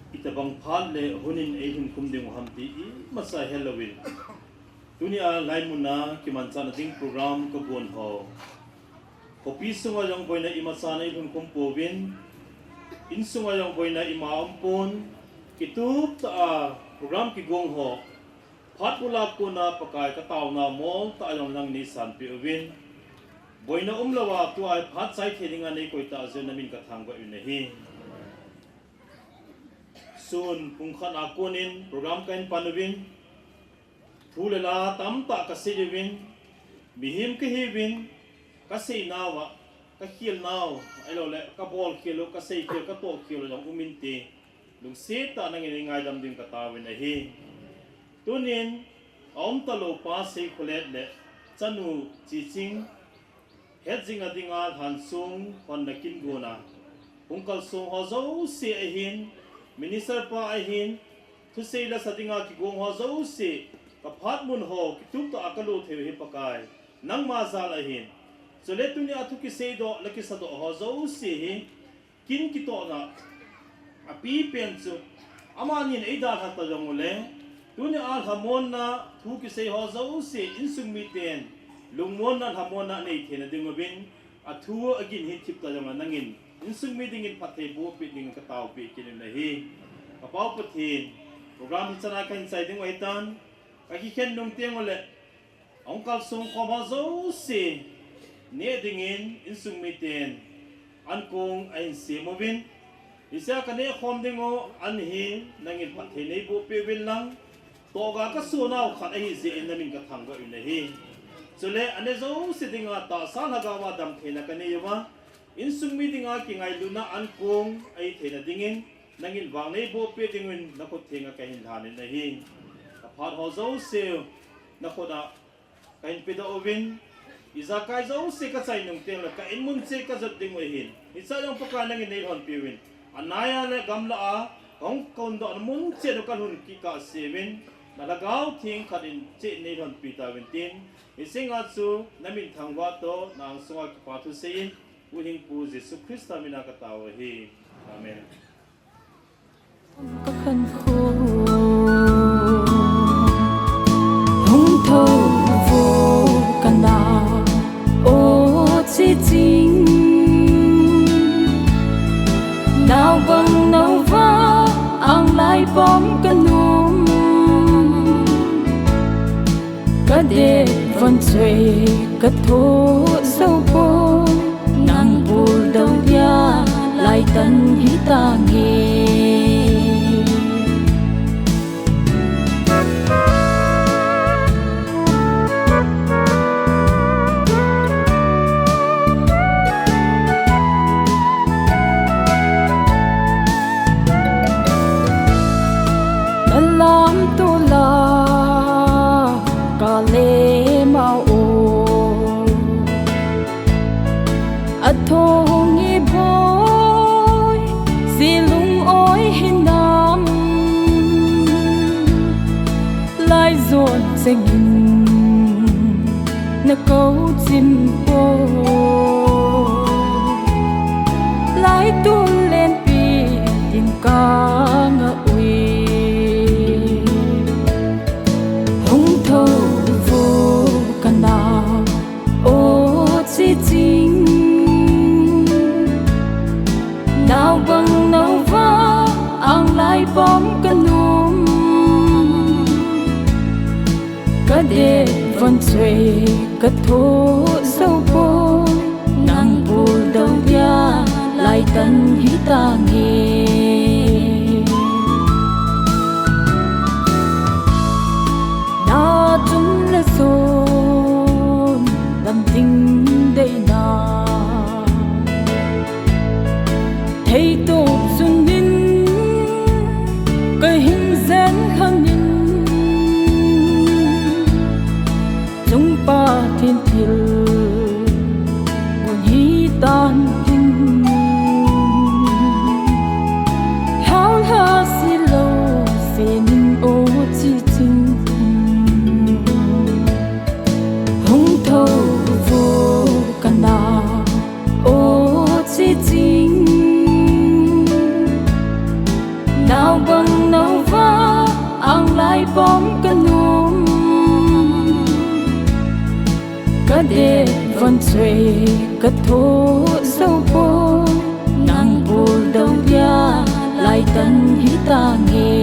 Itobang phat le hunin eihung khum ding u ham ti imacha helouvin, tunia laimun a kimanchahna ding program kagon ho, khopi sunga jong boina imacha neihung khum pouvin, insunga jong boina ima umpon, kituptah a program kigong ho, phat bula kona Pakai kataona moltah a jong nangin neisanpeh uvin, boina umlouva tua hi phat chai thei dinga neikoi tah jeh un namin kathangvah uvin ahi. Sun pung khat a konin program kahin pan uvin, thu le la tamtah kasei uvin, mihem kahiuvin, kaseinauva, kakhelnau, ahiloule kabolkhel u, kaseikhel, katohkhel u jong um inte, lungset tah a nangin neingaidam ding kataovin ahi. Tunin, aumtalou Pa Seikholet le chanu Chiching, hetjing a dinga lhansong honna kin gona hung kalsong ho jouse ahin, minister pa ahin, thusei lasa dinga kigong ho jouse, kaphat mun ho kituptah a kalo theiu hi Pakai, nangma jal ahin. Chule tunia thu kiseidoh le kisadoh ho jouse hi, kin kitohna apipen chu, amanin eidalha ta jong ule, tunia lhamonna thu kisei ho jouse insung miten lungmonna lhamonna anei theina dinguvin, athu agin hi thip ta jonga nangin insung mi dingin phatthei bohpeh dingin kataopeh kit in ahi. Ka Pau Pathen, program hi chana kahin chai dingu ahitan, kakikhen nung tengule, ahung kalsong khom ho jouse neh dingin insung miten ankong ahin sem uvin, hichea kaneh khom dingu an hi nangin phatthei neibohpeh uvin lang, tohga kasonau khat ahijeh in namin kathangvah uvin ahi. Chule ane jouse dinga tahsa lhagaova damtheina kanei uva, insung mi dinga kingailutna ankong ahi theina dingin, nangin vang neibohpeh dingun nakhut thenga kahin lhanin ahi. Kaphat ho jouse nakhut a kahin pedoh uvin, ijakai jouse kachai nung tengle ka inmun cheh kajot dingu ahin, hichea jong Pakai nangin neilhonpi uvin, anaiya le gamlah a kahung kondohna mun cheh u kalhun kit kahseuvin, nalhagao theng khat in cheh neilhonpi tauvin tin, hiche nga chu namin thangvah toh na angsunga kipa thusei in, Huhhingpu Jesu Christa mina katao ahi. Amen. Kakhankho hung thou vo kana, o Chiching, naobang naova anglai pom kanom, kadet von choi kathoh jou poi, nang puldou dia laitan hitange. Nalamtol a kalem a o, athong iboi, ji lung-oi hinam, laijon chengin nakou chim poi, laitol lenpi din kangah ui. Hung thou vo kana, o Chiching, naobang naova anglai pom kanom, kadet von choi kathoh jou poi, nang puldou dia laitan hitange. Nachun le chun lamding deina theitop chun in kahin jen lhonin, chung Pathen thilgon hitan tin, Choi katho jou poi, nang puldou dia laitan hitange.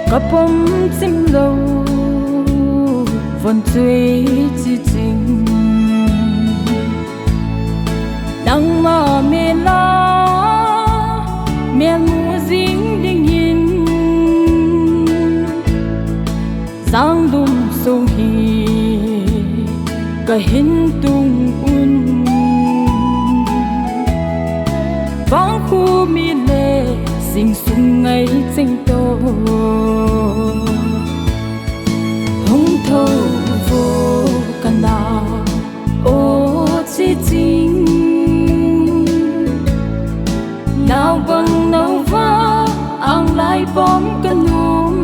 Kapom chimlou von choi chi ching, nangma mela melmu jing dingin, jangdum sung hi kahin tung un. Vangkhu mi le sing sung ngai chengto, hung thouvo kana, o chi ching. Naobang naova anglai pom kanom,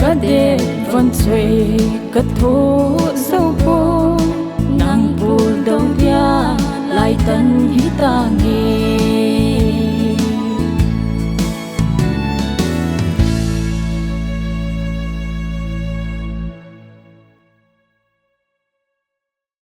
kadet von choi katho jou poi.